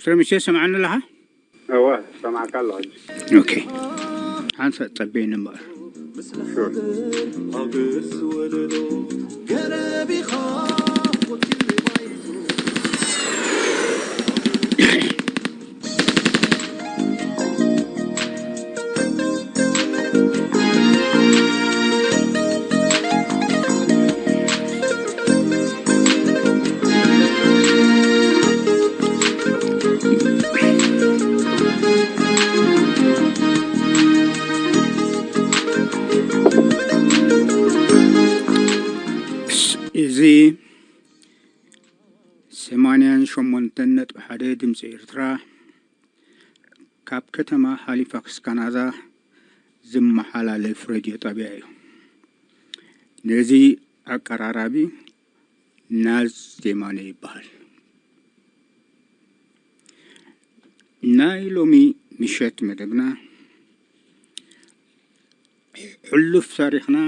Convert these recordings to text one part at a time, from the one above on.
ትረምሴ ሰምዓኒ ኣለኻ? እወ፣ ሰማዕካ ኣለኹ። ኦኬ፣ ሓንሳእ ጸበየኒ እምበኣር። እዚ ሰማንያን ሸሞንተን ነጥቢ ሓደ ድምፂ ኤርትራ ካብ ከተማ ሃሊፋክስ ካናዳ ዝመሓላለፍ ሬድዮ ጣቢያ እዩ። ነዚ ኣቀራራቢ ናዝ ዜማነ ይበሃል። ናይ ሎሚ ምሸት መደብና ሕሉፍ ታሪኽና፣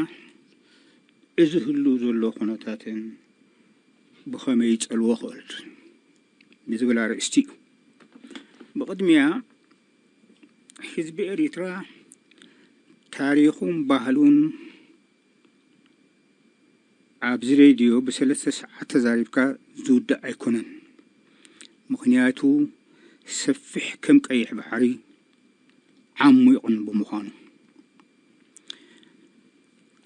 እዚ ህሉ ዘሎ ኩነታትን ብኸመይ ይጸልዎ ክእል ንዝብል ኣርእስቲ እዩ። ብቕድሚያ ህዝቢ ኤሪትራ ታሪኹን ባህሉን ኣብዚ ሬድዮ ብሰለስተ ሰዓት ተዛሪብካ ዝውዳእ ኣይኮነን። ምኽንያቱ ሰፊሕ ከም ቀይሕ ባሕሪ ዓሚቑን ብምዃኑ።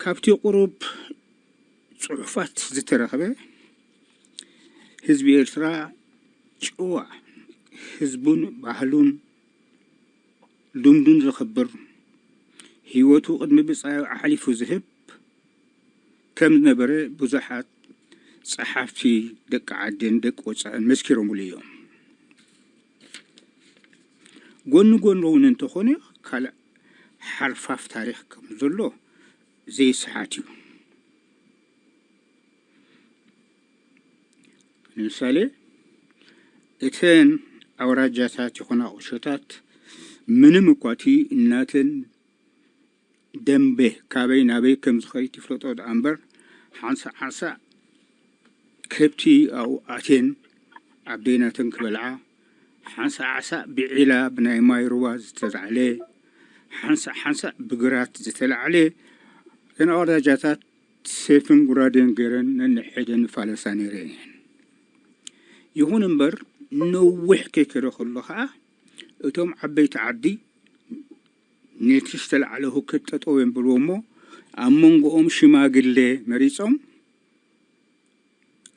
ካብቲ ቁሩብ ጽሑፋት ዝተረኽበ ህዝቢ ኤርትራ ጭዋ ህዝቡን ባህሉን ልምዱን ዘኽብር፣ ህይወቱ ቅድሚ ብጻዩ ኣሕሊፉ ዝህብ ከም ዝነበረ ብዙሓት ጸሓፍቲ ደቂ ዓድን ደቂ ወጻእን መስኪሮምሉ እዮም። ጎኒ ጎኒ እውን እንተኾነ ካልእ ሓርፋፍ ታሪኽ ከም ዘሎ ዘይሰሓት እዩ። ንምሳሌ እተን ኣውራጃታት ይኹና ቁሸታት ምንም እኳ እቲ እናተን ደንበ ካበይ ናበይ ከም ዝኸይድ ይፍለጦ ደኣ እምበር ሓንሳእ ሓንሳእ ከብቲ ኣብኡ ኣትየን ኣብ ደይናተን ክበልዓ፣ ሓንሳእ ሓንሳእ ብዒላ ብናይ ማይ ሩባ ዝተላዕለ፣ ሓንሳእ ሓንሳእ ብግራት ዝተላዕለ እተን ኣውራጃታት ሴፍን ጉራዴን ገይረን ነንሕደን ይፋለሳ ነይረን እየን። ይኹን እምበር ነዊሕ ከይከደ ከሎ ኸዓ እቶም ዓበይቲ ዓዲ ነቲ ዝተላዕለ ሁከት ጠጠው የንብርዎ እሞ ኣብ መንጎኦም ሽማግሌ መሪጾም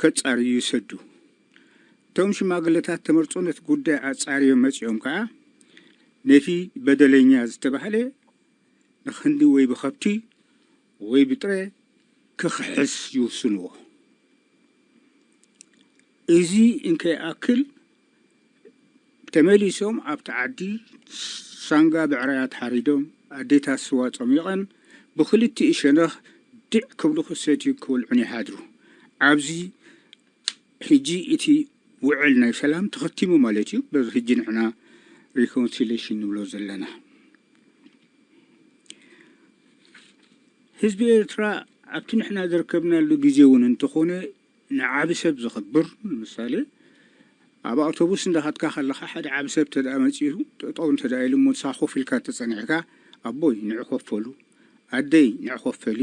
ከጻርዩ ይሰዱ። እቶም ሽማግለታት ተመርጾ ነቲ ጉዳይ ኣጻርዮም መጺኦም ከኣ ነቲ በደለኛ ዝተባህለ ንኽንዲ ወይ ብኸብቲ ወይ ብጥረ ክኽሕስ ይውስንዎ። እዚ እንከይኣክል ተመሊሶም ኣብቲ ዓዲ ሳንጋ ብዕራያት ሓሪዶም ኣዴታት ስዋ ጸሚቐን ብኽልቲኡ ሸነኽ ድዕ ክብሉ ክሰትዩ ክበልዑን ይሓድሩ። ኣብዚ ሕጂ እቲ ውዕል ናይ ሰላም ተኸቲሙ ማለት እዩ። በዚ ሕጂ ንሕና ሪኮንሲሌሽን ንብሎ ዘለና ህዝቢ ኤርትራ ኣብቲ ንሕና ዘርከብናሉ ግዜ እውን እንተኾነ ንዓቢ ሰብ ዘኽብር ንምሳሌ ኣብ ኣውቶቡስ እንዳኻድካ ከለኻ ሓደ ዓቢ ሰብ ተደኣ መጺኡ ጠጠው እንተ ደኣ ኢሉ እሞ ንስኻ ኮፍ ኢልካ ተጸኒዕካ ኣቦይ ንዕ ኮፍ በሉ ኣደይ ንዕ ኮፍ በሊ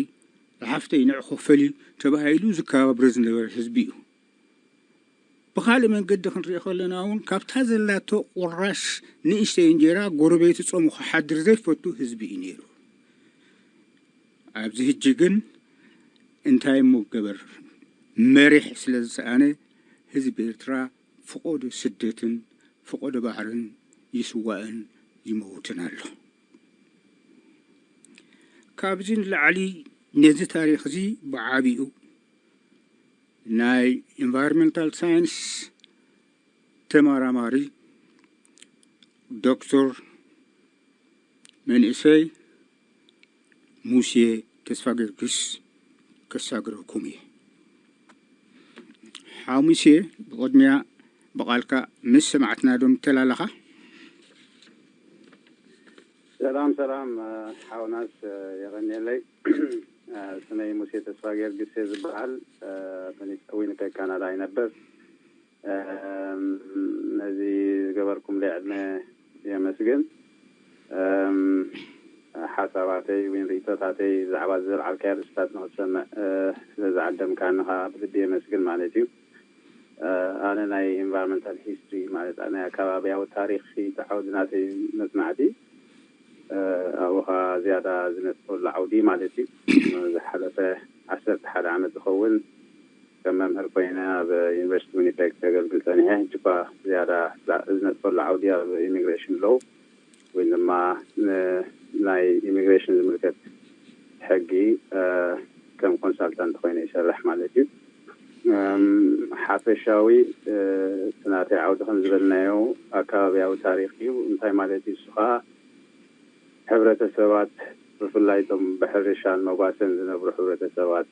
ዝሓፍተይ ንዕ ኮፍ በሊ ተባሂሉ ዝከባብር ዝነበረ ህዝቢ እዩ። ብኻልእ መንገዲ ክንሪኦ ከለና እውን ካብታ ዘላቶ ቁራሽ ንእሽተይ እንጀራ ጎረቤቱ ጾሙ ክሓድር ዘይፈቱ ህዝቢ እዩ ነይሩ። ኣብዚ ሕጂ ግን እንታይ እሞ ገበር መሪሕ ስለ ዝሰኣነ ህዝቢ ኤርትራ ፍቖዶ ስደትን ፍቖዶ ባሕርን ይስዋእን ይመውትን ኣሎ። ካብዚ ንላዕሊ ነዚ ታሪኽ እዚ ብዓቢኡ ናይ ኢንቫይሮንመንታል ሳይንስ ተመራማሪ ዶክተር መንእሰይ ሙሴ ተስፋ ጊዮርጊስ ከሳግረኩም እየ። ሓው ሙሴ ብቕድሚያ ብቓልካ ምስ ሰማዕትና ዶ ምተላለኻ? ሰላም ሰላም ሓውናስ የቐንየለይ። ስመይ ሙሴ ተስፋ ጊዮርጊስ እየ ዝበሃል። በኒጸዊን ከ ካናዳ ይነብር። ነዚ ዝገበርኩምለይ ዕድመ የመስግን። ሓሳባተይ ወይ ርእይቶታተይ ብዛዕባ ዘልዓልካዮ ርእስታት ንክትሰምዕ ስለ ዝዓደምካኒ ከዓ ብልቢ የመስግን ማለት እዩ። ኣነ ናይ ኢንቫይሮንመንታል ሂስትሪ ማለት ናይ ኣከባቢያዊ ታሪክ እቲ ዓውዲ ናተይ መፅናዕቲ ኣብኡ ከዓ ዝያዳ ዝነጥፈሉ ዓውዲ ማለት እዩ። ዝሓለፈ ዓሰርተ ሓደ ዓመት ዝኸውን ከም መምህር ኮይነ ኣብ ዩኒቨርሲቲ ዊኒፔግ ከገልግል ፀኒሐ። ሕጂ እኳ ዝያዳ ዝነጥፈሉ ዓውዲ ኣብ ኢሚግሬሽን ሎው ወይ ድማ ናይ ኢሚግሬሽን ዝምልከት ሕጊ ከም ኮንሳልታንት ኮይነ ይሰርሕ ማለት እዩ። ሓፈሻዊ እቲ ናተይ ዓውዲ ከም ዝበልናዮ ኣከባቢያዊ ታሪክ እዩ። እንታይ ማለት እዩ? እሱ ከዓ ሕብረተሰባት ብፍላይ እቶም ብሕርሻን መጓሰን ዝነብሩ ሕብረተሰባት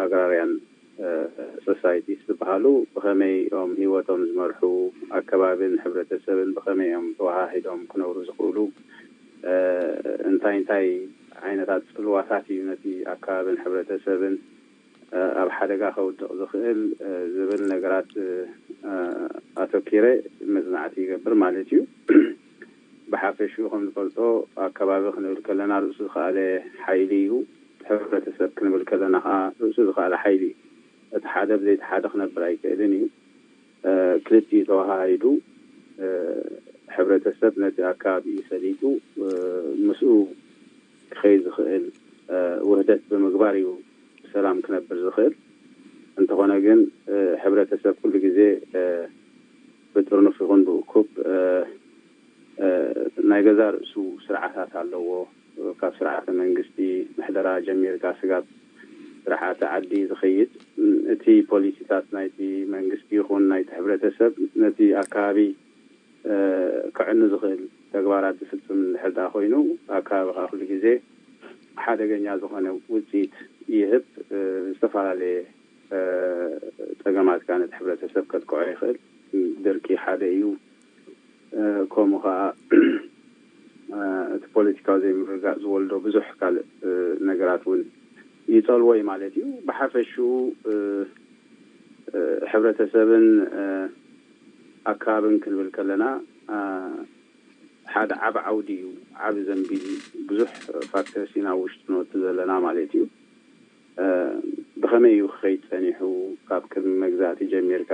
ኣግራርያን ሶሳይቲስ ዝበሃሉ ብኸመይ እዮም ህይወቶም ዝመርሑ፣ ኣከባብን ሕብረተሰብን ብኸመይ እዮም ተወሃሂዶም ክነብሩ ዝኽእሉ፣ እንታይ እንታይ ዓይነታት ፅልዋታት እዩ ነቲ ኣከባብን ሕብረተሰብን ኣብ ሓደጋ ከውድቕ ዝኽእል ዝብል ነገራት ኣተኪረ መፅናዕቲ ይገብር ማለት እዩ። ብሓፈሽኡ ከም ንፈልጦ ኣከባቢ ክንብል ከለና ርእሱ ዝኸኣለ ሓይሊ እዩ። ሕብረተሰብ ክንብል ከለና ከዓ ርእሱ ዝኸኣለ ሓይሊ እዩ። እቲ ሓደ ብዘይቲ ሓደ ክነብር ኣይክእልን እዩ። ክልቲኡ ተወሃሂዱ ሕብረተሰብ ነቲ ኣከባቢኡ ሰሊጡ ምስኡ ክኸይድ ዝኽእል ውህደት ብምግባር እዩ ብሰላም ክነብር ዝኽእል። እንተኾነ ግን ሕብረተሰብ ኩሉ ግዜ ብጥርኑፍ ይኹን ብእኩብ ናይ ገዛ ርእሱ ስርዓታት ኣለዎ። ካብ ስርዓተ መንግስቲ ምሕደራ ጀሚርካ ስጋብ ስርዓተ ዓዲ ዝኸይድ እቲ ፖሊሲታት ናይቲ መንግስቲ ይኹን ናይቲ ሕብረተሰብ ነቲ ኣከባቢ ከዕኑ ዝኽእል ተግባራት ዝፍፅም እንድሕር ደኣ ኮይኑ ኣከባቢ ከዓ ኩሉ ግዜ ሓደገኛ ዝኾነ ውፅኢት ይህብ። ዝተፈላለየ ፀገማት ከዓ ነቲ ሕብረተሰብ ከጥቅዖ ይኽእል። ድርቂ ሓደ እዩ። ከምኡ ከዓ እቲ ፖለቲካዊ ዘይምርግጋእ ዝወልዶ ብዙሕ ካልእ ነገራት እውን ይፀልዎ እዩ ማለት እዩ። ብሓፈሽኡ ሕብረተሰብን ኣከባብን ክንብል ከለና ሓደ ዓብ ዓውዲ እዩ። ዓብ ዘንቢል ብዙሕ ፋክተርስ ኢና ውሽጡ ነወቱ ዘለና ማለት እዩ። ብኸመይ እዩ ክኸይድ ፀኒሑ? ካብ ቅድሚ መግዛእቲ ጀሚርካ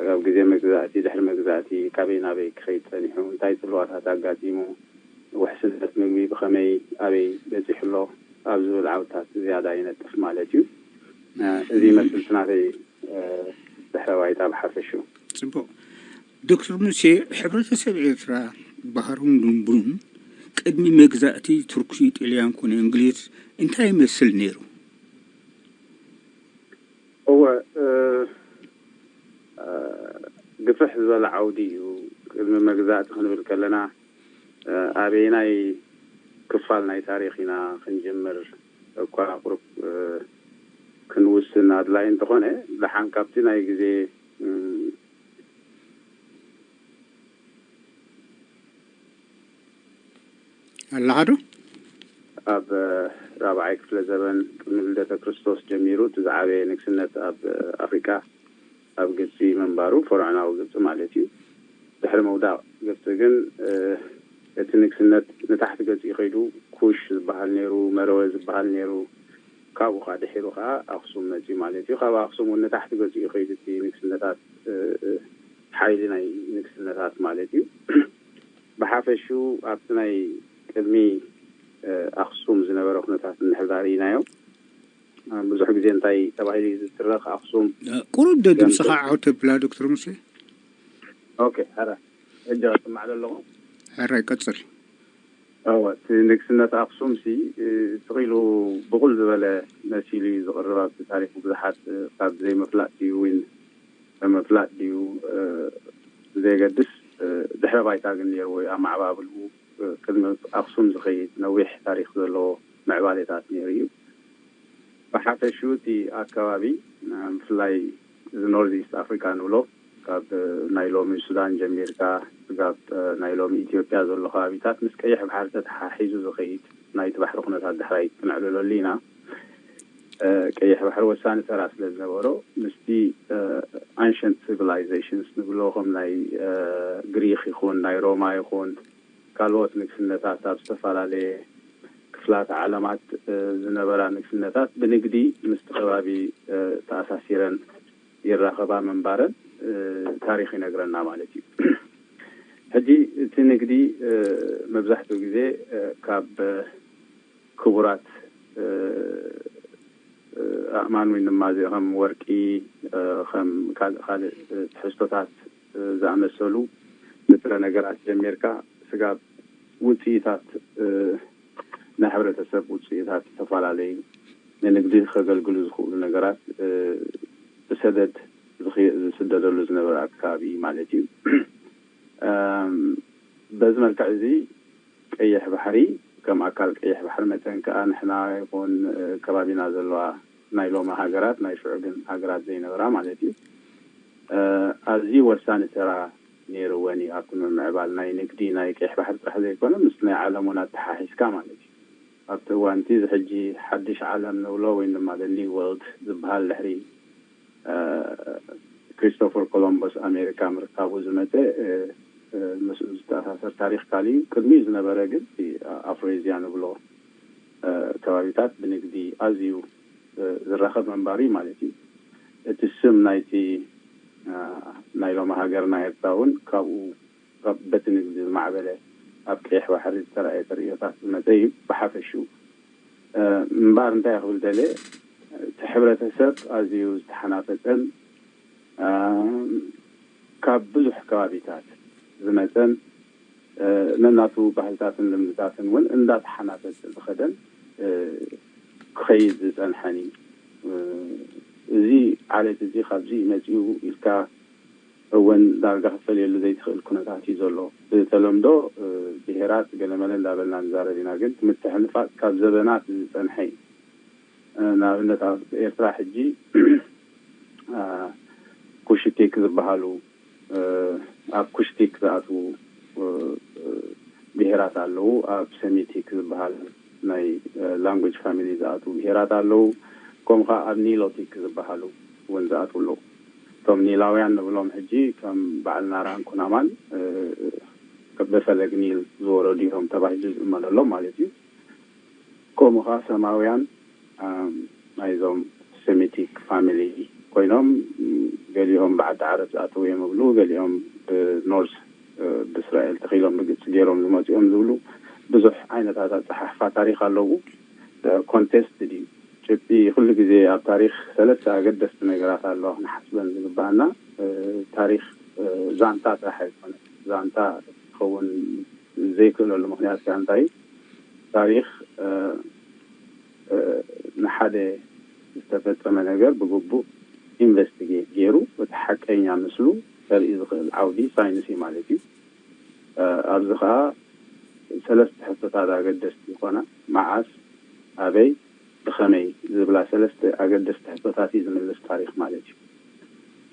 ካብ ግዜ መግዛእቲ ድሕሪ መግዛእቲ ካበይ ናበይ ክኸይድ ፀኒሑ? እንታይ ፅልዋታት ኣጋጢሙ? ውሕስነት ምግቢ ብኸመይ ኣበይ በፂሑ ኣሎ? ኣብ ዝብል ዓውድታት ዝያዳ ይነጥፍ ማለት እዩ። እዚ ይመስል እቲ ናተይ ድሕረ ባይታ ብሓፈሽኡ። ፅቡቕ። ዶክተር ሙሴ፣ ሕብረተሰብ ኤርትራ ባህሩን ድንቡሩን ቅድሚ መግዛእቲ ቱርኪ፣ ጥልያን ኮነ እንግሊዝ እንታይ ይመስል ነይሩ? እወ፣ ግፍሕ ዝበለ ዓውዲ እዩ። ቅድሚ መግዛእቲ ክንብል ከለና ኣበየናይ ክፋል ናይ ታሪኽ ኢና ክንጅምር እኳ ቁሩብ ክንውስን ኣድላይ እንተኾነ፣ ደሓን ካብቲ ናይ ግዜ ኣለሓዶ ኣብ ራብዓይ ክፍለ ዘበን ቅድሚ ልደተ ክርስቶስ ጀሚሩ እቲ ዝዓበየ ንግስነት ኣብ ኣፍሪቃ ኣብ ግብፂ ምንባሩ፣ ፈርዖናዊ ግብፂ ማለት እዩ። ድሕሪ ምውዳቕ ግብፂ ግን እቲ ንግስነት ንታሕቲ ገፂኡ ከይዱ ኩሽ ዝበሃል ነይሩ፣ መረወ ዝበሃል ነይሩ። ካብኡ ከዓ ድሒሩ ከዓ ኣክሱም መፂኡ ማለት እዩ። ካብ ኣክሱም እውን ንታሕቲ ገፂኡ ከይዱ እቲ ንግስነታት ሓይሊ ናይ ንግስነታት ማለት እዩ። ብሓፈሽኡ ኣብቲ ናይ ቅድሚ ኣክሱም ዝነበረ ኩነታት እንድሕር ዳ ርኢናዮ ብዙሕ ግዜ እንታይ ተባሂሉ እዩ ዝትረኽ? ኣክሱም ቁሩብ ዶ ድምፅኻ ዓው ተብላ ዶክተር ሙሴ? ኦኬ፣ ሕረ ሕጂ ስማዕ ዘለኹ። ሕራይ ቀፅል። እወ፣ እቲ ንግስነት ኣክሱም ሲ ስቕ ኢሉ ብቑል ዝበለ መሲሉ እዩ ዝቕርብ። ኣብቲ ታሪክ ብዙሓት ካብ ዘይምፍላጥ ድዩ ወይ ብምፍላጥ ድዩ ብዘየገድስ ድሕረ ባይታ ግን ነይርዎ እዩ። ኣመዓባብልኡ ቅድሚ ኣክሱም ዝኸይድ ነዊሕ ታሪክ ዘለዎ ምዕባሌታት ነይሩ እዩ። ብሓፈሽኡ እቲ ኣከባቢ ብፍላይ እዚ ኖርዝ ኢስት ኣፍሪካ ንብሎ ካብ ናይ ሎሚ ሱዳን ጀሚርካ ስጋብ ናይ ሎሚ ኢትዮጵያ ዘሎ ከባቢታት ምስ ቀይሕ ባሕሪ ተተሓሒዙ ዝኸይድ ናይቲ ባሕሪ ኩነታት ዳሕራይ ክነዕልለሉ ኢና። ቀይሕ ባሕሪ ወሳኒ ተራ ስለ ዝነበሮ ምስቲ ኣንሸንት ሲቪላይዜሽንስ ንብሎ ከም ናይ ግሪክ ይኹን ናይ ሮማ ይኹን ካልኦት ንግስነታት ኣብ ዝተፈላለየ ክፍላት ዓለማት ዝነበራ ንግስነታት ብንግዲ ምስቲ ከባቢ ተኣሳሲረን ይራኸባ ምንባረን ታሪኽ ይነግረና ማለት እዩ። ሕጂ እቲ ንግዲ መብዛሕትኡ ግዜ ካብ ክቡራት ኣእማን ወይ ድማ እዚኦ ከም ወርቂ፣ ከም ካልእ ካልእ ትሕዝቶታት ዝኣመሰሉ ንጥረ ነገራት ጀሚርካ ስጋብ ውፅኢታት ናይ ሕብረተሰብ ውፅኢታት ዝተፈላለዩ ንንግዲ ከገልግሉ ዝኽእሉ ነገራት ብሰደድ ዝስደደሉ ዝነበረ ኣከባቢ ማለት እዩ። በዚ መልክዕ እዚ ቀይሕ ባሕሪ ከም ኣካል ቀይሕ ባሕሪ መጠን ከዓ ንሕና ይኹን ከባቢና ዘለዋ ናይ ሎሚ ሃገራት ናይ ሽዑ ግን ሃገራት ዘይነበራ ማለት እዩ ኣዝዩ ወሳኒ ተራ ነይርወን እዩ ኣብቲ ምምዕባል ናይ ንግዲ ናይ ቀይሕ ባሕሪ ጥራሕ ዘይኮነ ምስ ናይ ዓለም እውን ኣተሓሒዝካ ማለት እዩ። ኣብቲ እዋንቲ እዚ ሕጂ ሓድሽ ዓለም ንብሎ ወይ ድማ ኒው ወርልድ ዝበሃል ድሕሪ ክሪስቶፈር ኮሎምበስ ኣሜሪካ ምርካቡ ዝመፀ ምስኡ ዝተኣሳሰር ታሪክ ካሊእ እዩ። ቅድሚኡ ዝነበረ ግን ኣፍሮኤዝያ ንብሎ ከባቢታት ብንግዲ ኣዝዩ ዝራኸብ ምንባሩ እዩ ማለት እዩ። እቲ ስም ናይቲ ናይ ሎሚ ሃገርና ኤርትራ እውን ካብኡ በቲ ንግዲ ዝማዕበለ ኣብ ቀይሕ ባሕሪ ዝተረኣየ ተርእዮታት ዝመፀ እዩ። ብሓፈሽኡ እምበኣር እንታይ ክብል ደልየ፣ እቲ ሕብረተሰብ ኣዝዩ ዝተሓናፈፀን ካብ ብዙሕ ከባቢታት ዝመፀን ነናቱ ባህልታትን ልምድታትን እውን እንዳተሓናፈፀ ዝኸደን ክኸይድ ዝፀንሐን እዩ። እዚ ዓሌት እዚ ካብዚ መፂኡ ኢልካ እውን ዳርጋ ክትፈልየሉ ዘይትኽእል ኩነታት እዩ ዘሎ። ብተለምዶ ብሄራት ገለመለ እንዳበልና ንዛረብ ኢና፣ ግን ምትሕንፋፅ ካብ ዘበናት ዝፀንሐ እዩ። ንኣብነት ኣብ ኤርትራ ሕጂ ኩሽቲክ ዝበሃሉ ኣብ ኩሽቲክ ዝኣትዉ ብሄራት ኣለዉ። ኣብ ሰሚቲክ ዝበሃል ናይ ላንጉጅ ፋሚሊ ዝኣትዉ ብሄራት ኣለዉ። ከምኡ ከዓ ኣብ ኒሎቲክ ዝበሃሉ እውን ዝኣትዉ ኣለዉ። እቶም ኒላውያን ንብሎም ሕጂ ከም በዓል ናራን ኩናማን ብፈለግ ኒል ዝወረዱ እዮም ተባሂሉ ዝእመነሎም ማለት እዩ። ከምኡ ከዓ ሰማውያን ናይዞም ሴሚቲክ ፋሚሊ ኮይኖም ገሊኦም ብዓዲ ዓረብ ዝኣተው እዮም ይብሉ፣ ገሊኦም ብኖርዝ ብእስራኤል ተኺሎም ብግብፂ ገይሮም ዝመፁ እዮም ዝብሉ ብዙሕ ዓይነታት ኣፀሓሕፋ ታሪክ ኣለዉ። ኮንቴስት ድዩ ጭብጢ ኩሉ ግዜ ኣብ ታሪክ ሰለስተ ኣገደስቲ ነገራት ኣለዋ ክንሓስበን ዝግባኣና። ታሪክ ዛንታ ጥራሕ ኣይኮነ ዛንታ ክኸውን ዘይክእለሉ ምክንያት ከዓ እንታይ እዩ? ታሪክ ንሓደ ዝተፈፀመ ነገር ብግቡእ ኢንቨስቲጌት ገይሩ እቲ ሓቀኛ ምስሉ ከርኢ ዝኽእል ዓውዲ ሳይንስ እዩ ማለት እዩ። ኣብዚ ከዓ ሰለስተ ሕቶታት ኣገደስቲ ይኮና። መዓስ፣ ኣበይ፣ ብኸመይ ዝብላ ሰለስተ ኣገደስቲ ሕቶታት እዩ ዝምልስ ታሪክ ማለት እዩ።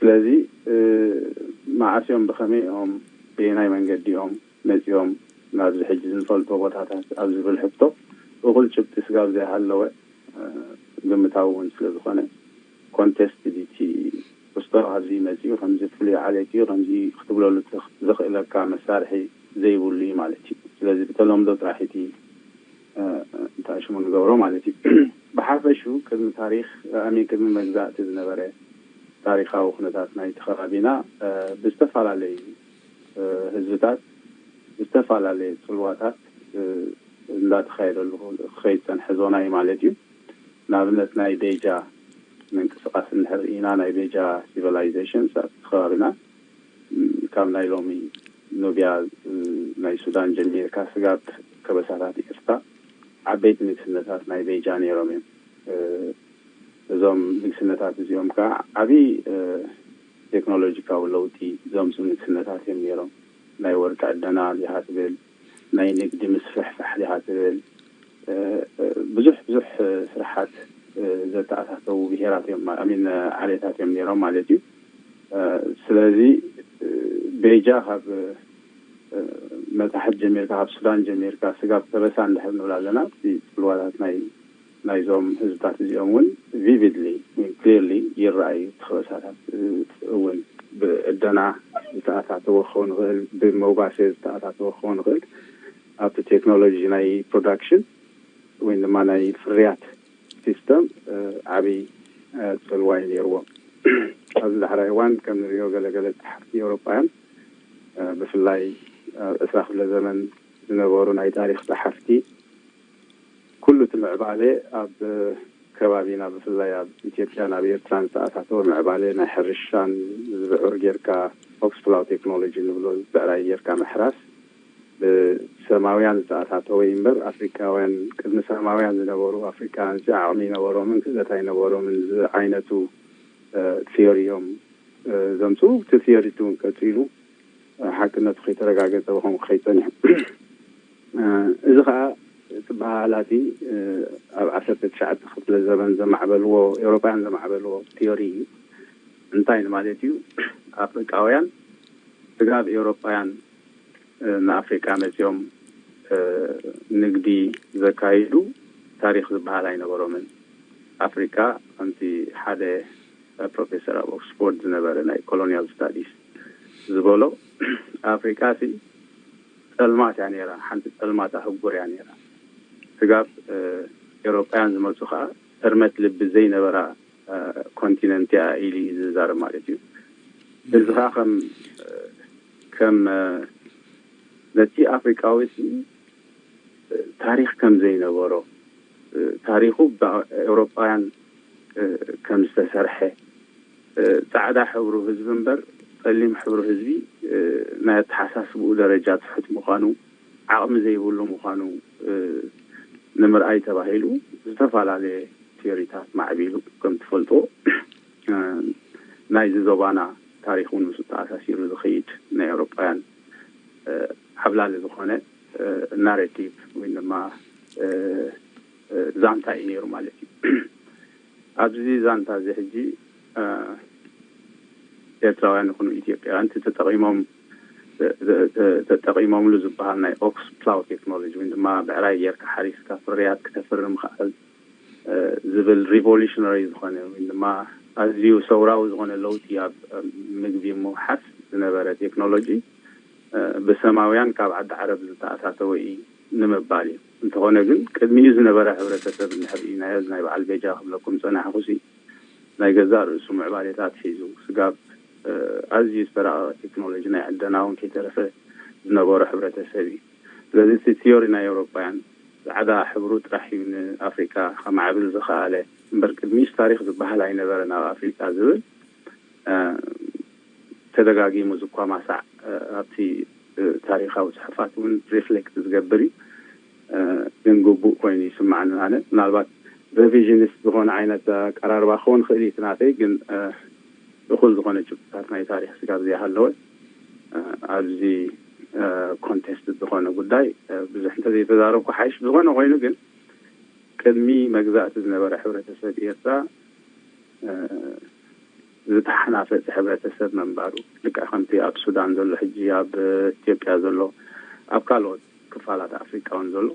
ስለዚ መዓስ እዮም፣ ብኸመይ እዮም፣ በየናይ መንገዲ እዮም መፂኦም ናብዚ ሕጂ ዝንፈልጦ ቦታታት ኣብ ዝብል ሕቶ እኹል ጭብጢ ስጋብ ዘይሃለወ ግምታዊ እውን ስለ ዝኾነ ኮንቴስት ዲቲ ክስቶ ኣብዚ መፂኡ ከምዚ ፍሉይ ዓሌት እዩ ከምዚ ክትብለሉ ዘኽእለካ መሳርሒ ዘይብሉ እዩ ማለት እዩ። ስለዚ ብተለምዶ ጥራሕ እቲ እንታይ ሽሙ ንገብሮ ማለት እዩ። ብሓፈሹ ቅድሚ ታሪክ ኣሚን ቅድሚ መግዛእቲ ዝነበረ ታሪካዊ ኩነታት ናይቲ ከባቢና ብዝተፈላለዩ ህዝብታት ብዝተፈላለየ ፅልዋታት እንዳተካየደሉ ክኸይድ ፀንሐ ዞና እዩ ማለት እዩ። ንኣብነት ናይ ቤጃ ምንቅስቃስ እንድሕር ኢና ናይ ቤጃ ሲቪላይዜሽን ኣብቲ ከባቢና ካብ ናይ ሎሚ ኑብያ ናይ ሱዳን ጀሚርካ ስጋብ ከበሳታት ኤርትራ ዓበይቲ ንግስነታት ናይ ቤጃ ነይሮም እዮም። እዞም ንግስነታት እዚኦም ከዓ ዓብዪ ቴክኖሎጂካዊ ለውጢ ዘምፁ ንግስነታት እዮም ነይሮም። ናይ ወርቂ ዕደና ዲኻ ትብል፣ ናይ ንግዲ ምስፍሕፋሕ ዲኻ ትብል፣ ብዙሕ ብዙሕ ስራሓት ዘተኣታተዉ ብሄራት እዮም ሚን ዓሌታት እዮም ነይሮም ማለት እዩ። ስለዚ ቤጃ ካብ መታሕት ጀሚርካ ካብ ሱዳን ጀሚርካ ስጋብ ከበሳ እንድሕር ንብል ኣለና ጽልዋታት ናይ ናይዞም ህዝብታት እዚኦም እውን ቪቪድሊ ወይ ክሊርሊ ይረኣዩ። ተኸበሳታት እውን ብዕደና ዝተኣታተወ ክኸውን ይኽእል፣ ብመውጋሴ ዝተኣታተወ ክኸውን ይኽእል። ኣብቲ ቴክኖሎጂ ናይ ፕሮዳክሽን ወይ ድማ ናይ ፍርያት ሲስተም ዓብዪ ፅልዋ እዩ ነይርዎም። ኣብዚ ዳሕራይ እዋን ከም ንሪኦ ገለገለ ጸሓፍቲ ኤውሮጳውያን ብፍላይ ኣብ ዕስራ ክፍለ ዘመን ዝነበሩ ናይ ታሪኽ ጸሓፍቲ ኩሉ እቲ ምዕባለ ኣብ ከባቢና ብፍላይ ኣብ ኢትዮጵያን ኣብ ኤርትራን ዝተኣታተወ ምዕባለ ናይ ሕርሻን ዝብዑር ጌርካ ኦክስፕላው ቴክኖሎጂ ንብሎ ብዕራይ ጌርካ ምሕራስ ብሰማውያን ዝተኣታተወ እዩ እምበር ኣፍሪካውያን ቅድሚ ሰማውያን ዝነበሩ ኣፍሪካውያን ዓቕሚ ይነበሮምን ክእለት ኣይነበሮምን ዝዓይነቱ ቲዮሪ እዮም ዘምፅኡ። እቲ ቲዮሪ እውን ቀፂሉ ሓቅነቱ ከይተረጋገፀ ብኸምኡ ክኸይድ ፀኒሑ። እዚ ከዓ እቲ በሃላቲ ኣብ ዓሰርተ ትሽዓተ ክፍለ ዘመን ዘማዕበልዎ ኤውሮጳውያን ዘማዕበልዎ ቲዮሪ እዩ። እንታይ ንማለት እዩ? ኣፍሪቃውያን ስጋብ ኤውሮጳውያን ንኣፍሪቃ መፂኦም ንግዲ ዘካይዱ ታሪክ ዝበሃል ኣይነበሮምን። ኣፍሪቃ ከምቲ ሓደ ፕሮፌሰር ኣብ ኦክስፎርድ ዝነበረ ናይ ኮሎኒያል ስታዲስ ዝበሎ ኣፍሪቃ ሲ ፀልማት እያ ነይራ፣ ሓንቲ ፀልማት ኣህጉር እያ ነይራ። ስጋብ ኤውሮጳውያን ዝመፁ ከዓ ህርመት ልቢ ዘይነበራ ኮንቲነንት እያ ኢሉ እዩ ዝዛረብ ማለት እዩ። እዚ ከዓ ከም ከም ነቲ ኣፍሪቃዊ ሲ ታሪክ ከም ዘይነበሮ ታሪኩ ብኤውሮጳውያን ከም ዝተሰርሐ ጻዕዳ ሕብሩ ህዝቢ እምበር ጸሊም ሕብሩ ህዝቢ ናይ ኣተሓሳስብኡ ደረጃ ትሑት ምዃኑ ዓቕሚ ዘይብሉ ምዃኑ ንምርኣይ ተባሂሉ ዝተፈላለየ ቲዮሪታት ማዕቢሉ ከም ትፈልጥዎ ናይዚ ዞባና ታሪክ እውን ምስ ተኣሳሲሩ ዝኸይድ ናይ ኤውሮጳውያን ዓብላሊ ዝኾነ ናሬቲቭ ወይ ድማ ዛንታ እዩ ነይሩ ማለት እዩ። ኣብዚ ዛንታ እዚ ሕጂ ኤርትራውያን ይኹኑ ኢትዮጵያውያን ተጠቂሞም ተጠቂሞምሉ ዝበሃል ናይ ኦክስ ፕላው ቴክኖሎጂ ወይ ድማ ብዕራይ ጌርካ ሓሪስካ ፍርያት ክተፍሪ ምኽኣል ዝብል ሪቮሉሽነሪ ዝኾነ ወይ ድማ ኣዝዩ ሰውራዊ ዝኾነ ለውጢ ኣብ ምግቢ ምውሓስ ዝነበረ ቴክኖሎጂ ብሰማውያን ካብ ዓዲ ዓረብ ዝተኣታተወ እዩ ንምባል እዩ። እንተኾነ ግን ቅድሚኡ ዝነበረ ሕብረተሰብ እንድሕር ርኢናዮ ናይ በዓል ቤጃ ክብለኩም ዝጸናሕኩሲ ናይ ገዛእ ርእሱ ምዕባሌታት ሒዙ ስጋብ ኣዝዩ ዝተራቐቐ ቴክኖሎጂ ናይ ዕደና እውን ከይተረፈ ዝነበሮ ሕብረተሰብ እዩ። ስለዚ እቲ ቲዮሪ ናይ ኤውሮጳውያን ጻዕዳ ሕብሩ ጥራሕ እዩ ንኣፍሪካ ከማዕብል ዝኸኣለ እምበር ቅድሚኡስ ታሪክ ዝበሃል ኣይነበረን ኣብ ኣፍሪካ ዝብል ተደጋጊሙ ዝኳማሳዕ ኣብቲ ታሪካዊ ፅሑፋት እውን ሪፍሌክት ዝገብር እዩ። ግን ግቡእ ኮይኑ ይስማዓኒ ኣነ ምናልባት ሪቪዥኒስት ዝኾነ ዓይነት ኣቀራርባ ክኸውን ክእል እዩ ናተይ ግን እኹል ዝኾነ ጭብጥታት ናይ ታሪክ ስጋብ ዘይሃለወ ኣብዚ ኮንቴስት ዝኾነ ጉዳይ ብዙሕ እንተዘይተዛረብኩ ሓይሽ። ዝኾነ ኮይኑ ግን ቅድሚ መግዛእቲ ዝነበረ ሕብረተሰብ ኤርትራ ዝተሓናፈፀ ሕብረተሰብ ምንባሩ ልክዕ ከምቲ ኣብ ሱዳን ዘሎ ሕጂ ኣብ ኢትዮጵያ ዘሎ ኣብ ካልኦት ክፋላት ኣፍሪቃ እውን ዘሎ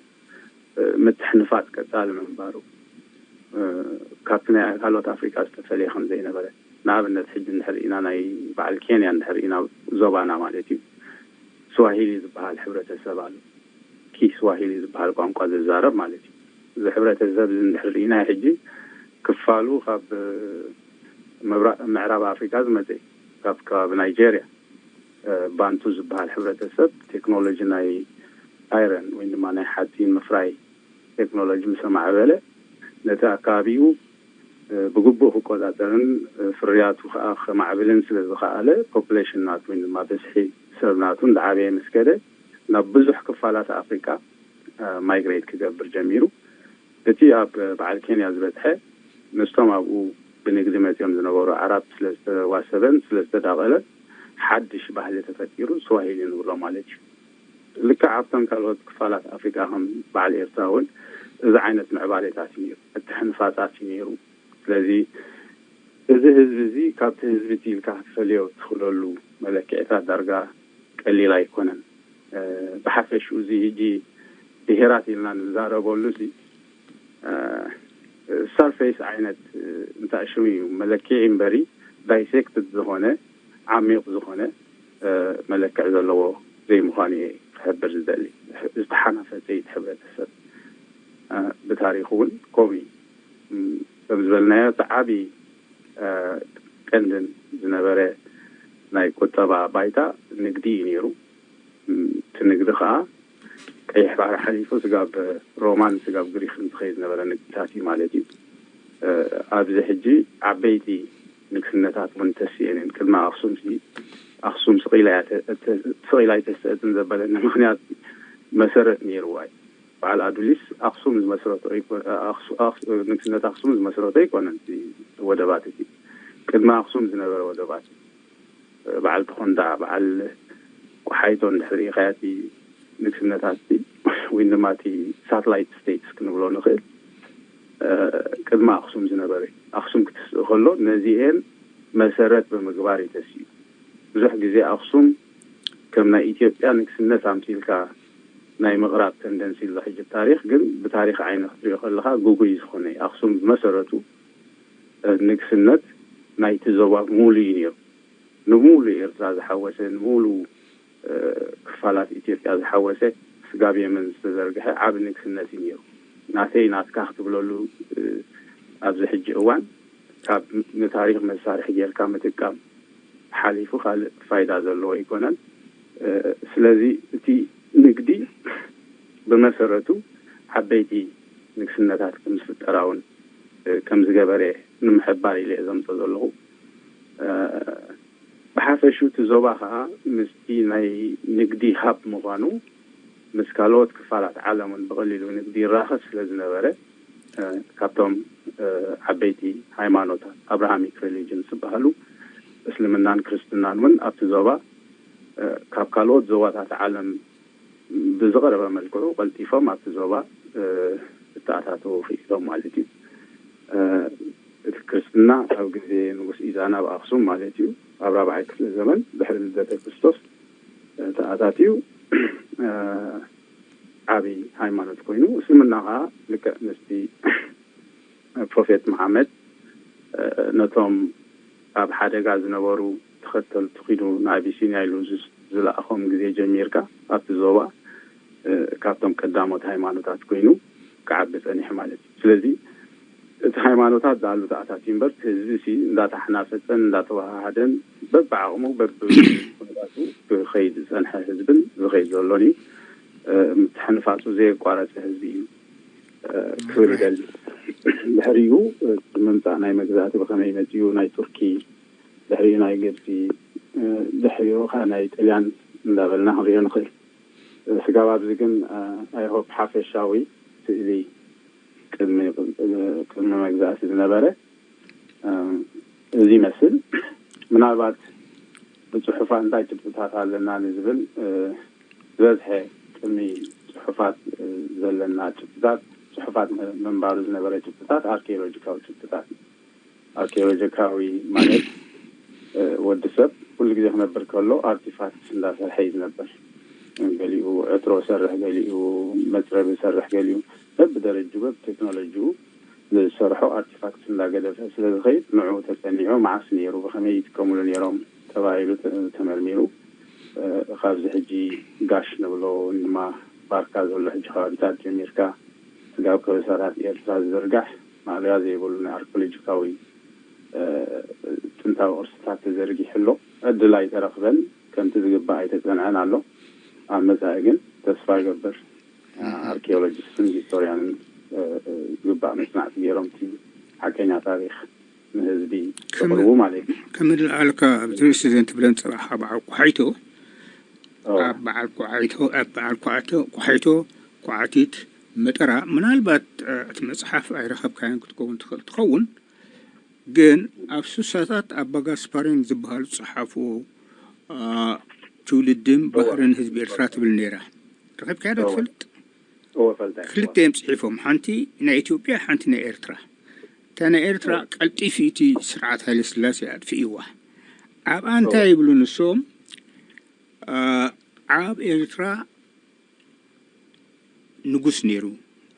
ምትሕንፋፅ ቀፃሊ ምንባሩ ካብቲ ናይ ካልኦት ኣፍሪቃ ዝተፈለየ ከም ዘይነበረ ንኣብነት ሕጂ እንድሕር ኢና ናይ በዓል ኬንያ እንድሕር ኢና ዞባና ማለት እዩ ስዋሂሊ ዝበሃል ሕብረተሰብ ኣሎ። ኪስዋሂሊ ዝበሃል ቋንቋ ዝዛረብ ማለት እዩ። እዚ ሕብረተሰብ እዚ እንድሕር ርኢናዮ ሕጂ ክፋሉ ካብ ምዕራብ ኣፍሪካ ዝመፀ እዩ። ካብ ከባቢ ናይጀርያ ባንቱ ዝበሃል ሕብረተሰብ ቴክኖሎጂ ናይ ኣይረን ወይ ድማ ናይ ሓፂን ምፍራይ ቴክኖሎጂ ምስ ኣማዕበለ ነቲ ኣከባቢኡ ብግቡእ ክቆፃፀርን ፍርያቱ ከዓ ከማዕብልን ስለ ዝኸኣለ ፖፕሌሽን ናቱ ወይ ድማ ብዝሒ ሰብ ናቱ እንዳዓበየ ምስ ከደ ናብ ብዙሕ ክፋላት ኣፍሪካ ማይግሬት ክገብር ጀሚሩ። እቲ ኣብ በዓል ኬንያ ዝበፅሐ ምስቶም ኣብኡ ብንግዲ መፅኦም ዝነበሩ ኣዕራብ ስለ ዝተዋሰበን ስለ ዝተዳቐለን ሓድሽ ባህሊ ተፈጢሩ ስዋሂሊ ንብሎ ማለት እዩ። ልክዕ ኣብተን ካልኦት ክፋላት ኣፍሪቃ ከም በዓል ኤርትራ እውን እዚ ዓይነት ምዕባሌታት እዩ ነይሩ፣ ምትሕንፋፃት እዩ ነይሩ። ስለዚ እዚ ህዝቢ እዚ ካብቲ ህዝቢ እቲ ኢልካ ክትፈልዮ እትኽእለሉ መለክዕታት ዳርጋ ቀሊል ኣይኮነን። ብሓፈሽኡ እዚ ሕጂ ብሄራት ኢልና ንዛረበሉ እዚ ሰርፌስ ዓይነት እንታይ ሽሙ እዩ መለክዒ እምበሪ፣ ዳይሴክትድ ዝኾነ ዓሚቕ ዝኾነ መለክዕ ዘለዎ ዘይምዃኑ እየ ክሕብር ዝደሊ። ዝተሓናፈፀ እዩ እቲ ሕብረተሰብ። ብታሪኹ እውን ከምኡ እዩ። ከም ዝበልናዮ እቲ ዓብዪ ቀንድን ዝነበረ ናይ ቁጠባ ባይታ ንግዲ እዩ ነይሩ። እቲ ንግዲ ከዓ ቀይሕ ባሕሪ ሓሊፉ ስጋብ ሮማን ስጋብ ግሪክን ዝኸይድ ዝነበረ ንግድታት እዩ ማለት እዩ። ኣብዚ ሕጂ ዓበይቲ ንግስነታት እውን ተስእየን እየን። ቅድሚ ኣክሱም ሲ ኣክሱም ስቕ ኢላ እያ ተ- ተ- ስቕ ኢላ ኣይተስእትን ዘበለኒ ምክንያት መሰረት ነይርዋ እዩ። በዓል ኣዱሊስ ኣክሱም ዝመስረቶ ኣይኮ- ኣክሱ- ኣክሱ- ንግስነት ኣክሱም ዝመስረቶ ኣይኮነን። እቲ ወደባት እቲ ቅድሚ ኣክሱም ዝነበረ ወደባት እዩ። በዓል ተኾንዳ፣ በዓል ቆሓይቶ እንድሕር ርኢኻያ እቲ ንግስነታት እቲ ወይ ድማ እቲ ሳትላይት ስቴትስ ክንብሎ ንኽእል ቅድሚ ኣክሱም ዝነበረ እዩ። ኣክሱም ክትስእ ከሎ ነዚኤን መሰረት ብምግባር እዩ ተሲኡ። ብዙሕ ግዜ ኣክሱም ከም ናይ ኢትዮጵያ ንግስነት ኣምሲልካ ናይ ምቕራብ ተንደንሲ ኣሎ። ሕጂ ታሪኽ ግን ብታሪኽ ዓይኒ ክትሪኦ ከለኻ ግጉይ ዝኾነ እዩ። ኣክሱም ብመሰረቱ ንግስነት ናይቲ ዞባ ሙሉ እዩ ነይሩ። ንሙሉ ኤርትራ ዝሓወሰ፣ ንሙሉ ክፋላት ኢትዮጵያ ዝሓወሰ ስጋብ የመን ዝተዘርግሐ ዓቢ ንግስነት እዩ ነይሩ። ናተይ ናትካ ክትብለሉ ኣብዚ ሕጂ እዋን ካብ ንታሪኽ መሳርሒ ጌርካ ምጥቃም ሓሊፉ ካልእ ፋይዳ ዘለዎ ኣይኮነን። ስለዚ እቲ ንግዲ ብመሰረቱ ዓበይቲ ንግስነታት ከም ዝፍጠራ እውን ከም ዝገበረ ንምሕባር ኢለ እየ ዘምፅኦ ዘለኹ። ብሓፈሹ እቲ ዞባ ከዓ ምስቲ ናይ ንግዲ ሃብ ምዃኑ ምስ ካልኦት ክፋላት ዓለም እውን ብቐሊሉ ንግዲ ይራኸብ ስለ ዝነበረ ካብቶም ዓበይቲ ሃይማኖታት ኣብርሃሚክ ሪሊጅን ዝበሃሉ እስልምናን ክርስትናን እውን ኣብቲ ዞባ ካብ ካልኦት ዞባታት ዓለም ብዝቐረበ መልክዑ ቀልጢፎም ኣብቲ ዞባ ክተኣታተዉ ክኢሎም ማለት እዩ። እቲ ክርስትና ኣብ ግዜ ንጉስ ኢዛና ኣብ ኣክሱም ማለት እዩ፣ ኣብ ራብዓይ ክፍለ ዘመን ድሕሪ ልደተ ክርስቶስ ተኣታትዩ ዓብዪ ሃይማኖት ኮይኑ፣ እስልምና ከዓ ልክዕ ምስቲ ፕሮፌት መሓመድ ነቶም ኣብ ሓደጋ ዝነበሩ ተኸተልቲ ኪዱ ንኣቢሲንያ ኢሉ ዝለኣኾም ግዜ ጀሚርካ ኣብቲ ዞባ ካብቶም ቀዳሞት ሃይማኖታት ኮይኑ ክዓቢ ፀኒሑ ማለት እዩ። ስለዚ እቲ ሃይማኖታት ዝኣሉ ተኣታትዩ እምበር ህዝቢ ሲ እንዳተሓናፈፀን እንዳተወሃሃደን በብዓቕሙ በብኩነታቱ ክኸይድ ዝፀንሐ ህዝብን ዝኸይድ ዘሎን እዩ። ምትሕንፋፁ ዘየቋረፀ ህዝቢ እዩ ክብል ይደሊ። ድሕሪኡ ምምፃእ ናይ መግዛእቲ ብኸመይ መፂኡ ናይ ቱርኪ ድሕሪኡ ናይ ግብፂ ድሕሪኡ ከዓ ናይ ጥልያን እንዳበልና ክንሪኦ ንኽእል። ስጋብ ኣብዚ ግን ኣይሆፕ ሓፈሻዊ ስእሊ ቅድሚ ቅድሚ መግዛእቲ ዝነበረ እዚ ይመስል። ምናልባት ብፅሑፋት እንታይ ጭብጥታት ኣለና ንዝብል ዝበዝሐ ቅድሚ ፅሑፋት ዘለና ጭብጥታት ፅሑፋት ምንባሩ ዝነበረ ጭብጥታት ኣርኪኦሎጂካዊ ጭብጥታት ኣርኪኦሎጂካዊ ማለት ወዲ ሰብ ኩሉ ግዜ ክነብር ከሎ ኣርቲፋክትስ እንዳሰርሐ እዩ ዝነብር። ገሊኡ ዕትሮ ሰርሕ፣ ገሊኡ መፅረቢ ሰርሕ፣ ገሊኡ በብደረጅኡ በብቴክኖሎጂኡ ዝሰርሖ ኣርቲፋክትስ እንዳገደፈ ስለ ዝኸይድ ንዑ ተፀኒዑ መዓስ ነይሩ፣ ብኸመይ ይጥቀምሉ ነይሮም ተባሂሉ ተመርሚሩ ካብዚ ሕጂ ጋሽ ንብሎ ወይ ድማ ባርካ ዘሎ ሕጂ ከባቢታት ጀሚርካ ስጋብ ከበሳታት ኤርትራ ዝዝርጋሕ ማእለያ ዘይብሉ ናይ ኣርኪኦሎጂካዊ ጥንታዊ ቅርስታት ተዘርጊሑ ኣሎ። ዕድል ኣይተረኽበን፣ ከምቲ ዝግባእ ኣይተጸንዐን ኣሎ። ኣብ መጻኢ ግን ተስፋ እገብር ኣርኪኦሎጂስትን ሂስቶርያንን ዝግባእ መጽናዕቲ ገይሮም እቲ ሓቀኛ ታሪኽ ንህዝቢ ከቕርቡ ማለት እዩ። ከም ዝለዓልካ ኣብዚ ርእሲ ዘን ትብለን ጽባሕ ኣብ ዓቁሓይቶ ኣብ በዓል ኳዓይቶ ኣብ በዓል ኳዓይቶ ኳዓይቶ ኳዓቲት መጠራ ምናልባት እቲ መጽሓፍ ኣይረኸብካዮን ክትከውን ትኽእል ትኸውን፣ ግን ኣብ ሱሳታት ኣባ ጋስፓሪን ዝበሃሉ ዝጸሓፍዎ ትውልድን ባህርን ህዝቢ ኤርትራ ትብል ነይራ። ረኺብካዮ ዶ ትፈልጥ? ክልተ እዮም ጽሒፎም፣ ሓንቲ ናይ ኢትዮጵያ፣ ሓንቲ ናይ ኤርትራ። እታ ናይ ኤርትራ ቀልጢፊ እቲ ስርዓት ሃይለ ስላሴ ኣጥፊእዋ። ኣብኣ እንታይ ይብሉ ንሶም? ኣብ ኤርትራ ንጉስ ነይሩ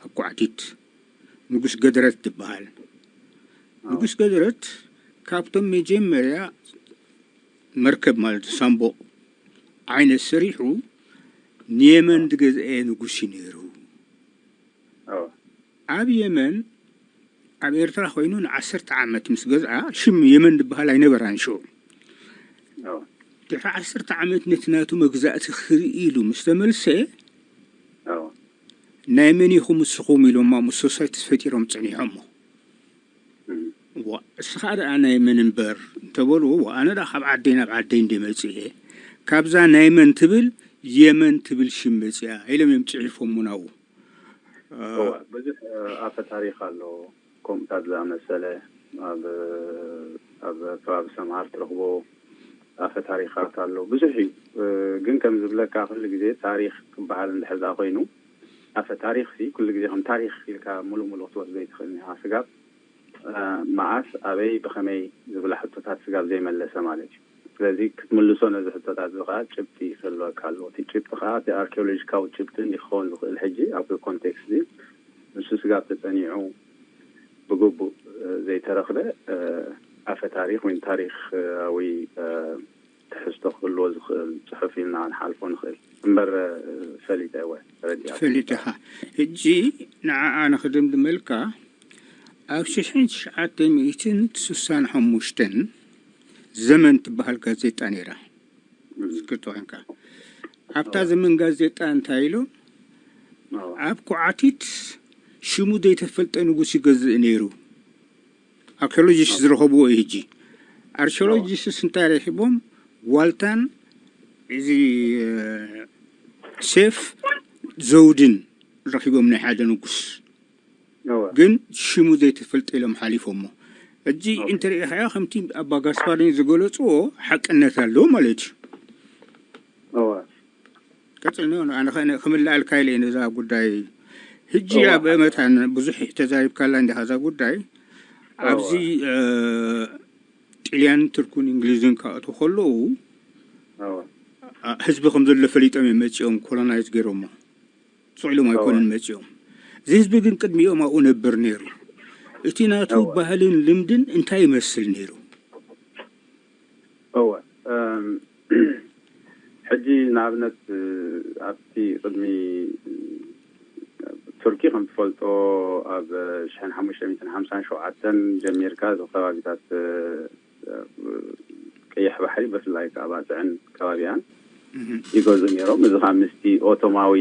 ኣብ ኳዕቲት። ንጉስ ገድረት ዝበሃል። ንጉስ ገድረት ካብቶም መጀመርያ መርከብ ማለት ሳምቦቕ ዓይነት ሰሪሑ ንየመን ዝገዝአ ንጉስ እዩ ነይሩ። ኣብ የመን ኣብ ኤርትራ ኮይኑ ንዓሰርተ ዓመት ምስ ገዝኣ ሽም የመን ዝበሃል ኣይነበራን ሽዑ። ድሕሪ ዓሰርተ ዓመት ነቲ ናቱ መግዛእቲ ክርኢ ኢሉ ምስ ተመልሰ ናይ መን ኢኹም ንስኹም ኢሎማ ምስ ሶሳይትስ ፈጢሮም ጸኒሖሞ። ዋ እስኻ ደኣ ናይ መን እምበር እንተበልዎ፣ ዋ ኣነ ደኣ ካብ ዓደይ ናብ ዓደይ እንደ መጽእ እየ፣ ካብዛ ናይ መን ትብል የመን ትብል ሽም መጽያ ኢሎም እዮም ጽሒፎም ናብኡ። ብዙሕ ኣፈ ታሪክ ኣሎ። ከምኡታት ዝኣመሰለ ኣብ ኣብ ከባቢ ሰምሃር ትረኽቦ ኣፈ ታሪኻት ኣሎ። ብዙሕ እዩ። ግን ከም ዝብለካ ኩሉ ግዜ ታሪክ ክበሃል እንድሕር ደኣ ኮይኑ ኣፈ ታሪክ ሲ ኩሉ ግዜ ከም ታሪክ ኢልካ ሙሉእ ሙሉእ ክትወስዶ ኣይትኽእልን ኢኻ። ስጋብ መዓስ ኣበይ ብኸመይ ዝብላ ሕቶታት ስጋብ ዘይመለሰ ማለት እዩ። ስለዚ ክትምልሶ ነዚ ሕቶታት እዚ ከዓ ጭብጢ ክህልወካ ኣለዎ። እቲ ጭብጢ ከዓ እቲ ኣርኪኦሎጂካዊ ጭብጢ እንዲ ክኸውን ዝኽእል ሕጂ ኣብ ኮንቴክስት እዚ ንሱ ስጋብ ተፀኒዑ ብግቡእ ዘይተረኽበ ኣፈ ታሪክ ወይ ታሪካዊ ትሕዝቶ ክህልዎ ዝኽእል ፅሑፍ ኢልና ክንሓልፎ ንኽእል እምበር ፈሊጠ ወ ረዲኣ ፈሊጥኻ ሕጂ ንዓኣ ንኽድምድመልካ ኣብ ሽሕን ትሽዓተ ሚእትን ስሳን ሓሙሽተን ዘመን ትበሃል ጋዜጣ ነይራ ዝክርቶ ኮንካ ኣብታ ዘመን ጋዜጣ እንታይ ኢሉ ኣብ ኩዓቲት ሽሙ ዘይተፈልጠ ንጉስ ይገዝእ ነይሩ ኣርኪኦሎጂስት ዝረኸብዎ እዩ ሕጂ ኣርኪኦሎጂስትስ እንታይ ረኪቦም ዋልታን እዚ ሴፍ ዘውድን ረኪቦም ናይ ሓደ ንጉስ ግን ሽሙ ዘይተፈልጠ ኢሎም ሓሊፎሞ ሕጂ እንተሪኢኻዮ ከምቲ ኣባ ጋስፓሪን ዝገለፅዎ ሓቅነት ኣለዎ ማለት እዩ ቀፅል ነ ኣነ ክምልኣልካ ኢለ ነዛ ጉዳይ ሕጂ ኣብ መታን ብዙሕ ተዛሪብካላ እንዲኻ እዛ ጉዳይ ኣብዚ ጥልያን ትርኩን እንግሊዝን ክኣቱ ከለዉ ህዝቢ ከም ዘሎ ፈሊጦም እዮም መፂኦም ኮሎናይዝ ገይሮሞ ስቕ ኢሎም ኣይኮነን መፂኦም እዚ ህዝቢ ግን ቅድሚኦም ኣብኡ ነብር ነይሩ እቲ ናቱ ባህልን ልምድን እንታይ ይመስል ነይሩ እወ ሕጂ ንኣብነት ኣብቲ ቅድሚ ቱርኪ ከም ትፈልጦ ኣብ ሽሕን ሓሙሽተ ሚእትን ሓምሳን ሸውዓተን ጀሚርካ እዚ ከባቢታት ቀይሕ ባሕሪ ብፍላይ ከዓ ባፅዕን ከባቢኣን ይገዙ ነይሮም። እዚ ከዓ ምስቲ ኦቶማዊ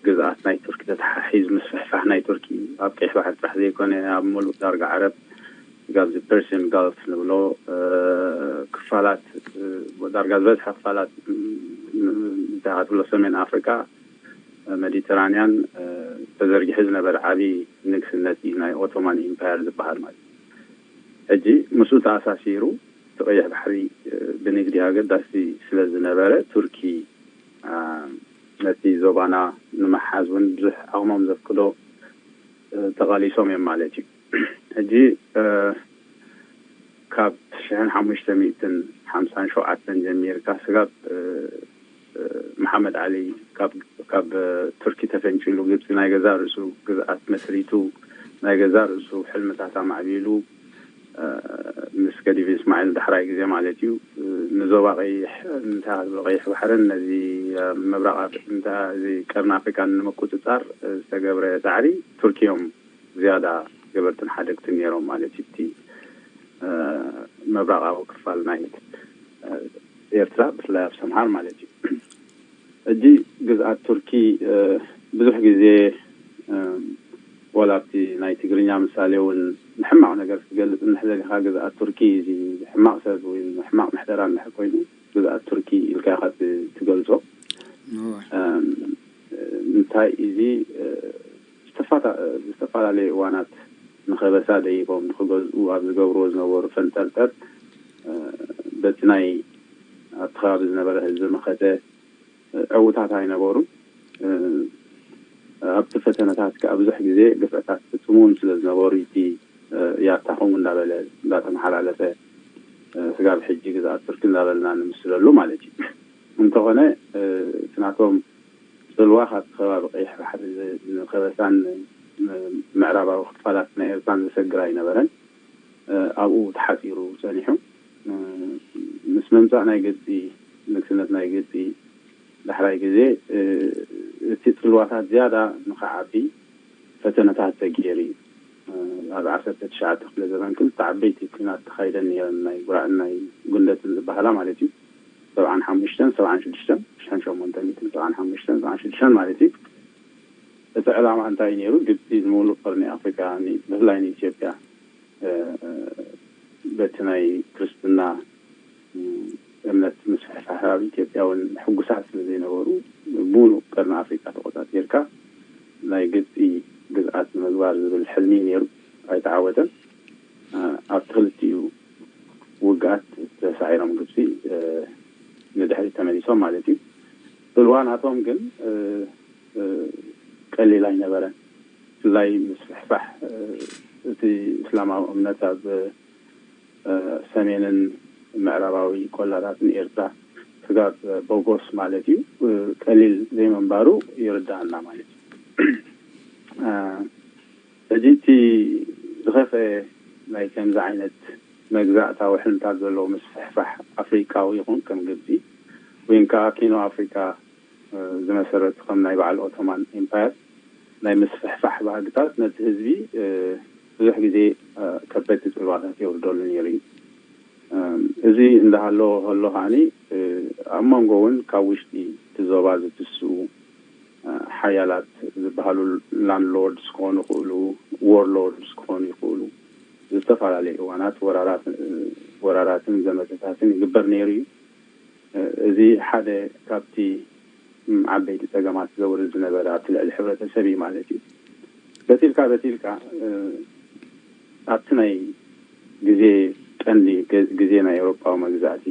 ግዝኣት ናይ ቱርኪ ተተሓሒዝ ምስፍሕፋሕ ናይ ቱርኪ ኣብ ቀይሕ ባሕሪ ጥራሕ ዘይኮነ ኣብ ሙሉእ ዳርጋ ዓረብ ስጋብ እዚ ፐርሲን ጋልፍ ንብሎ ክፋላት ዳርጋ ዝበዝሐ ክፋላት እንታይ ትብሎ ሰሜን ኣፍሪካ ሜዲተራንያን ተዘርጊሑ ዝነበረ ዓብዪ ንግስነት እዩ ናይ ኦቶማን ኢምፓየር ዝበሃል ማለት እዩ። ሕጂ ምስኡ ተኣሳሲሩ እቲ ቀይሕ ባሕሪ ብንግዲ ኣገዳሲ ስለ ዝነበረ ቱርኪ ነቲ ዞባና ንምሓዝ እውን ብዙሕ ዓቕሞም ዘፍቅዶ ተቓሊሶም እዮም ማለት እዩ። ሕጂ ካብ ሽሕን ሓሙሽተ ሚእትን ሓምሳን ሸውዓተን ጀሚርካ ስጋብ መሓመድ ዓሊ ካብ ቱርኪ ተፈንጪሉ ግብፂ ናይ ገዛ ርእሱ ግዝኣት መስሪቱ ናይ ገዛ ርእሱ ሕልምታት ኣማዕቢሉ ምስ ገዲፍ እስማዒል ዳሕራይ ግዜ ማለት እዩ ንዞባ ቀይሕ እንታይ ዝብሎ ቀይሕ ባሕርን ነዚ ምብራቕ ቀርኒ ኣፍሪቃን ንምቁፅፃር ዝተገብረ ፃዕሪ ቱርኪ እዮም ዝያዳ ገበርትን ሓደግትን ነይሮም ማለት እዩ እቲ ምብራቓዊ ክፋል ናይ ኤርትራ ብፍላይ ኣብ ሰምሃር ማለት እዩ ሕጂ ግዝኣት ቱርኪ ብዙሕ ግዜ ወላ ኣብቲ ናይ ትግርኛ ምሳሌ እውን ንሕማቕ ነገር ክትገልፅ እንድሕር ደሊኻ ግዝኣት ቱርኪ እዚ ሕማቕ ሰብ ወይ ሕማቕ ምሕደራ እንድሕር ኮይኑ ግዝኣት ቱርኪ ኢልካ ኢኻ ትገልፆ እንታይ እዚ ዝተፈላለዩ እዋናት ንኸበሳ ደይቦም ንኽገዝኡ ኣብ ዝገብርዎ ዝነበሩ ፈንጠርጠር በቲ ናይ ኣብቲ ከባቢ ዝነበረ ህዝቢ መኸተ ዕዉታት ኣይነበሩን ኣብቲ ፈተነታት ከዓ ብዙሕ ግዜ ግፍዕታት ፍፅሙን ስለ ዝነበሩ እቲ ያታኹም እንዳበለ እንዳተመሓላለፈ ስጋብ ሕጂ ግዝኣት ቱርኪ እንዳበልና ንምስለሉ ማለት እዩ እንተኾነ እቲ ናቶም ፅልዋ ካብቲ ከባቢ ቀይሕ ባሕሪ ንኸበሳን ምዕራባዊ ክፋላት ናይ ኤርትራን ዘሰግር ኣይነበረን። ኣብኡ ተሓፂሩ ፀኒሑ። ምስ ምምፃእ ናይ ግብፂ፣ ንግስነት ናይ ግብፂ ዳሕራይ ግዜ፣ እቲ ፅልዋታት ዝያዳ ንኸዓቢ ፈተነታት ተገይሩ እዩ። ኣብ ዓሰርተ ትሽዓተ ክፍለ ዘበን ክልተ ዓበይቲ ኲናት ተኻይደን ነይረን፣ ናይ ጉራእን ናይ ጉንደትን ዝበሃላ ማለት እዩ። ሰብዓን ሓሙሽተን ሰብዓን ሽዱሽተን፣ ሽሕን ሸሞንተ ሚእትን ሰብዓን ሓሙሽተን ሰብዓን ሽዱሽተን ማለት እዩ። እቲ ዕላማ እንታይ ነይሩ? ግብፂ ንሙሉእ ቀርኒ ኣፍሪካ፣ ኒ- ብፍላይ ንኢትዮጵያ፣ እ፣ በቲ ናይ ክርስትና፣ እ፣ እምነት ምስፍሕፋሕ ኣብ ኢትዮጵያ እውን ሕጉሳት ስለ ዘይነበሩ፣ ሙሉእ ቀርኒ ኣፍሪካ ተቆፃፂርካ ናይ ግብፂ ግዝኣት ንምግባር ዝብል ሕልሚ ነይሩ፣ ኣይተዓወተን። እ፣ ኣብቲ ክልቲኡ ውግኣት ተሳዒሮም ግብፂ፣ እ፣ ንድሕሪት ተመሊሶም ማለት እዩ። ጽልዋ ናቶም ግን፣ እ፣ እ፣ ቀሊል ኣይነበረን። ብፍላይ ምስፍሕፋሕ፣ እ፣ እቲ እስላማዊ እምነት ኣብ፣ እ፣ ሰሜንን ምዕራባዊ ቆላታትን ኤርትራ ስጋብ ቦጎስ ማለት እዩ፣ እ፣ ቀሊል ዘይምንባሩ ይርዳእና ማለት እዩ። እ፣ ሕጂ እቲ ዝኸፍአ ናይ ከምዚ ዓይነት መግዛእታዊ ሕልምታት ዘለዎ ምስፍሕፋሕ ኣፍሪቃዊ ይኹን ከም ግብፂ ወይን ከዓ ኪኖ ኣፍሪቃ፣ እ፣ ዝመሰረቱ ከም ናይ በዓል ኦቶማን ኤምፓየር ናይ ምስፍሕፋሕ ባህግታት ነቲ ህዝቢ፣ እ፣ ብዙሕ ግዜ፣ እ፣ ከበድቲ ጽልዋታት የውርደሉ ነይሩ እዩ። እ፣ እዚ እንዳሃለዎ ከሎ ከዓኒ፣ እ፣ ኣብ መንጎ እውን ካብ ውሽጢ እቲ ዞባ ዝትስኡ፣ እ፣ ሓያላት ዝበሃሉ ላንድሎርድስ ክኾኑ ይኽእሉ፣ ዎርሎርድስ ክኾኑ ይኽእሉ፣ ዝተፈላለዩ እዋናት ወራራት፣ እ፣ ወራራትን ዘመተታትን ይግበር ነይሩ እዩ። እ፣ እዚ ሓደ ካብቲ፣ ም፣ ዓበይቲ ጸገማት ዘውርድ ዝነበረ ኣብቲ ልዕሊ ሕብረተሰብ እዩ ማለት እዩ። በቲልካ በቲልካ፣ እ፣ ኣብቲ ናይ ግዜ ቀንዲ ገ-፣ ግዜ ናይ ኤውሮጳዊ መግዛእቲ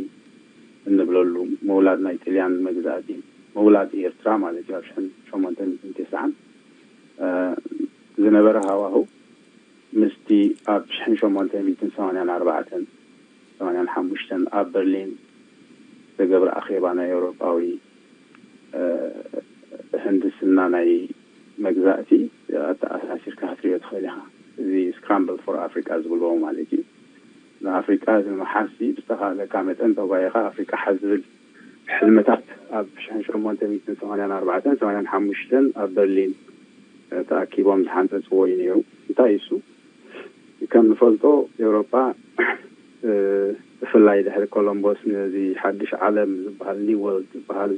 እንብለሉ፣ ምውላድ ናይ ጥልያን መግዛእቲ፣ ምውላድ ኤርትራ ማለት እዩ፣ ኣብ ሽሕን ሸሞንተ ሚእትን ተስዓን፣ እ፣ ዝነበረ ሃዋህው ምስቲ ኣብ ሽሕን ሸሞንተ ሚእትን ሰማንያን ኣርባዕተን ሰማንያን ሓሙሽተን ኣብ በርሊን ዝተገብረ ኣኼባ ናይ ኤውሮጳዊ፣ እ፣ ህንድስና ናይ መግዛእቲ ኣተኣሳሲርካ ክትሪኦ ትኽእል ኢኻ። እዚ ስክራምብል ፎር ኣፍሪቃ ዝብልዎ ማለት እዩ። ንኣፍሪቃ እዚ ንምሓዝሲ ብዝተኻእለካ መጠን ተጓይኻ ኣፍሪቃ ሓዝ ዝብል ሕልምታት ኣብ ሽሕን ሸሞንተ ሚእትን ሰማንያን ኣርባዕተን ሰማንያን ሓሙሽተን ኣብ በርሊን፣ እ፣ ተኣኪቦም ዝሓንጸጽዎ እዩ ነይሩ። እንታይ እሱ? ከም ንፈልጦ ኤውሮጳ፣ እ፣ ብፍላይ ድሕሪ ኮሎምቦስ ነዚ ሓድሽ ዓለም ዝበሃል፣ ኒው ወርልድ ዝበሃል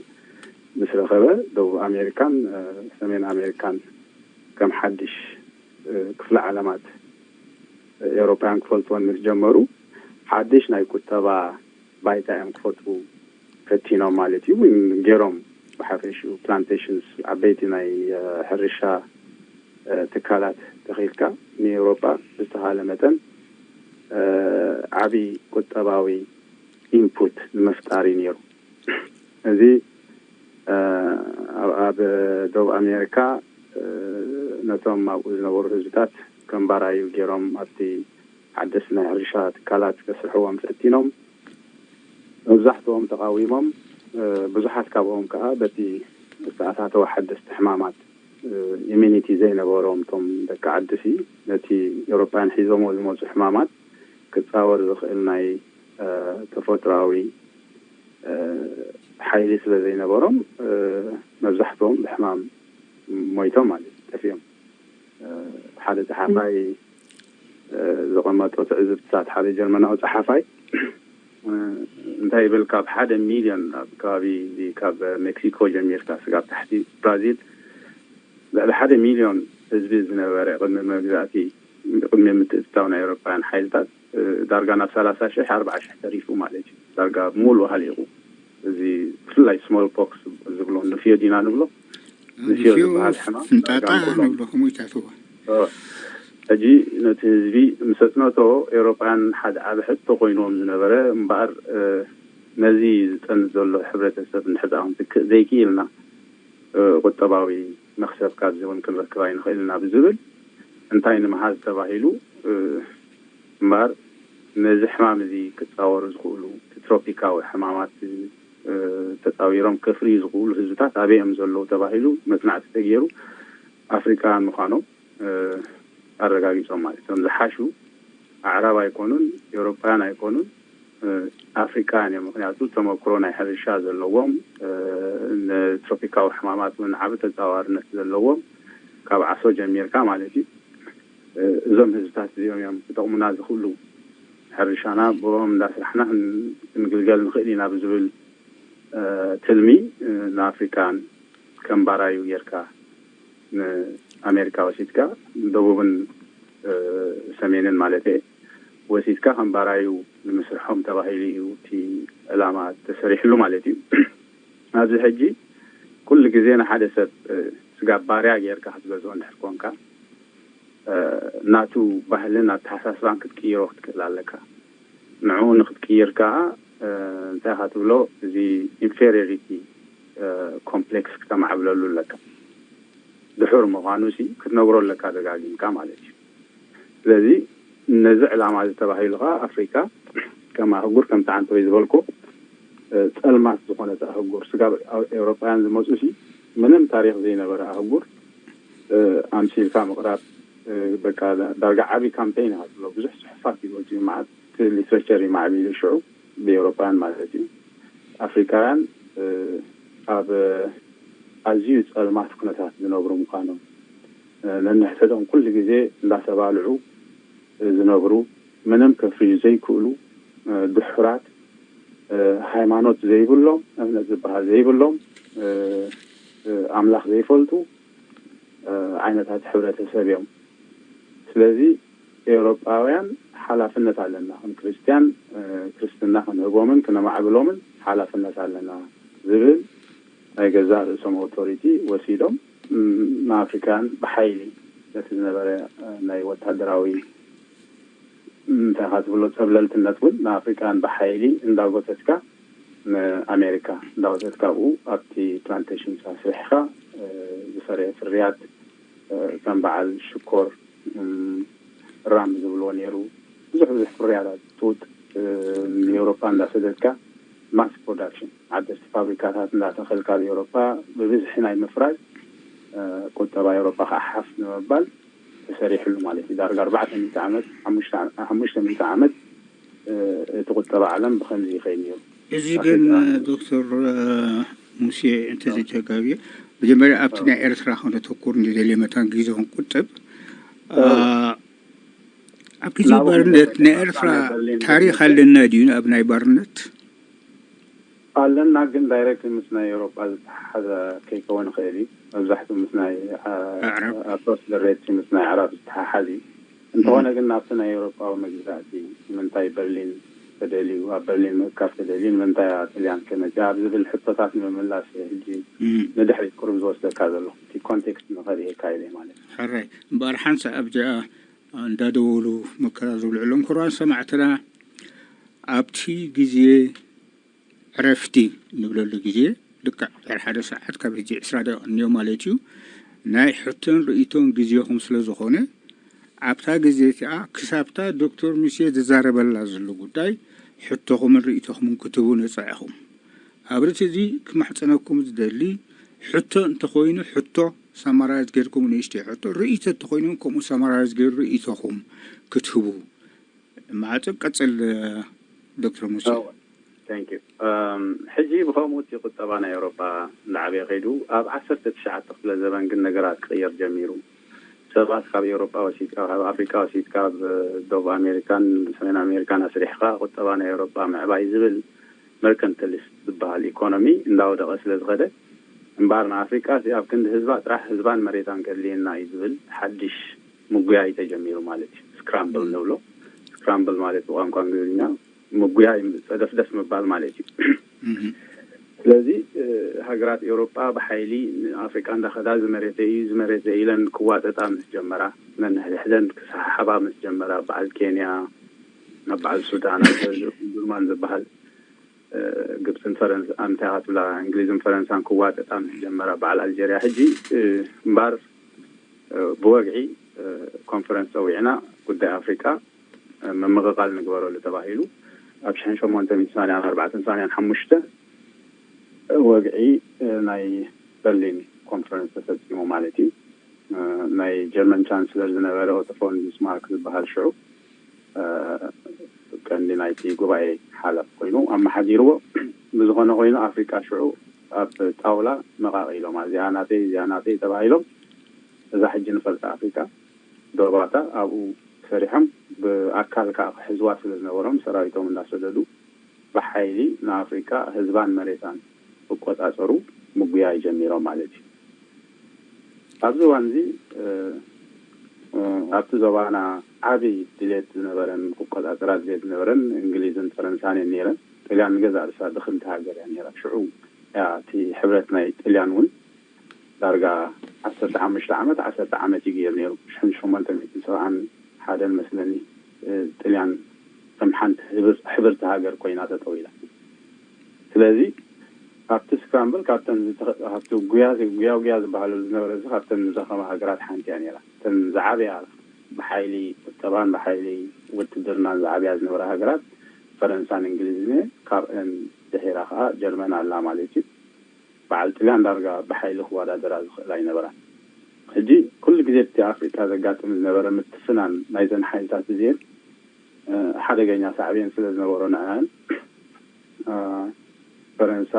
ምስ ረኸበ፣ ደቡብ ኣሜሪካን፣ እ፣ ሰሜን ኣሜሪካን ከም ሓድሽ፣ እ፣ ክፍለ ዓለማት ኤውሮጳውያን ክፈልጥወን ምስ ጀመሩ፣ ሓድሽ ናይ ቁጠባ ባይታ እዮም ክፈጥሩ ፈቲኖም ማለት እዩ። እውን ገይሮም። ብሓፈሽኡ ፕላንቴሽንስ፣ ዓበይቲ ናይ፣ እ፣ ሕርሻ፣ እ፣ ትካላት ተኺልካ ንኤውሮጳ ብዝተኻለ መጠን፣ እ፣ ዓቢ ቁጠባዊ ኢንፑት ንምፍጣር እዩ ነይሩ። እዚ፣ እ፣ ኣብ፣ ኣብ ደቡብ ኣሜሪካ፣ እ፣ ነቶም ኣብኡ ዝነበሩ ህዝብታት ከም ባራዩ ገይሮም ኣብቲ ሓደስቲ ናይ ሕርሻ ትካላት ከስርሕዎም ፈቲኖም። መብዛሕትኦም ተቓዊሞም፣ እ፣ ብዙሓት ካብኦም ከኣ በቲ ዝተኣታተወ ሓደስቲ ሕማማት፣ እ፣ ኢሚኒቲ ዘይነበሮም እቶም ደቂ ዓድሲ ነቲ ኤውሮጳውያን ሒዞምዎ ዝመጹ ሕማማት ክጻወር ዝኽእል ናይ፣ እ፣ ተፈጥሮኣዊ፣ እ፣ ሓይሊ ስለ ዘይነበሮም፣ እ፣ መብዛሕትኦም ብሕማም ሞይቶም ማለት እዩ፣ ጠፊኦም። እ፣ ሓደ ጸሓፋይ፣ እ፣ ዘቐመጦ ትዕዝብትታት፣ ሓደ ጀርመናዊ ጸሓፋይ፣ እ፣ እንታይ ይብል፣ ካብ ሓደ ሚልዮን፣ ኣብ ከባቢ እዚ ካብ ሜክሲኮ ጀሚርካ ስጋብ ታሕቲ ብራዚል ልዕሊ ሓደ ሚልዮን ህዝቢ ዝነበረ፣ ቅድሚ መግዛእቲ፣ ቅድሚ ምትእትታው ናይ ኤውሮጳውያን ሓይልታት፣ እ፣ ዳርጋ ናብ ሰላሳ ሽሕ፣ ኣርባዓ ሽሕ ተሪፉ ማለት እዩ። ዳርጋ ሙሉእ ሃሊቑ። እዚ ብፍላይ ስሞል ፖክስ ዝብሎ፣ ንፍዮ ዲና ንብሎ፣ ንፍዮ ንፍዮ ዝበሃል ሕማም ፍንጣጣ ዳርጋ ንኩሎም ንብሎ፣ ከምኡ ይታትዎ። እ፣ ሕጂ ነቲ ህዝቢ ምስ ኣጽነቶ፣ ኤውሮጳውያን ሓደ ዓቢ ሕቶ ኮይንዎም ዝነበረ እምበኣር፣ እ፣ ነዚ ዝጸንት ዘሎ ሕብረተሰብ እንድሕር ደኣ ክንትክእ ዘይክኢልና፣ እ፣ ቁጠባዊ መኽሰብ ካብዚ እውን ክንረክብ ኣይንኽእል ኢና ብዝብል፣ እንታይ ንምሃዝ ተባሂሉ፣ እ፣ እምበኣር ነዚ ሕማም እዚ ክጻወሩ ዝኽእሉ፣ እቲ ትሮፒካዊ ሕማማት፣ እ፣ ተጻዊሮም ከፍርዩ ዝኽእሉ ህዝብታት ኣበይ እዮም ዘለዉ ተባሂሉ መጽናዕቲ ተገይሩ፣ ኣፍሪቃውያን ምዃኖም ኣረጋጊጾም ማለት እዮም። ዝሓሹ ኣዕራብ ኣይኮኑን፣ ኤውሮፓውያን ኣይኮኑን፣ ኣፍሪቃውያን እዮም። ምክንያቱ ተመክሮ ናይ ሕርሻ ዘለዎም፣ ንትሮፒካዊ ሕማማት እውን ዓቢ ተጻዋርነት ዘለዎም፣ ካብ ዓሶ ጀሚርካ ማለት እዩ። እዞም ህዝብታት እዚኦም እዮም ክጠቕሙና ዝኽእሉ። ሕርሻና ብኦም እንዳስራሕና ክንግልገል ንኽእል ኢና ብዝብል ትልሚ ንኣፍሪካን ከም ባራዩ ጌርካ ንኣሜሪካ ወሲድካ፣ ደቡብን ሰሜንን ማለት እየ፣ ወሲድካ ከም ባራዩ ንምስርሖም ተባሂሉ እዩ እቲ ዕላማ ተሰሪሕሉ ማለት እዩ። ኣብዚ ሕጂ ኩሉ ግዜ ንሓደ ሰብ ስጋብ ባርያ ጌርካ ክትገዝኦ እንድሕር ኮንካ፣ ናቱ ባህልን ኣተሓሳስባን ክትቅይሮ ክትክእል ኣለካ። ንዕኡ ንክትቅይር ከዓ እንታይ ኢኻ ትብሎ? እዚ ኢንፌሪዮሪቲ ኮምፕሌክስ ክተማዕብለሉ ኣለካ። ድሑር ምዃኑ ሲ ክትነግሮ ኣለካ ደጋጊምካ ማለት እዩ። ስለዚ ነዚ ዕላማ እዚ ተባሂሉ ከዓ ኣፍሪካ ከም ኣህጉር ከምቲ ዓንተወይ ዝበልኩ ጸልማት ዝኾነት ኣህጉር፣ ስጋብ ኤውሮጳውያን ዝመፁ ሲ ምንም ታሪክ ዘይነበረ ኣህጉር ኣምሲልካ ምቕራብ፣ በቃ ዳርጋ ዓብዪ ካምፔይን ኢኻ ትብሎ። ብዙሕ ፅሑፋት እዩ ወፂኡ፣ መዓት ሊትሬቸር እዩ ማዕቢሉ ሽዑ ብኤውሮጳውያን ማለት እዩ። ኣፍሪካውያን ኣብ ኣዝዩ ጸልማት ኩነታት ዝነብሩ ምዃኖም፣ ነንሕድሕዶም ኩሉ ግዜ እንዳተባልዑ ዝነብሩ፣ ምንም ከፍርዩ ዘይክእሉ፣ ድሑራት፣ ሃይማኖት ዘይብሎም፣ እምነት ዝበሃል ዘይብሎም፣ ኣምላኽ ዘይፈልጡ ዓይነታት ሕብረተሰብ እዮም። ስለዚ ኤውሮጳውያን ሓላፍነት ኣለና፣ ከም ክርስትያን ክርስትና ክንህቦምን ክነማዕብሎምን ሓላፍነት ኣለና ዝብል ናይ ገዛእ ርእሶም ኣውቶሪቲ ወሲዶም ንኣፍሪካውያን ብሓይሊ ነቲ ዝነበረ ናይ ወታደራዊ እንታይ ኢኻ ትብሎ ጸብለልትነት እውን ንኣፍሪካውያን ብሓይሊ እንዳጎተትካ ንኣሜሪካ እንዳወሰድካ ኣብኡ ኣብቲ ፕላንቴሽን ኣስሪሕኻ ዝፈረየ ፍርያት ከም በዓል ሽኮር፣ ራም ዝብልዎ ነይሩ። ብዙሕ ብዙሕ ፍርያታት ጡጥ ንኤውሮፓ እንዳሰደድካ ማስ ፕሮዳክሽን፣ ዓደስቲ ፋብሪካታት እንዳተኸልካ ኣብ ኤውሮፓ ብብዝሒ ናይ ምፍራይ ቁጠባ ኤውሮፓ ከዓ ሓፍ ንምባል ተሰሪሕሉ ማለት እዩ። ዳርጋ ኣርባዕተ ሚእቲ ዓመት፣ ሓሙሽተ ሚእቲ ዓመት እቲ ቁጠባ ዓለም ብኸምዚ ይኸይድ ነይሩ። እዚ ግን ዶክተር ሙሴ እንተዘይተጋብየ፣ መጀመርያ ኣብቲ ናይ ኤርትራ ከነተኩር እንደደልየ መታን ግዜ ክንቁጥብ። ኣብ ግዜ ባርነት ናይ ኤርትራ ታሪክ ኣለና ድዩ? ኣብ ናይ ባርነት ኣለና፣ ግን ዳይሬክት ምስ ናይ ኤውሮጳ ዝተሓሓዘ ከይከውን ይኽእል እዩ። መብዛሕትኡ ምስ ናይ ኣዕራብ ኣክሮስ ደሬት ምስ ናይ ኣዕራብ ዝተሓሓዝ እዩ። እንተኾነ ግን ናብቲ ናይ ኤውሮጳዊ መግዛእቲ ንምንታይ በርሊን ተደልዩ፣ ኣብ በርሊን ምእካብ ተደልዩ፣ ንምንታይ ኣብ ጥልያን ከመጽእ ኣብ ዝብል ሕቶታት ንምምላስ ሕጂ ንድሕሪት ቁሩብ ዝወስደካ ዘሎ እቲ ኮንቴክስት ንኸርእየካ ኢለ ማለት እዩ። ሕራይ እምበኣር ሓንሳእ ኣብዚኣ እንዳደወሉ መከራ ዝብልዕሎም ክቡራን ሰማዕትና ኣብቲ ግዜ ዕረፍቲ ንብለሉ ግዜ ልክዕ ድሕሪ ሓደ ሰዓት ካብ ሕጂ ዕስራ ደቂቕ እኒኦ ማለት እዩ። ናይ ሕቶን ርእይቶን ግዜኹም ስለ ዝኾነ ኣብታ ግዜ እቲኣ ክሳብታ ዶክተር ሙሴ ዝዛረበላ ዘሎ ጉዳይ ሕቶኹምን ርእይቶኹምን ክትህቡ ነፃ ኢኹም። ኣብ ርእሲ እዚ ክማሕፀነኩም ዝደሊ ሕቶ እንተኾይኑ ሕቶ ሳማራይዝ ጌርኩም ንእሽተይ ሕቶ፣ ርእይቶ እንተኾይኑ ከምኡ ሳማራይዝ ጌሩ ርእይቶኹም ክትህቡ ማዕጽብ ቀጽል ዶክተር ሙሴ። ሕጂ ብኸምኡ እቲ ቁጠባ ናይ ኤውሮጳ እንዳዓበየ ከይዱ ኣብ ዓሰርተ ትሽዓተ ክፍለ ዘበን ግን ነገራት ክቕየር ጀሚሩ። ሰባት ካብ ኤውሮጳ ወሲድካ፣ ካብ ኣፍሪቃ ወሲድካ፣ ካብ ደቡብ ኣሜሪካን ሰሜን ኣሜሪካን ኣስሪሕካ ቁጠባ ናይ ኤውሮጳ ምዕባይ ዝብል መርከንተሊስት ዝበሃል ኢኮኖሚ እንዳወደቐ ስለ ዝኸደ እምበኣር ንኣፍሪቃ እዚ ኣብ ክንዲ ህዝባ ጥራሕ ህዝባን መሬታን ከድልየና እዩ ዝብል ሓድሽ ምጉያይ ተጀሚሩ ማለት እዩ። ስክራምብል ንብሎ። ስክራምብል ማለት ብቋንቋ እንግሊዝኛ ምጉያይ፣ ጸደፍደፍ ምባል ማለት እዩ። ስለዚ ሃገራት ኤውሮጳ ብሓይሊ ንኣፍሪቃ እንዳኸዳ እዚ መሬተይ እዩ፣ እዚ መሬተይ ኢለን ክዋጠጣ ምስ ጀመራ፣ ነንሕድሕደን ክሰሓሓባ ምስ ጀመራ፣ በዓል ኬንያ፣ ኣብ በዓል ሱዳን፣ ኣብ በዓል ኦምዱርማን ዝበሃል ግብፅን ፈረንሳ እንታይ ትብላ እንግሊዝን ፈረንሳን ክዋጠጣ ምስ ጀመራ በዓል ኣልጀርያ ሕጂ እምባር ብወግዒ ኮንፈረንስ ፀዊዕና ጉዳይ ኣፍሪቃ ምምቕቓል ንግበረሉ ተባሂሉ ኣብ ሽሕን ሸሞንተ ሚእትን ሰማንያን ኣርባዕተን ሰማንያን ሓሙሽተ ወግዒ ናይ በርሊን ኮንፈረንስ ተፈፂሙ ማለት እዩ። ናይ ጀርመን ቻንስለር ዝነበረ ኦቶ ፎን ቢስማርክ ዝበሃል ሽዑ ቀንዲ ናይቲ ጉባኤ ሓላፍ ኮይኑ ኣመሓዲርዎ። ብዝኾነ ኮይኑ ኣፍሪቃ ሽዑ ኣብ ጣውላ መቓቒሎም፣ እዚኣ ናተይ፣ እዚኣ ናተይ ተባሂሎም፣ እዛ ሕጂ ንፈልጣ ኣፍሪቃ ዶባታ ኣብኡ ሰሪሖም፣ ብኣካል ከዓ ክሕዝዋ ስለ ዝነበሮም ሰራዊቶም እንዳሰደዱ ብሓይሊ ንኣፍሪቃ ህዝባን መሬታን ክቆጻጸሩ ምጉያይ ጀሚሮም ማለት እዩ። ኣብዚ እዋን እዚ ኣብቲ ዞባና ዓብዪ ድሌት ዝነበረን ክቆጻጸራ ድሌት ዝነበረን እንግሊዝን ፈረንሳን እየን ነይረን። ጥልያን ንገዛእ ርእሳ ድኽምቲ ሃገር እያ ነይራ። ሽዑ እያ እቲ ሕብረት ናይ ጥልያን እውን ዳርጋ ዓሰርተ ሓሙሽተ ዓመት ዓሰርተ ዓመት እዩ ገይሩ ነይሩ። ሽሕን ሸሞንተ ሚእትን ሰብዓን ሓደን መስለኒ ጥልያን ከም ሓንቲ ሕብርቲ ሃገር ኮይና ተጠዊላ። ስለዚ ኣብቲ ስክራምብል ካብተን ካብቲ ጉያ ጉያ ጉያ ዝበሃለሉ ዝነበረ እዚ ካብተን ዝደኸማ ሃገራት ሓንቲ እያ ነይራ። እተን ዝዓበያ ብሓይሊ ቁጠባን ብሓይሊ ውትድርናን ዝዓበያ ዝነበራ ሃገራት ፈረንሳን እንግሊዝን እየ። ካብአን ድሒራ ከዓ ጀርመን ኣላ ማለት እዩ። በዓል ጥልያን ዳርጋ ብሓይሊ ክወዳደራ ዝኽእል ኣይነበራን። ሕጂ ኩሉ ግዜ እቲ ኣፍሪቃ ዘጋጥም ዝነበረ ምትፍናን ናይዘን ሓይልታት እዚአን ሓደገኛ ሳዕቤን ስለ ዝነበሮ ንዕን ፈረንሳ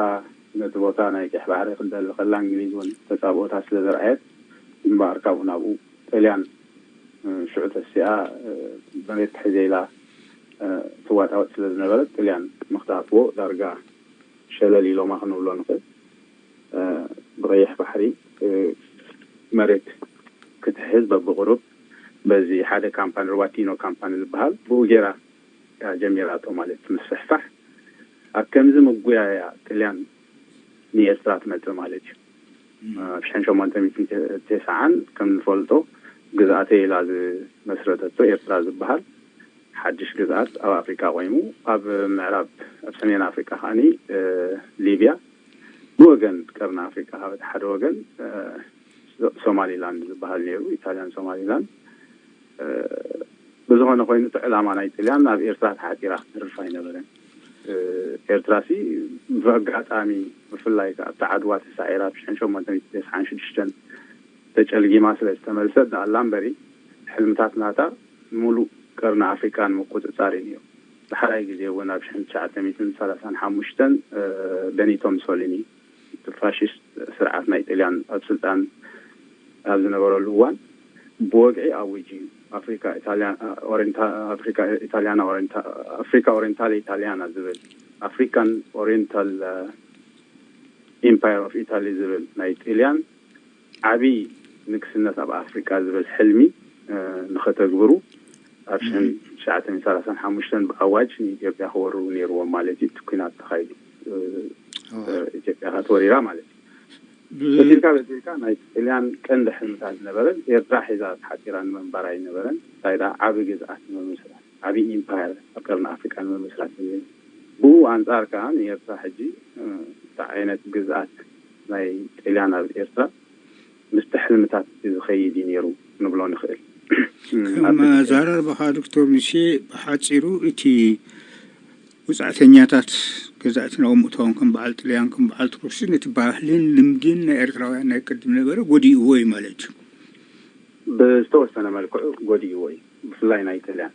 ነቲ ቦታ ናይ ቀይሕ ባሕሪ ክደሊ ከላ እንግሊዝ እውን ተጻብኦታ ስለ ዘርኣየት እምበኣር ካብኡ ናብኡ ጥልያን ሽዑ ተሲኣ መሬት ክሕዘ ኢላ ትዋጣወጥ ስለ ዝነበረት ጥልያን ምክታትዎ ዳርጋ ሸለል ኢሎማ ክንብሎ ንኽእል። ብቐይሕ ባሕሪ መሬት ክትሕዝ በብቕሩብ በዚ ሓደ ካምፓኒ ሩባቲኖ ካምፓኒ ዝበሃል ብኡ ገይራ ጀሚራቶ ማለት ምስፍሕፋሕ ኣብ ከምዚ ምጉያያ ጥልያን ንኤርትራ ትመጽእ ማለት እዩ። ኣብ ሽሕን ሸሞንተ ሚእትን ተስዓን ከም ንፈልጦ ግዝኣተይ ኢላ ዝመስረተቶ ኤርትራ ዝበሃል ሓድሽ ግዝኣት ኣብ ኣፍሪካ ቆይሙ ኣብ ምዕራብ ኣብ ሰሜን ኣፍሪካ ከዓኒ ሊብያ ብወገን ቀርኒ ኣፍሪካ ካብ እቲ ሓደ ወገን ሶማሊላንድ ዝበሃል ነይሩ፣ ኢታልያን ሶማሊላንድ። ብዝኾነ ኮይኑ እቲ ዕላማ ናይ ጥልያን ኣብ ኤርትራ ተሓፂራ ክትተርፍ ኣይነበረን። ኤርትራ ሲ ብኣጋጣሚ ብፍላይ ከዓ ኣብቲ ዓድዋ ተሳዒራ ኣብ ሽሕን ሸሞንተ ሚእትን ተስዓን ሽዱሽተን ተጨልጊማ ስለ ዝተመልሰት ንኣላ እምበሪ ሕልምታት ናታ ሙሉእ ቀርኒ ኣፍሪቃ ንምቁፅፃር እዩ ነይሩ። ዳሕራይ ግዜ እውን ኣብ ሽሕን ትሽዓተ ሚእትን ሰላሳን ሓሙሽተን በኒቶ ሙሶሊኒ እቲ ፋሽስት ስርዓት ናይ ጥልያን ኣብ ስልጣን ኣብ ዝነበረሉ እዋን ብወግዒ ኣዊጁ እዩ። ኣፍሪካ ኢታልያ ኦሪንታ ኣፍሪካ ኢታልያና ኦሪንታ ኣፍሪካ ኦሪንታል ኢታልያና ዝብል ኣፍሪካን ኦሪንታል ኢምፓየር ኦፍ ኢታሊ ዝብል ናይ ጥልያን ዓብዪ ንግስነት ኣብ ኣፍሪቃ ዝብል ሕልሚ ንኸተግብሩ ኣብ ሽሕን ትሽዓተ ሚእትን ሰላሳን ሓሙሽተን ብኣዋጅ ንኢትዮጵያ ክወርሩ ነይርዎም ማለት እዩ። እቲ ኲናት ተኻይዱ ኢትዮጵያ ከኣ ተወሪራ ማለት እዩ። በዚልካ በዚልካ ናይ ጥልያን ቀንዲ ሕልምታት ዝነበረን ኤርትራ ሒዛ ተሓፂራ ንምንባር ኣይነበረን። እንታይ ደኣ ዓቢ ግዝኣት ንምምስራት ዓቢ ኢምፓየር ኣብ ቀርኒ ኣፍሪቃ ንምምስራት እዩ። ብኡ ኣንጻር ከኣ ንኤርትራ ሕጂ እንታይ ዓይነት ግዝኣት ናይ ጥልያን ኣብ ኤርትራ ምስቲ ሕልምታት ዝኸይድ እዩ ነይሩ ንብሎ ንኽእል። ከም ኣዘራርባኻ ዶክተር ሙሴ ብሓፂሩ እቲ ውፃእተኛታት ገዛእቲ ናብኡ ምእታዎም ከም በዓል ጥልያን ከም በዓል ቱርክሲ ነቲ ባህልን ልምድን ናይ ኤርትራውያን ናይ ቅድም ነበረ ጎዲእዎ እዩ ማለት እዩ። ብዝተወሰነ መልክዑ ጎዲእዎ እዩ፣ ብፍላይ ናይ ጥልያን።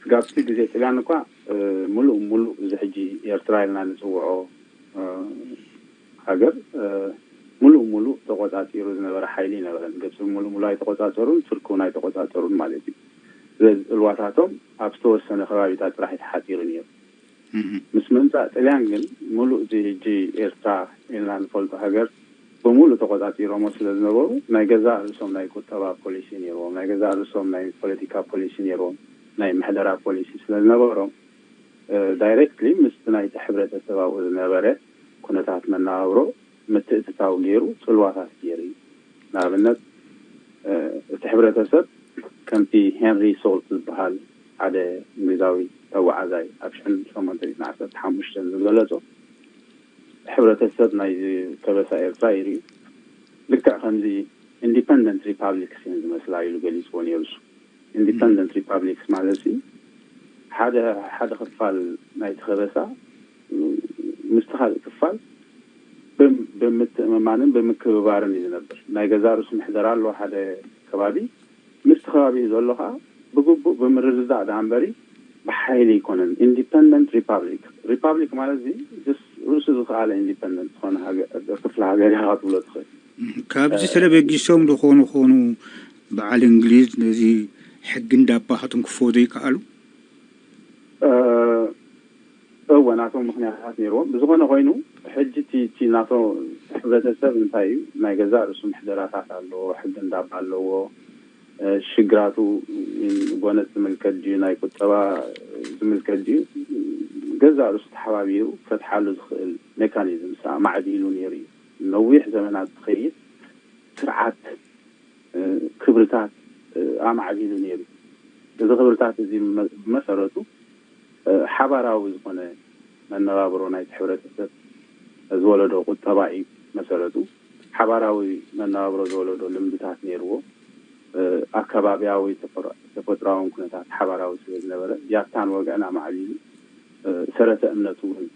ስጋብቲ ግዜ ጥልያን እኳ ሙሉእ ሙሉእ እዚ ሕጂ ኤርትራ ኢልና ንፅውዖ ሃገር ሙሉእ ሙሉእ ተቆፃፂሩ ዝነበረ ሓይሊ ይነበረን። ግብፂ ሙሉእ ሙሉእ ኣይተቆፃፀሩን፣ ቱርኪ እውን ኣይተቆፃፀሩን ማለት እዩ። ስለዚ ፅልዋታቶም ኣብ ዝተወሰነ ከባቢታት ጥራሕ እዩ ተሓፂሩ ነይሩ። ምስ ምምፃእ ጥልያን ግን ሙሉእ እዚ ሕጂ ኤርትራ ኢልና ንፈልጦ ሃገር ብሙሉእ ተቆፃፂሮሞ ስለ ዝነበሩ ናይ ገዛእ ርእሶም ናይ ቁጠባ ፖሊሲ ነይርዎም፣ ናይ ገዛእ ርእሶም ናይ ፖለቲካ ፖሊሲ ነይርዎም፣ ናይ ምሕደራ ፖሊሲ ስለ ዝነበሮም ዳይሬክትሊ ምስቲ ናይቲ ሕብረተሰብ ኣብኡ ዝነበረ ኩነታት መነባብሮ ምትእትታው ገይሩ ፅልዋታት ገይሩ እዩ። ንኣብነት እቲ ሕብረተሰብ ከምቲ ሄንሪ ሶልት ዝበሃል ሓደ እንግሊዛዊ ተጓዓዛይ ኣብ ሽሕን ሸሞንተ ሚእትን ዓሰርተ ሓሙሽተን ዝገለጾ ሕብረተሰብ ናይ ከበሳ ኤርትራ ይርኢ ልክዕ ከምዚ ኢንዲፐንደንት ሪፓብሊክስ እየን ዝመስላ ኢሉ ገሊፅዎ ነይሩ። እሱ ኢንዲፐንደንት ሪፓብሊክስ ማለት ሲ ሓደ ሓደ ክፋል ናይቲ ከበሳ ምስቲ ካልእ ክፋል ብምትእምማንን ብምክብባርን እዩ ዝነብር። ናይ ገዛእ ርእሱ ምሕደራ ኣለዎ ሓደ ከባቢ፣ ምስቲ ከባቢኡ ዘሎ ከዓ ብግቡእ ብምርድዳእ ደኣ እምበሪ ብሓይሊ ኣይኮነን። ኢንዲፐንደንት ሪፓብሊክ፣ ሪፓብሊክ ማለት እዚ ርእሱ ዝኸኣለ ኢንዲፐንደንት ዝኾነ ክፍለ ሃገር ኢኻ ክትብሎ ትኽእል። ካብዚ ተበጊሶም ዝኾኑ ኾኑ በዓል እንግሊዝ ነዚ ሕጊ እንዳባ ክትንክፎ ዘይከኣሉ? እወ፣ ናቶም ምኽንያታት ነይርዎም። ብዝኾነ ኮይኑ ሕጂ እቲ ናቶ ሕብረተሰብ እንታይ እዩ፣ ናይ ገዛእ ርእሱ ምሕደራታት ኣለዎ፣ ሕጊ እንዳባ ኣለዎ። ሽግራቱ ጎነጽ ዝምልከት ድዩ፣ ናይ ቁጠባ ዝምልከት ድዩ፣ ገዛእ ርእሱ ተሓባቢሩ ክፈትሓሉ ዝኽእል ሜካኒዝም ኣማዕቢሉ ነይሩ እዩ። ነዊሕ ዘመናት ዝኸይድ ስርዓት ክብርታት ኣማዕቢሉ ነይሩ። እዚ ክብርታት እዚ ብመሰረቱ ሓባራዊ ዝኾነ መነባብሮ ናይቲ ሕብረተሰብ ዝወለዶ ቁጠባ እዩ። መሰረቱ ሓባራዊ መነባብሮ ዝወለዶ ልምድታት ነይርዎ። ኣከባቢያዊ ተፈጥሮኣውን ኩነታት ሓባራዊ ስለ ዝነበረ ያታን ወግዕን ኣማዕቢሉ፣ ሰረተ እምነቱ እውን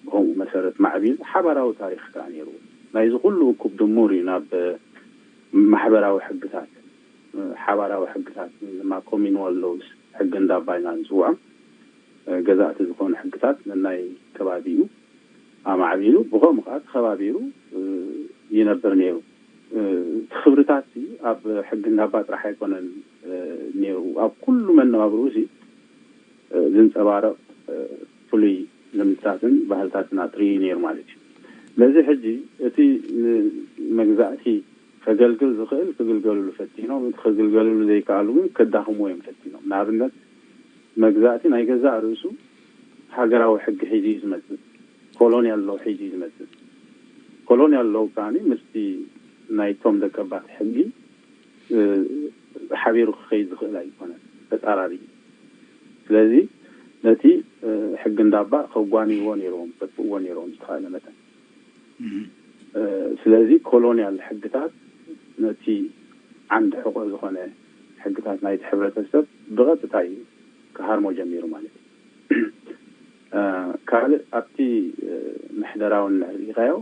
ብኸምኡ መሰረት ማዕቢሉ ሓባራዊ ታሪኽ ከዓ ነይርዎ። ናይዚ ኩሉ እኩብ ድሙር እዩ ናብ ማሕበራዊ ሕግታት፣ ሓባራዊ ሕግታት ድማ ኮሚንወል ሎውስ፣ ሕጊ እንዳባ ኢና ንፅውዖም። ገዛእቲ ዝኾኑ ሕግታት ነናይ ከባቢኡ ኣማዕቢሉ፣ ብኸምኡ ከዓ ተኸባቢሩ ይነብር ነይሩ። እቲ ክብርታት ኣብ ሕጊ እንዳባ ጥራሕ ኣይኮነን ነይሩ፣ ኣብ ኩሉ መነባብርኡ ዝንፀባረቕ ፍሉይ ልምድታትን ባህልታትን ኣጥርዩ ነይሩ ማለት እዩ። ነዚ ሕጂ እቲ ንመግዛእቲ ከገልግል ዝኽእል ክግልገሉሉ ፈቲኖም፣ እቲ ክግልገሉሉ ዘይከኣሉ ግን ከዳኽምዎ እዮም ፈቲኖም። ንኣብነት መግዛእቲ ናይ ገዛእ ርእሱ ሃገራዊ ሕጊ ሒዙ እዩ ዝመጽእ፣ ኮሎኒያል ሎው ሒዙ እዩ ዝመጽእ። ኮሎኒያል ሎው ከኣ ምስቲ ናይቶም ደቀባት ሕጊ ሓቢሩ ክኸይድ ዝኽእል ኣይኮነን፣ ተጻራሪ እዩ። ስለዚ ነቲ ሕጊ እንዳባ ከጓንይዎ ነይርዎም፣ ከጥፍእዎ ነይርዎም ዝተኻእለ መጠን። ስለዚ ኮሎኒያል ሕግታት ነቲ ዓንዲ ሕቆ ዝኾነ ሕግታት ናይቲ ሕብረተሰብ ብቐጥታ እዩ ክሃርሞ ጀሚሩ ማለት እዩ። ካልእ ኣብቲ ምሕደራውን ርኢኻዮ፣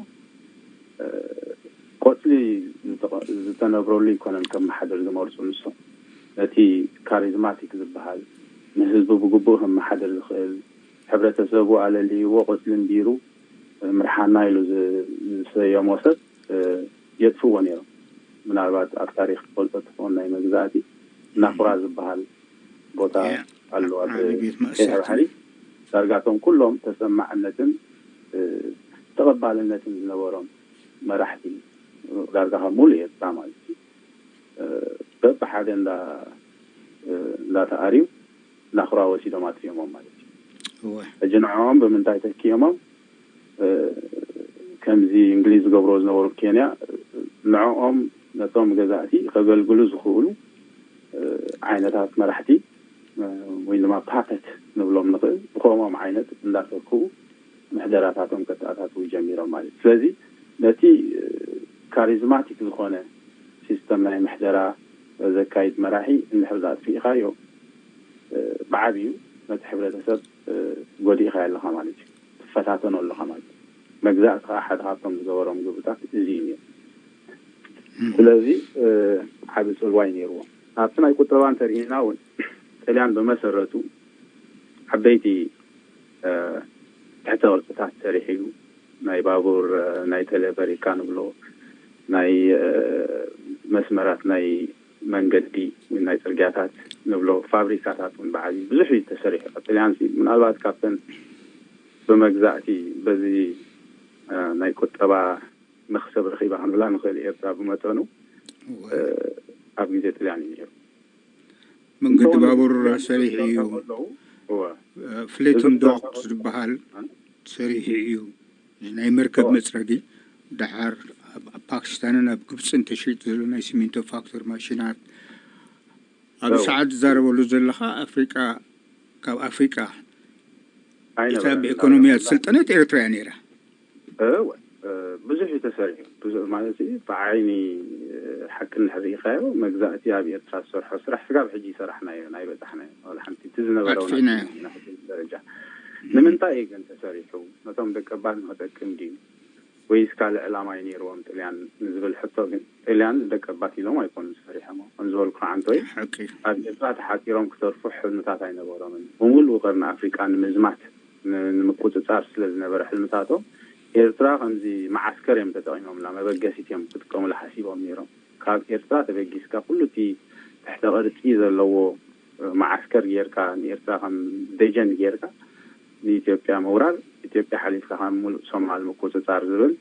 ቆጽሊ ዝተነብረሉ ይኮነን ከመሓድር ዝመርጹ ንሶም። ነቲ ካሪዝማቲክ ዝበሃል ንህዝቢ ብግቡእ ከመሓድር ዝኽእል፣ ሕብረተሰቡ ኣለልይዎ ቆጽሊ እንዲሩ ምርሓና ኢሉ ዝሰየሞ ሰብ የጥፍዎ ነይሮም። ምናልባት ኣብ ታሪኽ ትፈልጦ ትኸውን፣ ናይ መግዛእቲ ናኹራ ዝበሃል ቦታ ኣሎ ኣብ ቀይሕ ባሕሪ። ዳርጋቶም ኩሎም ተሰማዕነትን ተቐባልነትን ዝነበሮም መራሕቲ፣ ዳርጋ ካብ ሙሉእ ኤርትራ ማለት እዩ፣ በብሓደ እንዳተኣርዩ ናኹራ ወሲዶም ኣጥፊኦሞም ማለት እዩ። ሕጂ ንዕኦም ብምንታይ ተኪኦሞም? ከምዚ እንግሊዝ ዝገብርዎ ዝነበሩ ኬንያ፣ ንዕኦም ነቶም ገዛእቲ ከገልግሉ ዝኽእሉ ዓይነታት መራሕቲ ወይ ድማ ፓፐት ንብሎም ንኽእል፣ ብኸምኦም ዓይነት እንዳተክኡ ምሕደራታቶም ከተኣታትዉ ጀሚሮም ማለት እዩ። ስለዚ ነቲ ካሪዝማቲክ ዝኾነ ሲስተም ናይ ምሕደራ ዘካይድ መራሒ እንድሕር ኣጥፊእኻዮ፣ ብዓብዩ ነቲ ሕብረተሰብ ጎዲእኻዮ ኣለኻ ማለት እዩ፣ ትፈታተኖ ኣለኻ ማለት እዩ። መግዛእቲ ከዓ ሓደ ካብቶም ዝገበሮም ግብርታት እዚ እዩ ነይሩ። ስለዚ ዓቢ ፅልዋ እዩ ነይርዎ። ኣብቲ ናይ ቁጠባ እንተርኢና እውን ጥልያን ብመሰረቱ ዓበይቲ ትሕተ ቅርፅታት ሰሪሑ እዩ። ናይ ባቡር፣ ናይ ቴሌፈሪካ ንብሎ፣ ናይ መስመራት ናይ መንገዲ፣ ናይ ፅርግያታት ንብሎ፣ ፋብሪካታት እውን ብዓብዩ ብዙሕ እዩ ተሰሪሑ። ጥልያን ምናልባት ካብተን ብመግዛእቲ በዚ ናይ ቁጠባ መኽሰብ ረኺባ ክንብላ ንኽእል። ኤርትራ ብመጠኑ ኣብ ግዜ ጥልያን እዩ ነይሩ። መንገዲ ባቡር ሰሪሑ እዩ። ፍሌትን ዶክ ዝበሃል ሰሪሑ እዩ። ናይ መርከብ መፅረጊ ደሓር ኣብ ፓኪስታንን ኣብ ግብፅን ተሸይጡ ዘሎ ናይ ሲሚንቶ ፋክተር ማሽናት ኣብዚ ሰዓት ዝዛረበሉ ዘለኻ ኣፍሪቃ፣ ካብ ኣፍሪቃ እታ ብኢኮኖሚያ ዝሰልጠነት ኤርትራ እያ ነይራ። ብዙሕ እዩ ተሰሪሑ። ብዙሕ ማለት እዩ፣ ብዓይኒ ሓቂ እንድሕር ርኢኻዮ፣ መግዛእቲ ኣብ ኤርትራ ዝሰርሖ ስራሕ ስጋብ ሕጂ ይሰራሕናዮ፣ ናይ በጻሕናዮ፣ ዋላ ሓንቲ እቲ ዝነበረ ደረጃ። ንምንታይ እዩ ግን ተሰሪሑ? ነቶም ደቀባት ንክጠቅም ድዩ? ወይስ ካልእ ዕላማ እዩ ነይርዎም ጥልያን ንዝብል ሕቶ ግን፣ ጥልያን ደቀባት ኢሎም ኣይኮኑን ሰሪሖሞ። ከም ዝበልኩ ዓንቶይ፣ ኣብ ኤርትራ ተሓጺሮም ክተርፉ ሕልምታት ኣይነበሮምን። ብምሉእ ቀርኒ ኣፍሪቃ ንምዝማት፣ ንምቁጽጻር ስለ ዝነበረ ሕልምታቶም፣ ኤርትራ ከምዚ መዓስከር እዮም ተጠቒሞምላ፣ መበገሲት እዮም ክጥቀሙላ ሓሲቦም ነይሮም። ካብ ኤርትራ ተበጊስካ ኩሉ እቲ ትሕተ ቅርጺ ዘለዎ መዓስከር ጌርካ፣ ንኤርትራ ከም ደጀን ጌርካ ንኢትዮጵያ ምውራር፣ ኢትዮጵያ ሓሊፍካ ከም ሙሉእ ሶማል ምቁጽጻር ዝብል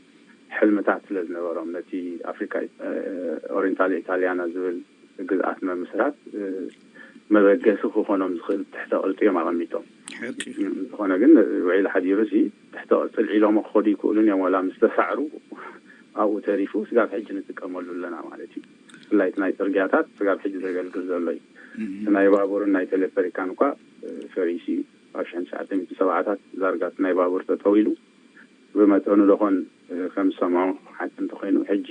ሕልምታት ስለ ዝነበሮም፣ ነቲ ኣፍሪካ ኦሪንታል ኢታሊያና ዝብል ግዝኣት መምስራት መበገሲ ክኾኖም ዝኽእል ትሕተ ቅርጺ እዮም ኣቐሚጦም። እንተኾነ ግን ውዒል ሓዲሩ ሲ ትሕተ ቅርጺ ልዒሎሞ ክኸዱ ይክእሉን እዮም። ዋላ ምስ ተሳዕሩ ኣብኡ ተሪፉ ስጋብ ሕጂ ንጥቀመሉ ኣለና ማለት እዩ። ብፍላይ እቲ ናይ ጽርግያታት ስጋብ ሕጂ ዘገልግል ዘሎ እዩ። ናይ ባቡርን ናይ ቴሌፈሪካን እኳ ፈሪሲ ኣብ ሽሕን ትሽዓተ ሚእትን ሰብዓታት ዳርጋ ናይ ባቡር ጠጠው ኢሉ ብመጠኑ ደኾን ከም ዝሰምዖ ሓቂ እንተኮይኑ ሕጂ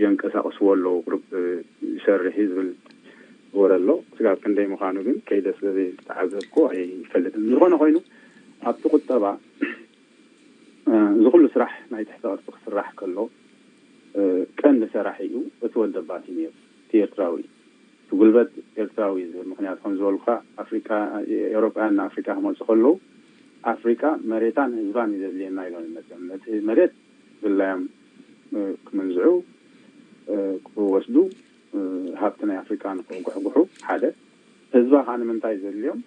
የንቀሳቅስዎ ኣለዉ። ቁሩብ ይሰርሕ እዩ ዝብል ወረ ኣሎ። ስጋብ ክንደይ ምዃኑ ግን ከይደ ስለ ዘይተዓዘብኩ ኣይፈልጥን። ዝኾነ ኮይኑ ኣብቲ ቁጠባ እዚ ኩሉ ስራሕ ናይ ትሕተ ቅርፂ ክስራሕ ከሎ ቀንዲ ሰራሒ እዩ እቲ ወልደ ባቲ ነይሩ፣ እቲ ኤርትራዊ እዩ። እቲ ጉልበት ኤርትራዊ እዩ ዝብል ምክንያት ከም ዝበልኩካ ኣፍሪቃ፣ ኤውሮጳውያን ንኣፍሪቃ ክመፁ ከለዉ ኣፍሪቃ መሬታን ህዝባን እዩ ዘድልየና ኢሎም እዮም መፅኦም። ነቲ መሬት ድላዮም ክምንዝዑ ክወስዱ፣ ሃብቲ ናይ ኣፍሪቃ ንክጉሕጉሑ ሓደ። ህዝባ ከዓ ንምንታይ ዘድልዮም?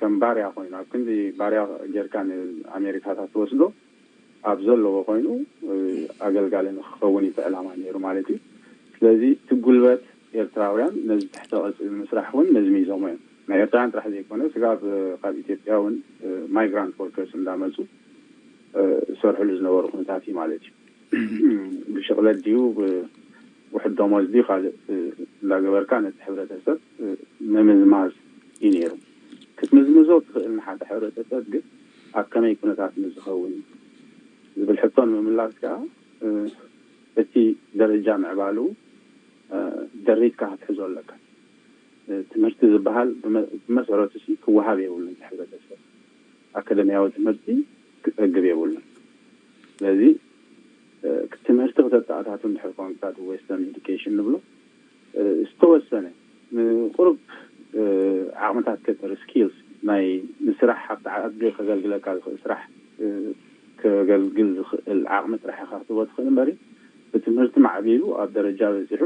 ከም ባርያ ኮይኑ ኣብ ክንዲ ባርያ ጌርካ ንኣሜሪካታት ትወስዶ ኣብ ዘለዎ ኮይኑ ኣገልጋሊ ንክኸውን እዩ እቲ ዕላማ ነይሩ ማለት እዩ። ስለዚ እቲ ጉልበት ኤርትራውያን ነዚ ትሕተ ቅርፂ ንምስራሕ እውን መዝሚዞሞ እዮም። ናይ ኤርትራውያን ጥራሕ ዘይኮነ ስጋብ ካብ ኢትዮጵያ እውን ማይግራንት ወርከርስ እንዳመፁ ዝሰርሕሉ ዝነበሩ ኩነታት እዩ ማለት እዩ። ብሽቕለት ድዩ ብውሕድ ደሞዝ ድዩ ካልእ እንዳገበርካ ነቲ ሕብረተሰብ ምምዝማዝ እዩ ነይሩ። ክትምዝምዞ ትኽእል ንሓደ ሕብረተሰብ ግን ኣብ ከመይ ኩነታት ንዝኸውን ዝብል ሕቶ ንምምላስ ከዓ እቲ ደረጃ ምዕባሉ ደሪትካ ክትሕዞ ኣለካ። ትምህርቲ ዝበሃል ብመሰረቱ ሲ ክወሃብ የብሉን። እቲ ሕብረተሰብ ኣካደሚያዊ ትምህርቲ ክጸግብ የብሉን። ስለዚ ትምህርቲ ክተተኣታቱ እንድሕር ኮንካ ዌስተርን ኤዱኬሽን ንብሎ ዝተወሰነ ንቁሩብ ዓቕምታት ከጥር ስኪልስ ናይ ንስራሕ ኣብቲ ዓዲ ከገልግለካ ዝኽእል ስራሕ ከገልግል ዝኽእል ዓቕሚ ጥራሕ ኢኻ ክትህቦ ትኽእል እምበሪ ብትምህርቲ ማዕቢሉ ኣብ ደረጃ በፂሑ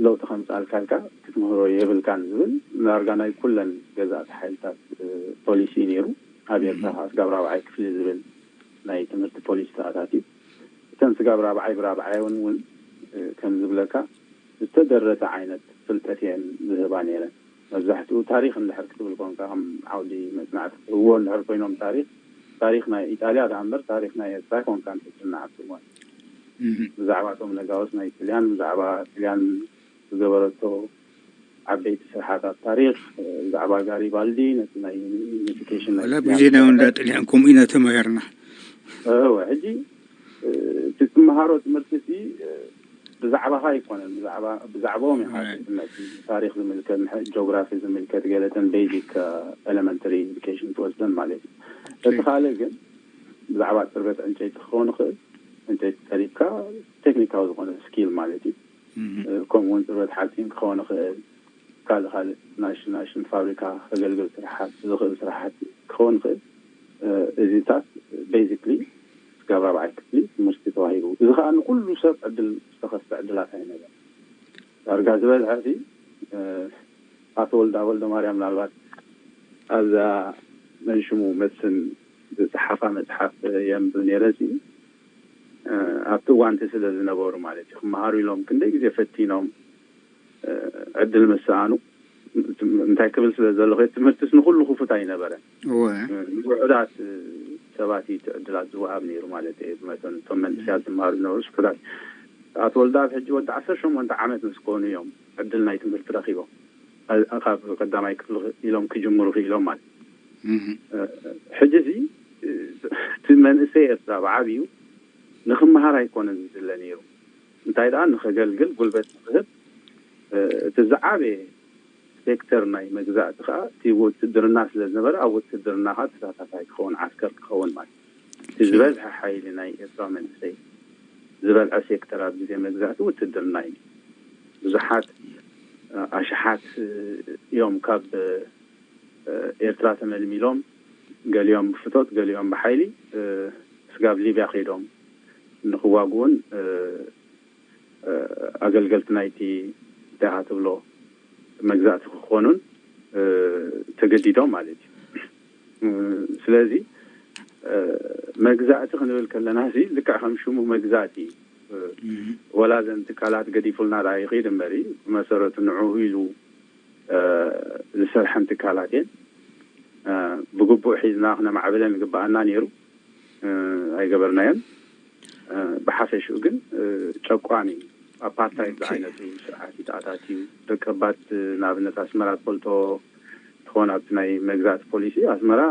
ለውጢ ከምፅኣልካ ኢልካ ክትምህሮ የብልካን ዝብል ዳርጋ ናይ ኩለን ገዛእቲ ሓይልታት ፖሊሲ እዩ ነይሩ። ኣብ ኤርትራ ከዓ ስጋብ ራብዓይ ክፍሊ ዝብል ናይ ትምህርቲ ፖሊሲ ተኣታትዩ። እተን ስጋብ ራብዓይ ብራብዓይ እውን እውን ከም ዝብለካ ዝተደረተ ዓይነት ፍልጠት እየን ዝህባ ነይረን። መብዛሕትኡ ታሪኽ እንድሕር ክትብል ኮንካ ከም ዓውዲ መፅናዕቲ ክህብዎ እንድሕር ኮይኖም ታሪኽ ታሪኽ ናይ ኢጣልያ ደኣ እምበር ታሪኽ ናይ ኤርትራ ኮንካ ንትፅናዕ ትእወን። ብዛዕባ እቶም ነጋውስ ናይ ጥልያን ብዛዕባ ጥልያን ዝገበረቶ ዓበይቲ ስርሓታት ታሪኽ ብዛዕባ ጋሪባልዲ ነቲ ናይ ዩኒፊኬሽን ናይ ወላ ጥልያን ብዜና እውን እንዳጥልያን ከምኡ ኢና ተማሂርና። እወ ሕጂ እቲ ትመሃሮ ትምህርቲ ሲ ብዛዕባኻ ኣይኮነን፣ ብዛዕባኦም ኢኻ ትፍለጥ። ታሪኽ ዝምልከት፣ ጂኦግራፊ ዝምልከት ገለተን ቤዚክ ኤለመንተሪ ኤዱኬሽን ትወስደን ማለት እዩ። እቲ ካልእ ግን ብዛዕባ ፅርበት ዕንጨይቲ ክኸውን ይኽእል፣ ዕንጨይቲ ጠሪብካ ቴክኒካዊ ዝኾነ ስኪል ማለት እዩ። ከምኡ እውን ፅርበት ሓፂን ክኸውን ይኽእል፣ ካልእ ካልእ ናሽን ናሽን ፋብሪካ ከገልግል ስራሓት ዝኽእል ስራሓት ክኸውን ይኽእል። እዚታት ቤዚክሊ ስጋብ ራብዓይ ክፍሊ ትምህርቲ ተዋሂቡ። እዚ ከዓ ንኩሉ ሰብ ዕድል ዝተኸፍተ ዕድላት ኣይነበረ። ዳርጋ ዝበዝሐ ሲ ኣቶ ወልዳ ወልደ ማርያም ምናልባት ኣብዛ መንሽሙ መስፍን ዝፀሓፋ መፅሓፍ የንብብ ነይረ ሲ ኣብቲ እዋንቲ ስለ ዝነበሩ ማለት እዩ ክመሃሩ ኢሎም ክንደይ ግዜ ፈቲኖም ዕድል ምስ ሰኣኑ እንታይ ክብል ስለ ዘለኹ ትምህርትስ ንኩሉ ክፉት ኣይነበረን። ንውሑዳት ሰባት እዩ እቲ ዕድላት ዝወሃብ ነይሩ ማለት እዩ። ብመጠኑ እቶም መንእሰያት ዝመሃሩ ዝነበሩ ውሑዳት። ኣቶ ወልደኣብ ሕጂ ወዲ ዓሰርተ ሸሞንተ ዓመት ምስ ኮኑ እዮም ዕድል ናይ ትምህርቲ ረኪቦም ካብ ቀዳማይ ክፍሊ ኢሎም ክጅምሩ ክኢሎም ማለት። ሕጂ እዚ እቲ መንእሰይ ኤርትራ ብዓብዩ ንክመሃር ኣይኮነን ዝድለ ነይሩ። እንታይ ደኣ ንኸገልግል ጉልበት ንክህብ እቲ ዝዓበየ ሴክተር ናይ መግዛእቲ ከዓ እቲ ውትድርና ስለ ዝነበረ ኣብ ውትድርና ከዓ ተሳታፋይ ክኸውን ዓስከር ክኸውን ማለት እዩ። እቲ ዝበዝሐ ሓይሊ ናይ ኤርትራ መንእሰይ ዝበልዐ ሴክተር ኣብ ግዜ መግዛእቲ ውትድርና እዩ። ብዙሓት ኣሽሓት እዮም ካብ ኤርትራ ተመልሚሎም፣ ገሊኦም ብፍቶት፣ ገሊኦም ብሓይሊ ስጋብ ሊብያ ከይዶም ንክዋግኡን ኣገልገልቲ ናይቲ እንታይ ኢኻ ትብሎ መግዛእቲ ክኾኑን ተገዲዶም ማለት እዩ። ስለዚ መግዛእቲ ክንብል ከለና ሲ ልክዕ ከም ሽሙ መግዛእቲ እዩ። ወላ ዘን ትካላት ገዲፉልና ደኣ ይኸይድ እምበሪ፣ ብመሰረቱ ንዕኡ ኢሉ ዝሰርሐን ትካላት እየን። ብግቡእ ሒዝና ክነማዕብለን ግባኣና ነይሩ፣ ኣይገበርናዮን። ብሓፈሽኡ ግን ጨቋኒ ኣፓርታይድ ዝዓይነቱ ስርዓት እዩ ተኣታትዩ። ደቀባት ንኣብነት ኣስመራ ትፈልጦ ትኾን ኣብቲ ናይ መግዛእቲ ፖሊሲ ኣስመራ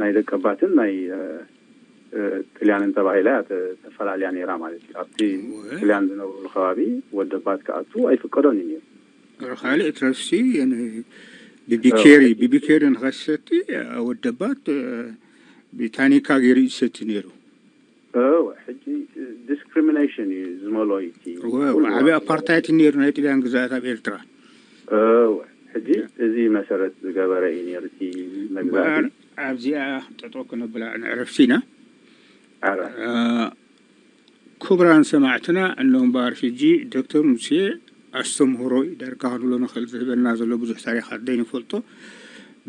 ናይ ደቀባትን ናይ ጥልያንን ተባሂላ እያ ተፈላልያ ነይራ ማለት እዩ። ኣብቲ ጥልያን ዝነብሩሉ ከባቢ ወደባት ክኣቱ ኣይፍቀዶን እዩ ነይሩ። ካልእ ትረፍሲ ቢቢኬሪ ቢቢኬሪ ንኸሰቲ ወደባት ብታኒካ ገይሩ ይሰቲ ነይሩ። እወ፣ ሕጂ ዲስክሪሚኔሽን እዩ ዝመልኦ እቲ። እወ፣ ዓብዪ ኣፓርታይት ነይሩ ናይ ጥልያን ግዛኣት ኣብ ኤርትራ። እወ፣ ሕጂ እዚ መሰረት ዝገበረ እዩ ነይሩ እቲ መግዛእቲ። ኣብዚኣ ጠጠው ክነብላ ንዕረፍቲ ኢና። ክቡራን ሰማዕትና፣ እኖ እምበኣር ሕጂ ዶክተር ሙሴ ኣስተምህሮ እዩ ዳርጋ ክንብሎ ንኽእል። ዝህበና ዘሎ ብዙሕ ታሪኻት ዘይንፈልጦ፣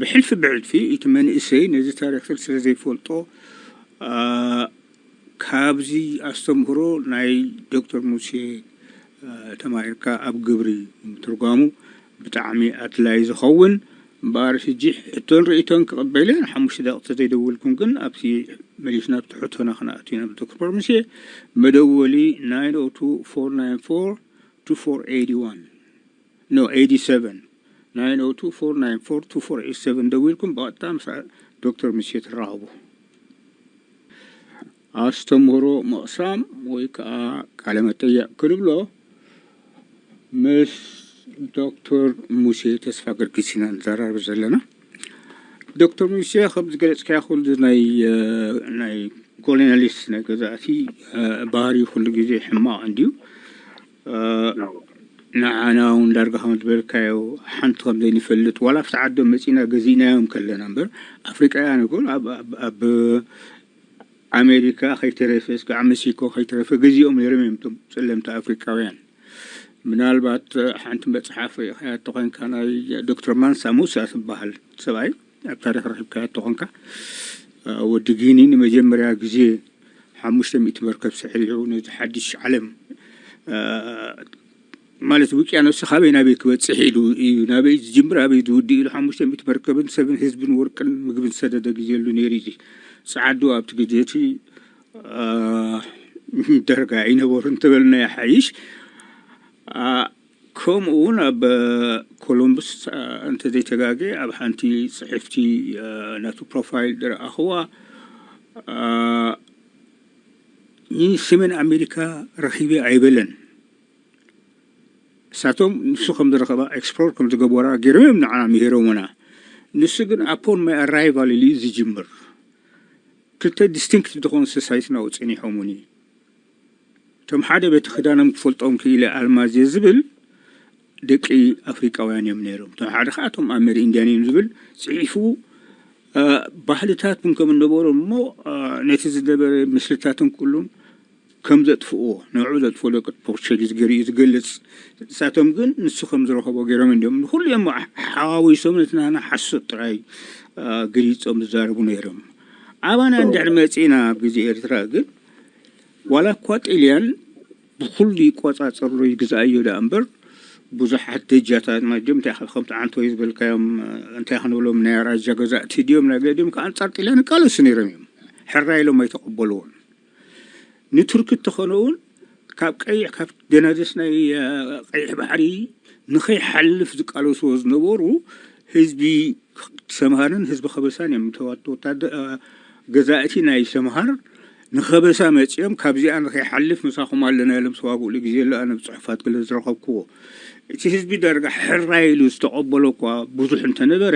ብሕልፊ ብሕልፊ እቲ መንእሰይ ነዚ ታሪኽ ስለ ዘይፈልጦ፣ ካብዚ ኣስተምህሮ ናይ ዶክተር ሙሴ ተማሂርካ ኣብ ግብሪ ምትርጓሙ ብጣዕሚ ኣድላይ ዝኸውን። እምበኣር ሕጂ ሕቶን ርእይቶን ክቕበል እየ። ንሓሙሽተ ደቂቕ ተዘይደወልኩም ግን ኣብቲ መሊስና ኣብቲ ሕቶና ክንኣቱ ኢና። ዶክተር ሙሴ፣ መደወሊ nine oh two four nine four two four eighty one፣ no, eighty seven፣ nine oh two four nine four two four eighty seven ደዊልኩም ብቐጥታ ምስ ዶክተር ሙሴ ትራኸቡ። ኣስተምህሮ ምቕሳም ወይ ከዓ ቃለ መጠይቕ ክንብሎ ምስ ዶክተር ሙሴ ተስፋ ገርጊስ ኢና ንዘራረብ ዘለና። ዶክተር ሙሴ፣ ከም ዝገለጽካዮ ኩሉ ናይ ናይ ኮሎኒያሊስት ናይ ገዛእቲ ባህሪ ኩሉ ግዜ ሕማቕ እንድዩ። ንዓና እውን ዳርጋ ከም ዝበልካዮ ሓንቲ ከም ዘይንፈልጥ፣ ዋላ ኣብቲ ዓዶም መጺና ገዚእናዮም ከለና እምበር፣ ኣፍሪቃውያን እኮ ኣብ ኣሜሪካ ከይተረፈ፣ እስካዕ ሜክሲኮ ከይተረፈ ገዚኦም ነይሮም እዮም፣ እቶም ጸለምቲ ኣፍሪቃውያን። ምናልባት ሓንቲ መጽሓፍ ርኢኻያ ተኾይንካ፣ ናይ ዶክተር ማንሳ ሙሳ ዝበሃል ሰብኣይ ኣብ ታሪኽ ረኺብካዮ ተኾንካ፣ ወዲ ጊኒ ንመጀመርያ ግዜ ሓሙሽተ ሚእቲ መርከብ ሰዒሩ ነዚ ሓድሽ ዓለም፣ ማለት ውቅያኖስ ካበይ ናበይ ክበጽሕ ኢሉ እዩ፣ ናበይ ዝጅምር ኣበይ ዝውድእ ኢሉ ሓሙሽተ ሚእቲ መርከብን ሰብን ህዝብን ወርቅን ምግብን ዝሰደደ ግዜ ኣሉ ነይሩ። እዚ ጸዓዱ ኣብቲ ግዜ እቲ ደርጋ ይነበሩ እንተበልና ይሓይሽ። ከምኡ እውን ኣብ ኮሎምብስ እንተዘይተጋገ ኣብ ሓንቲ ጽሕፍቲ ናቱ ፕሮፋይል ዝረኣኽዋ ንሰሜን ኣሜሪካ ረኺበ ኣይበለን። እሳቶም ንሱ ከም ዝረኸባ ኤክስፕሎር ከም ዝገበራ ገይሮም እዮም ንዓና ምሂሮምና። ንሱ ግን ኣፖን ማይ ኣራይቫል ኢሉ እዩ ዝጅምር። ክልተ ዲስቲንክት ዝኾኑ ሶሳይቲና ጸኒሖምኒ። እቶም ሓደ በቲ ክዳኖም ክፈልጦም ክኢለ ኣልማዝ እየ ዝብል ደቂ ኣፍሪቃውያን እዮም ነይሮም። እቶም ሓደ ከዓ እቶም ኣሜሪ ኢንድያን እዮም ዝብል ጽሒፉ፣ ባህልታት እውን ከም እነበሮም እሞ ነቲ ዝነበረ ምስልታትን ኩሉን ከም ዘጥፍእዎ፣ ንዕኡ ዘጥፍእዎ ደቂ ፖርቹጊዝ ገይሩ እዩ ዝገልጽ። ንሳቶም ግን ንሱ ከም ዝረኸቦ ገይሮም እንዲኦም ንኹሉ እዮም ሓዋዊሶም ነቲ ናና ሓሶት ጥራይ ገሊጾም ዝዛረቡ ነይሮም። ኣባና እንድሕር መጺእና ኣብ ግዜ ኤርትራ ግን ዋላ እኳ ጥልያን ብኹሉ ይቆጻጸሮ ይግዛእዮ ደኣ እምበር ብዙሓት ደጃታት ማጀም እንታይ ከምቲ ዓንቶ ዝበልካዮም እንታይ ክንብሎም ናይ ኣራጃ ገዛእቲ ድዮም ናይ ገዲኦም ከኣ ኣንጻር ጥልያን ይቃለሱ ነይሮም እዮም። ሕራይ ኢሎም ኣይተቐበልዎን። ንቱርኪ እንተኾነ እውን ካብ ቀይሕ ካብ ደናደስ ናይ ቀይሕ ባሕሪ ንኸይሓልፍ ዝቃለስዎ ዝነበሩ ህዝቢ ሰምሃርን ህዝቢ ከበሳን እዮም። ተዋት ወታደ ገዛእቲ ናይ ሰምሃር ንኸበሳ መጺኦም ካብዚኣ ንኸይሓልፍ ምሳኹም ኣለና ኢሎም ዝዋግኡሉ ግዜ ኣሎ። ኣነ ብጽሑፋት ገለ ዝረኸብክዎ እቲ ህዝቢ ዳርጋ ሕራይ ኢሉ ዝተቐበሎ እኳ ብዙሕ እንተነበረ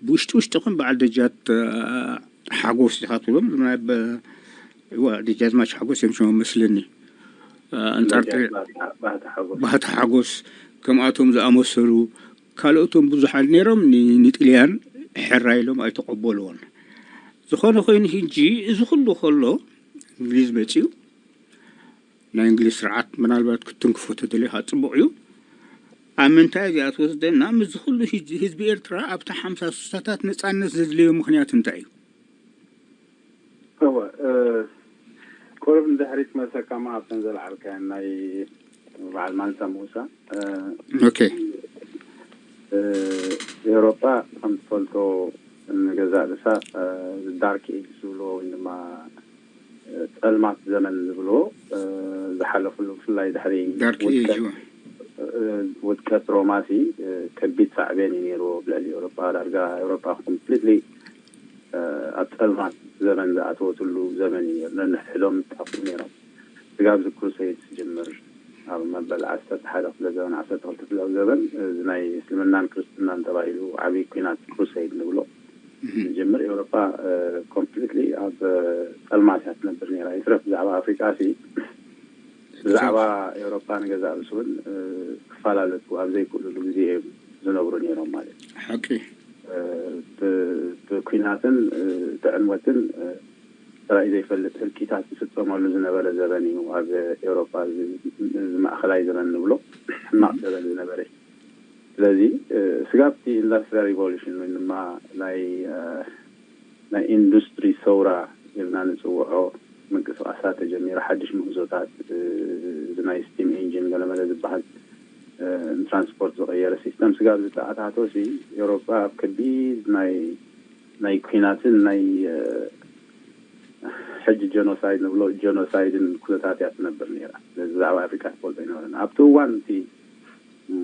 ብውሽጢ ውሽጢ ኹን በዓል ደጃት ሓጎስ ኢኻ ትብሎም፣ ናይ በ-፣ እዋ፣ ደጃዝማች ሓጎስ እዮም ሽሞም መስለኒ። እ፣ ኣንጻር ጥሪ-፣ ደጃዝማች ባህታ ሓጎስ። ባህታ ሓጎስ፣ ከምኣቶም ዝኣመሰሉ ካልኦቶም ብዙሓት ነይሮም፣ ን-፣ ንጥልያን ሕራይ ኢሎም ኣይተቐበልዎን። ዝኾነ ኮይኑ፣ ሕጂ እዚ ኩሉ ከሎ፣ እንግሊዝ መጺኡ፣ ናይ እንግሊዝ ስርዓት ምናልባት ክትንክፎ ተደሊኻ ጽቡቕ እዩ። ኣብ ምንታይ እዚኣ ትወስደና? ምስዚ ኩሉ ህዝ-፣ ህዝቢ ኤርትራ ኣብቲ ሓምሳ ስሳታት ነጻነት ዘድለዮ ምኽንያት እንታይ እዩ? እወ፣ እ፣ ቁሩብ ንድሕሪት ክመልሰካ እሞ ኣብተን ዘልዓልካየን ናይ በዓል ማንሳ ሙሳ፣ እ፣ ኦኬ። እ፣ ኤውሮጳ ከም ትፈልጦ ንገዛእ ርእሳ፣ እ፣ ዳርክ ኤጅ ዝብልዎ ወይ ድማ፣ እ፣ ጸልማት ዘመን ዝብልዎ፣ እ፣ ዝሓለፍሉ፣ ብፍላይ ድሕሪ ዳርክ ኤጅ፣ ውድቀት፣ እወ። እ፣ ውድቀት ሮማሲ፣ እ፣ ከቢድ ሳዕቤን እዩ ነይርዎ ኣብ ልዕሊ ኤውሮጳ። ዳርጋ ኤውሮጳ ኮምፕሊትሊ፣ እ፣ ኣብ ጸልማት ዘመን ዝኣተወትሉ ዘመን እዩ ነይሩ። ነንሕድሕዶም ይጣፍኡ ነይሮም። ስጋብ እዚ ክሩሰይድ ዝጅምር ኣብ መበል ዓሰርተ ሓደ ክፍለ ዘመን፣ ዓሰርተ ክልተ ክፍለ ዘመን፣ እዚ ናይ እስልምናን ክርስትናን ተባሂሉ ዓብዪ ኲናት ክሩሰይድ ንብሎ እህ። ዝጅምር፣ ኤውሮጳ፣ እ፣ ኮምፕሊትሊ ኣብ፣ እ፣ ጸልማት እያ ትነብር ነይራ። ይትረፍ ብዛዕባ ኣፍሪቃ ሲ፣ ብዛዕባ ኤውሮጳ ንገዛእ ርእሱ እውን፣ እ፣ ክፈላለጡ ኣብ ዘይክእሉሉ ግዜ እዮም ዝነብሩ ነይሮም ማለት እዩ። ሓቂ። እ፣ ብ-፣ ብኲናትን፣ እ፣ ብዕንወትን፣ እ፣ ተራእዩ ዘይፈልጥ ህልቂታት ዝፍጸመሉ ዝነበረ ዘበን እዩ። ኣብ ኤውሮጳ እዚ፣ እዚ ማእከላይ ዘበን ንብሎ ሕማቕ እህ። ዘበን ዝነበረ እዩ። ስለዚ፣ እ፣ ስጋብ እቲ ኢንዳስትሪያል ሪቮሉሽን ወይ ድማ ናይ፣ እ፣ ናይ ኢንዱስትሪ ሰውራ ኢልና ንጽውዖ ምንቅስቓሳት ተጀሚሩ፣ ሓድሽ ምህዞታት፣ እ፣ እዚ ናይ ስቲም ኢንጂን ገለመለ ዝበሃል፣ እ፣ ንትራንስፖርት ዝቐየረ ሲስተም ስጋብ ዝተኣታቶሲ፣ ኤውሮጳ ኣብ ከቢድ ናይ፣ ናይ ኲናትን ናይ፣ እ፣ ሕጂ ጀኖሳይድ ንብሎ ጀኖሳይድን ኩነታት እያ ትነብር ነይራ። ስለዚ ብዛዕባ ኣፍሪቃ ትፈልጦ ኣይነበረን። ኣብቲ እዋን እቲ፣ እ፣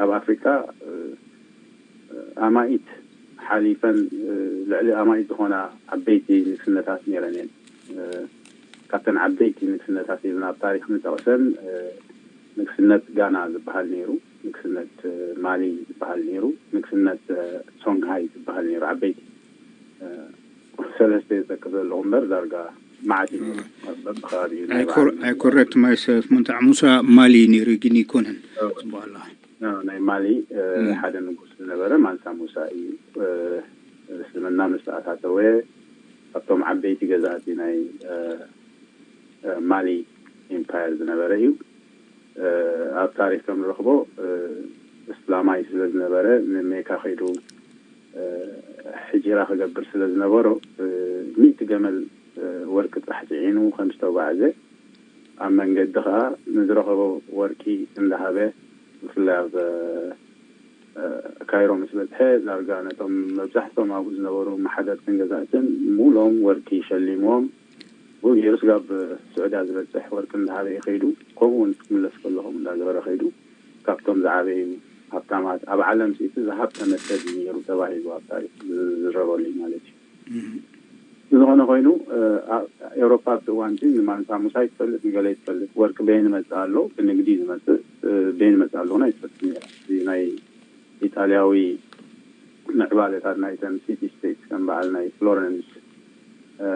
ኣብ ኣፍሪቃ፣ እ፣ ኣማኢት ሓሊፈን፣ እ፣ ልዕሊ ኣማኢት ዝኾና ዓበይቲ ንግስነታት ነይረን እየን። እ፣ ካብተን ዓበይቲ ንግስነታት ኢልና ኣብ ታሪኽ ንጠቕሰን፣ እ፣ ንግስነት ጋና ዝበሃል ነይሩ፣ ንግስነት፣ እ፣ ማሊ ዝበሃል ነይሩ፣ ንግስነት፣ እ፣ ሶንግሃይ ዝበሃል ነይሩ። ዓበይቲ፣ እ፣ ሰለስተ ዝጠቅስ ዘለኹ እምበር ዳርጋ መዓት እዩ። እም። በብኸባቢኡ ናይ ኣይኮር-፣ ባዕሉ ኣይኮረክት ማይሰልፍ፣ ሙንታ ሙሳ ማሊ ነይሩ፣ ግን ይኮነን። እም። ጽቡቕ ኣለኻ። እ፣ ናይ ማሊ፣ እ፣ እም። ሓደ ንጉስ ዝነበረ ማንሳ ሙሳ እዩ። እ፣ እስልምና ምስ ተኣታተወ ካብቶም ዓበይቲ ገዛእቲ ናይ፣ እ፣ እ፣ ማሊ ኢምፓየር ዝነበረ እዩ። እ፣ ኣብ ታሪኽ ከም ንረኽቦ፣ እ፣ እስላማይ ስለ ዝነበረ ንሜካ ከይዱ፣ እ፣ ሕጂራ ክገብር ስለ ዝነበሮ፣ እ፣ ሚእቲ ገመል፣ እ፣ ወርቂ ጥራሕ ጽዒኑ ከም ዝተጓዕዘ፣ ኣብ መንገዲ ኸኣ ንዝረኸቦ ወርቂ እንዳሃበ፣ ብፍላይ ኣብ፣ እ፣ ካይሮ ምስ በጽሐ፣ ዳርጋ ነቶም መብዛሕትኦም ኣብኡ ዝነበሩ መሓደርትን ገዛእትን ምሉኦም ወርቂ ሸሊምዎም። ብኡ ገይሩ ስጋብ ስዑድያ ዝበጽሕ ወርቂ እንዳሃበ እዩ ከይዱ። ከምኡ እውን ክምለስ ከለኹም እንዳገበረ ከይዱ። ካብቶም ዝዓበዩ ሃብታማት ኣብ ዓለም፣ እቲ ዝሃብተመ ሰብ እዩ ነይሩ ተባሂሉ ኣብ ታሪክ ዝዝረበሉ እዩ ማለት እዩ። እም። ዝኾነ ኮይኑ፣ እ፣ ኣ-፣ ኤውሮፓ ኣብቲ እዋን እቲ ንማንሳ ሙሳ ይትፈልጥ፣ ንገለ ይትፈልጥ። ወርቂ በይን መጽእ ኣሎ፣ ብንግዲ ዝመጽእ፣ እ፣ በይን መጽእ ኣሎ እውን ኣይትፈልጥን ነይራ። እዚ ናይ ኢጣልያዊ ምዕባለታት ናይተን ሲቲ ስቴትስ ከም በዓል ናይ ፍሎረንስ፣ እ፣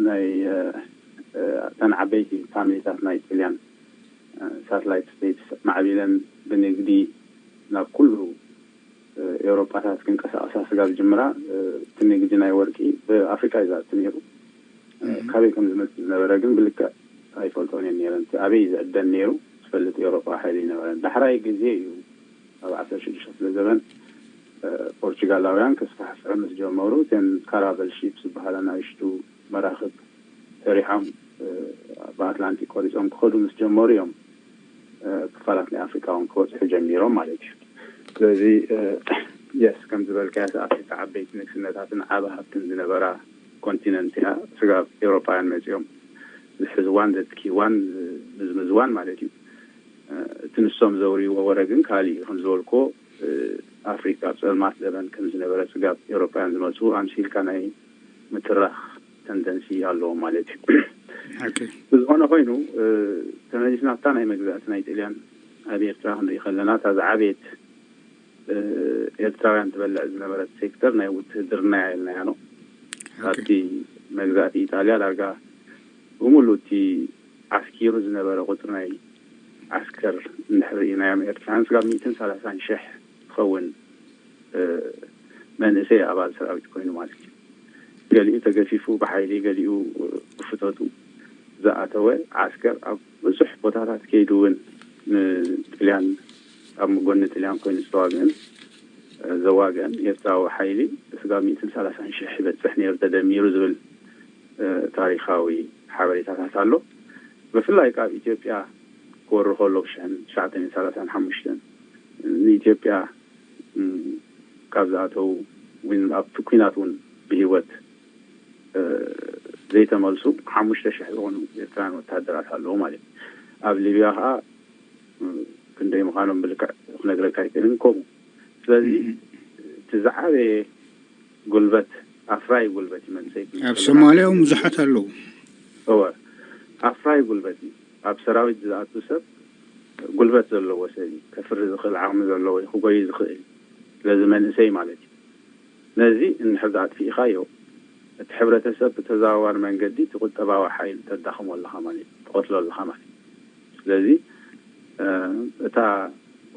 ናይ፣ እ፣ እ፣ እተን ዓበይቲ ፋሚሊታት ናይ ጥልያን፣ እ፣ ሳትላይት ስቴትስ ማዕቢለን ብንግዲ ናብ ኩሉ፣ እ፣ ኤውሮጳታት ክንቀሳቐሳ ስጋብ ጅምራ፣ እ፣ እቲ ንግዲ ናይ ወርቂ ብኣፍሪቃ እዩ ዝኣቱ ነይሩ። እ፣ እም። ካበይ ከም ዝመጽእ ዝነበረ ግን ብልክዕ ኣይፈልጦን እየን ነይረን። እቲ ኣበይ ዝዕደን ነይሩ ዝፈልጥ ኤውሮጳዊ ሓይሊ ኣይነበረን። ዳሕራይ ግዜ እዩ ኣብ ዓሰርተ ሽዱሽተ ክፍለ ዘመን፣ እ፣ ፖርቹጋላውያን ከስፋሕፍሑ ምስ ጀመሩ፣ እተን ካራቨል ሺፕ ዝበሃላ ንኣሽቱ መራኽብ ሰሪሖም፣ እ፣ ብኣትላንቲክ ቆሪጾም ክኸዱ ምስ ጀመሩ እዮም፣ እ፣ ክፋላት ናይ ኣፍሪካ እውን ክበጽሑ ጀሚሮም ማለት እዩ። ስለዚ፣ እ፣ የስ፣ ከም ዝበልካዮ፣ ኣፍሪካ ዓበይቲ ንግስነታትን ዓቢ ሃብትን ዝነበራ ኮንቲነንት እያ። ስጋብ ኤውሮጳውያን መጺኦም ዝሕዝዋን ዘትኪዋን ዝምዝምዝዋን ማለት እዩ። እ፣ እቲ ንሶም ዘውርይዎ ወረ ግን ካልእ እዩ። ከም ዝበልክዎ፣ እ፣ ኣፍሪካ ኣብ ጸልማት ዘበን ከም ዝነበረ ስጋብ ኤውሮጳውያን ዝመጹ ኣምሲልካ ናይ ምትራኽ ተንደንሲ ኣለዎ ማለት እዩ። ሓቂ። ብዝኾነ ኮይኑ፣ እ፣ ተመሊስና ኣብታ ናይ መግዛእቲ ናይ ጥልያን ኣብ ኤርትራ ክንርኢ ከለና፣ እታ ዝዓበየት፣ እ፣ ኤርትራውያን ትበልዕ ዝነበረት ሴክተር ናይ ውትህድርና እያ ኢልናያ ነው። ኣብቲ መግዛእቲ ኢጣልያ ዳርጋ ብምሉእ እቲ ዓስኪሩ ዝነበረ ቁፅሪ ናይ ዓስከር እንድሕር ርኢናዮም፣ ኤርትራውያን ስጋብ ሚእትን ሰላሳን ሽሕ ዝኸውን መንእሰይ ኣባል ሰራዊት ኮይኑ ማለት እዩ። ገሊኡ ተገፊፉ ብሓይሊ፣ ገሊኡ ብፍተቱ ዝኣተወ ዓስከር ኣብ ብዙሕ ቦታታት ከይዱ እውን ንጥልያን፣ ኣብ ጎኒ ጥልያን ኮይኑ ዝተዋግእን ዘዋግአን ኤርትራዊ ሓይሊ ስጋብ ሚእትን ሰላሳን ሽሕ ይበፅሕ ነይሩ ተደሚሩ ዝብል ታሪኻዊ ሓበሬታታት ኣሎ። ብፍላይ ካብ ኢትዮጵያ ክወሪ ከሎ ብሽሕን ትሽዓተ ሚእትን ሰላሳን ሓሙሽተን ንኢትዮጵያ ካብ ዝኣተዉ፣ ኣብቲ ኲናት እውን ብህይወት ዘይተመልሱ ሓሙሽተ ሽሕ ዝኾኑ ኤርትራውያን ወተሃደራት ኣለዉ ማለት እዩ። ኣብ ሊብያ ከዓ ክንደይ ምዃኖም ብልክዕ ክነግረካ ኣይክእልን። ከምኡ ስለዚ እቲ ዝዓበየ ጉልበት፣ ኣፍራይ ጉልበት ይመልሰይ ኣብ ሶማልያ እውን ብዙሓት ኣለዉ። እወ፣ ኣፍራይ ጉልበት እዩ። ኣብ ሰራዊት ዝኣቱ ሰብ ጉልበት ዘለዎ ሰብ እዩ። ከፍሪ ዝኽእል ዓቕሚ ዘለዎ እዩ፣ ክጎይ ዝኽእል እዩ። ስለዚ መንእሰይ ማለት እዩ። ነዚ እንድሕር ኣጥፊእኻዮ፣ እቲ ሕብረተሰብ ብተዘዋዋሪ መንገዲ እቲ ቁጠባዊ ሓይሊ ተዳኽሞ ኣለኻ ማለት እዩ፣ ትቐትሎ ኣለኻ ማለት እዩ። ስለዚ እታ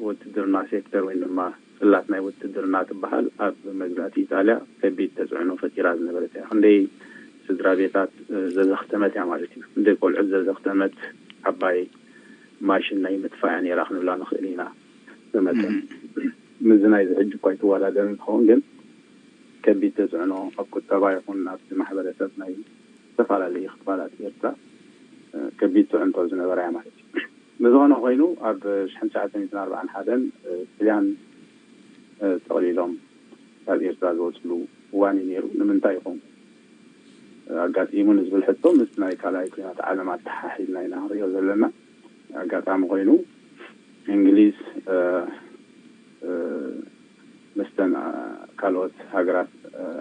ውትድርና ሴክተር ወይ ድማ ጽላት ናይ ውትድርና ትበሃል ኣብ መግዛእቲ ኢጣልያ ከቢድ ተጽዕኖ ፈጢራ ዝነበረት እያ። ክንደይ ስድራ ቤታት ዘዘኽተመት እያ ማለት እዩ። ክንደይ ቆልዑት ዘዘኽተመት ዓባይ ማሽን ናይ ምጥፋእ እያ ነይራ ክንብላ ንኽእል ኢና። ብመጠን ምስዚ ናይዚ ሕጂ እኳ ኣይትወዳደርን ትኸውን፣ ግን ከቢድ ተጽዕኖ ኣብ ቁጠባ ይኹን ኣብቲ ማሕበረሰብ ናይ ዝተፈላለዩ ክፋላት ኤርትራ ከቢድ ጽዕንቶ ዝነበራ እያ ማለት እዩ። ብዝኾነ ኮይኑ ኣብ ሽሕን ትሽዓተ ሚእትን ኣርባዓን ሓደን ጥልያን ጠቕሊሎም ካብ ኤርትራ ዝወፅሉ እዋን እዩ ነይሩ። ንምንታይ ይኸውን ኣጋጢሙ ንዝብል ሕቶ ምስ ናይ ካልኣይ ኩናት ዓለም ኣተሓሒዝና ኢና ክንሪኦ ዘለና። ኣጋጣሚ ኮይኑ እንግሊዝ ምስተን ካልኦት ሃገራት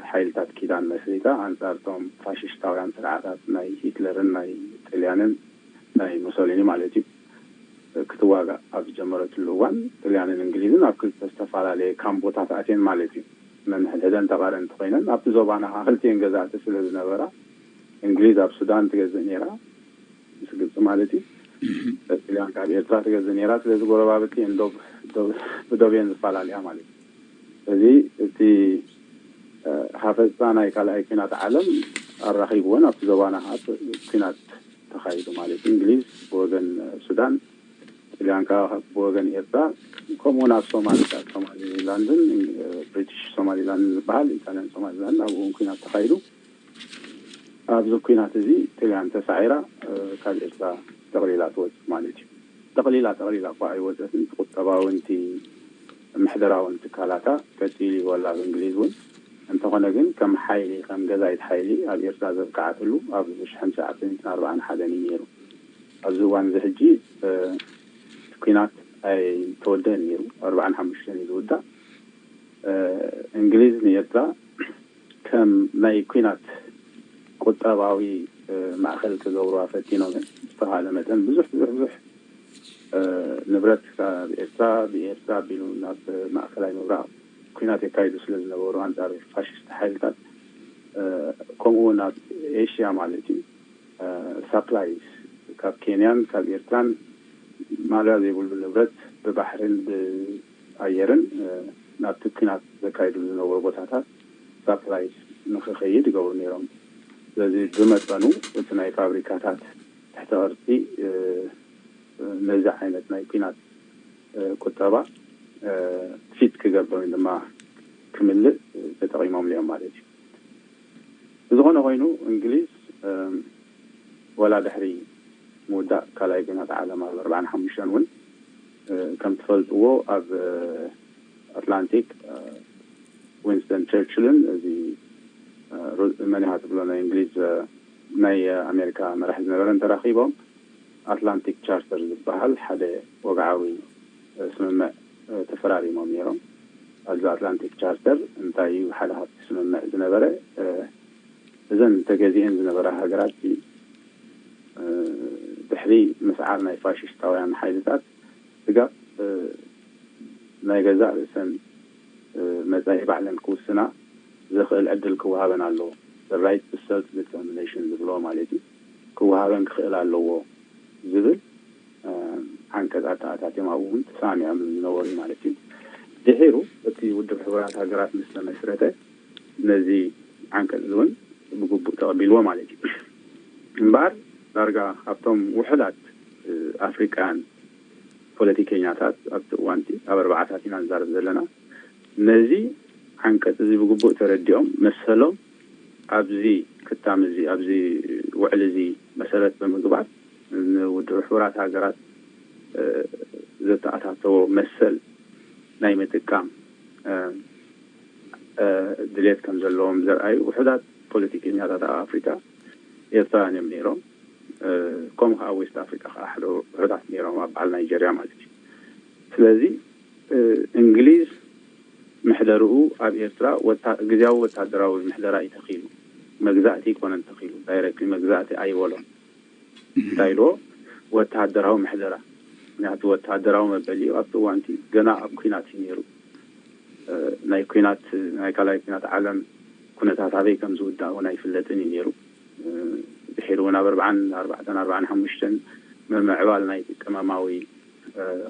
ሓይልታት ኪዳን መስሪታ ኣንጻር እቶም ፋሽስታውያን ስርዓታት ናይ ሂትለርን ናይ ጥልያንን ናይ ሙሶሊኒ ማለት እዩ ክትዋጋእ ኣብ ዝጀመረትሉ እዋን ጥልያንን እንግሊዝን ኣብ ክልተ ዝተፈላለየ ካምቦታት ኣትየን ማለት እዩ። ነንሕድሕደን ተቓረንቲ ኮይነን ኣብቲ ዞባና ከዓ ክልቲኤን ገዛእቲ ስለ ዝነበራ እንግሊዝ ኣብ ሱዳን ትገዝእ ነይራ ምስ ግብፂ ማለት እዩ። ጥልያን ካብ ኤርትራ ትገዝእ ነይራ። ስለዚ ጎረባብቲ እየን ዶብ ብዶብ እየን ዝፈላለያ ማለት እዩ። እዚ እቲ ሃፈፃ ናይ ካልኣይ ኩናት ዓለም ኣራኺብወን ኣብቲ ዞባና ከዓ ኩናት ተኻይዱ ማለት እዩ። እንግሊዝ ብወገን ሱዳን፣ ጥልያን ከዓ ብወገን ኤርትራ፣ ከምኡ እውን ኣብ ሶማሊ ሶማሊላንድን ብሪቲሽ ሶማሊላንድን ዝበሃል ኢጣልያን ሶማሊላንድ ኣብኡ እውን ኩናት ተኻይዱ። ኣብዚ ኩናት እዚ ጥልያን ተሳዒራ ካብ ኤርትራ ጠቕሊላ ትወፅእ ማለት እዩ። ጠቕሊላ ጠቕሊላ እኳ ኣይወፀትን፣ ቁጠባዊ ንቲ ምሕደራውን ትካላታ ቀፂሉ ይወላ ኣብ እንግሊዝ እውን። እንተኾነ ግን ከም ሓይሊ ከም ገዛኢት ሓይሊ ኣብ ኤርትራ ዘብቅዓትሉ ኣብ ሽሕን ትሽዓተ ሚእትን ኣርባዓን ሓደን እዩ ነይሩ። ኣብዚ እዋን እዚ ሕጂ ኩናት ኣይተወደን ነይሩ፣ ኣርባዓን ሓሙሽተን እዩ ዝውዳእ። እንግሊዝ ንኤርትራ ከም ናይ ኩናት ቁጠባዊ ማእኸል ክገብሩዋ ፈቲኖም እዮም። ዝተኻለ መጠን ብዙሕ ብዙሕ ብዙሕ ንብረት ካብ ኤርትራ ብኤርትራ ኣቢሉ ናብ ማእከላይ ምብራቕ ኩናት የካይዱ ስለ ዝነበሩ ኣንጻር ፋሽስት ሓይልታት ከምኡ እውን ኣብ ኤሽያ ማለት እዩ ሳፕላይስ ካብ ኬንያን ካብ ኤርትራን ማለያ ዘይብሉ ንብረት ብባሕርን ብኣየርን ናብቲ ኩናት ዘካይዱ ዝነበሩ ቦታታት ሳፕላይስ ንክኸይድ ይገብሩ ነይሮም። ስለዚ ብመጠኑ እቲ ናይ ፋብሪካታት ትሕተ ቅርፂ ነዚ ዓይነት ናይ ኩናት ቁጠባ ፊት ክገብር ወይ ድማ ክምልእ ተጠቒሞምሉ እዮም ማለት እዩ። ብዝኾነ ኮይኑ እንግሊዝ ወላ ድሕሪ ምውዳእ ካልኣይ ኩናት ዓለም ኣብ ኣርባዓን ሓሙሽተን እውን ከም ትፈልጥዎ ኣብ ኣትላንቲክ ዊንስተን ቸርችልን እዚ መን ኢኻ ትብሎ ናይ እንግሊዝ ናይ ኣሜሪካ መራሒ ዝነበረን ተራኺቦም ኣትላንቲክ ቻርተር ዝበሃል ሓደ ወግዓዊ ስምምዕ ተፈራሪሞም ነይሮም። ኣብዚ ኣትላንቲክ ቻርተር እንታይ እዩ ሓደ ካብቲ ስምምዕ ዝነበረ እዘን ተገዚኤን ዝነበራ ሃገራት ድሕሪ ምስዓር ናይ ፋሽስታውያን ሓይልታት ስጋብ ናይ ገዛእ ርእሰን መጻኢ ባዕለን ክውስና ዘኽእል ዕድል ክወሃበን ኣለዎ። right to self determination ዝብሎ ማለት እዩ ክወሃበን ክኽእል ኣለዎ ዝብል ዓንቀፅ ኣተኣታትዮም ኣብኡ እውን ተሰማሚዖም ዝነበሩ ማለት እዩ። ድሒሩ እቲ ውድብ ሕቡራት ሃገራት ምስ ተመስረተ ነዚ ዓንቀፅ እውን ብግቡእ ተቐቢልዎ ማለት እዩ። እምበኣር ዳርጋ ካብቶም ውሕዳት ኣፍሪቃውያን ፖለቲከኛታት ኣብቲ እዋንቲ ኣብ ኣርባዓታት ኢና ንዛረብ ዘለና ነዚ ዓንቀፅ እዚ ብግቡእ ተረዲኦም መሰሎም ኣብዚ ክታም እዚ ኣብዚ ውዕል እዚ መሰረት ብምግባር ንውድብ ሕቡራት ሃገራት ዘተኣታተዎ መሰል ናይ ምጥቃም ድሌት ከም ዘለዎም ዘርኣዩ ውሕዳት ፖለቲከኛታት ኣብ ኣፍሪካ ኤርትራውያን እዮም ነይሮም። ከምኡ ከዓ ዌስት ኣፍሪካ ከዓ ሓደ ውሕዳት ነይሮም ኣብ በዓል ናይጀርያ ማለት እዩ። ስለዚ እንግሊዝ ምሕደርኡ ኣብ ኤርትራ ግዝያዊ ወታደራዊ ምሕደራ እዩ ተኺሉ። መግዛእቲ ኣይኮነን ተኺሉ፣ ዳይረክትሊ መግዛእቲ ኣይበሎን። እንታይ ኢልዎ? ወታደራዊ ምሕደራ። ምክንያቱ ወታደራዊ መበሊኡ ኣብቲ እዋንቲ ገና ኣብ ኩናት እዩ ነይሩ። ናይ ኩናት ናይ ካልኣይ ኩናት ዓለም ኩነታት ኣበይ ከም ዝውዳእ እውን ኣይፍለጥን እዩ ነይሩ። ድሒሩ እውን ኣብ ኣርባዓን ኣርባዕተን ኣርባዓን ሓሙሽተን ምምዕባል ናይ ቅመማዊ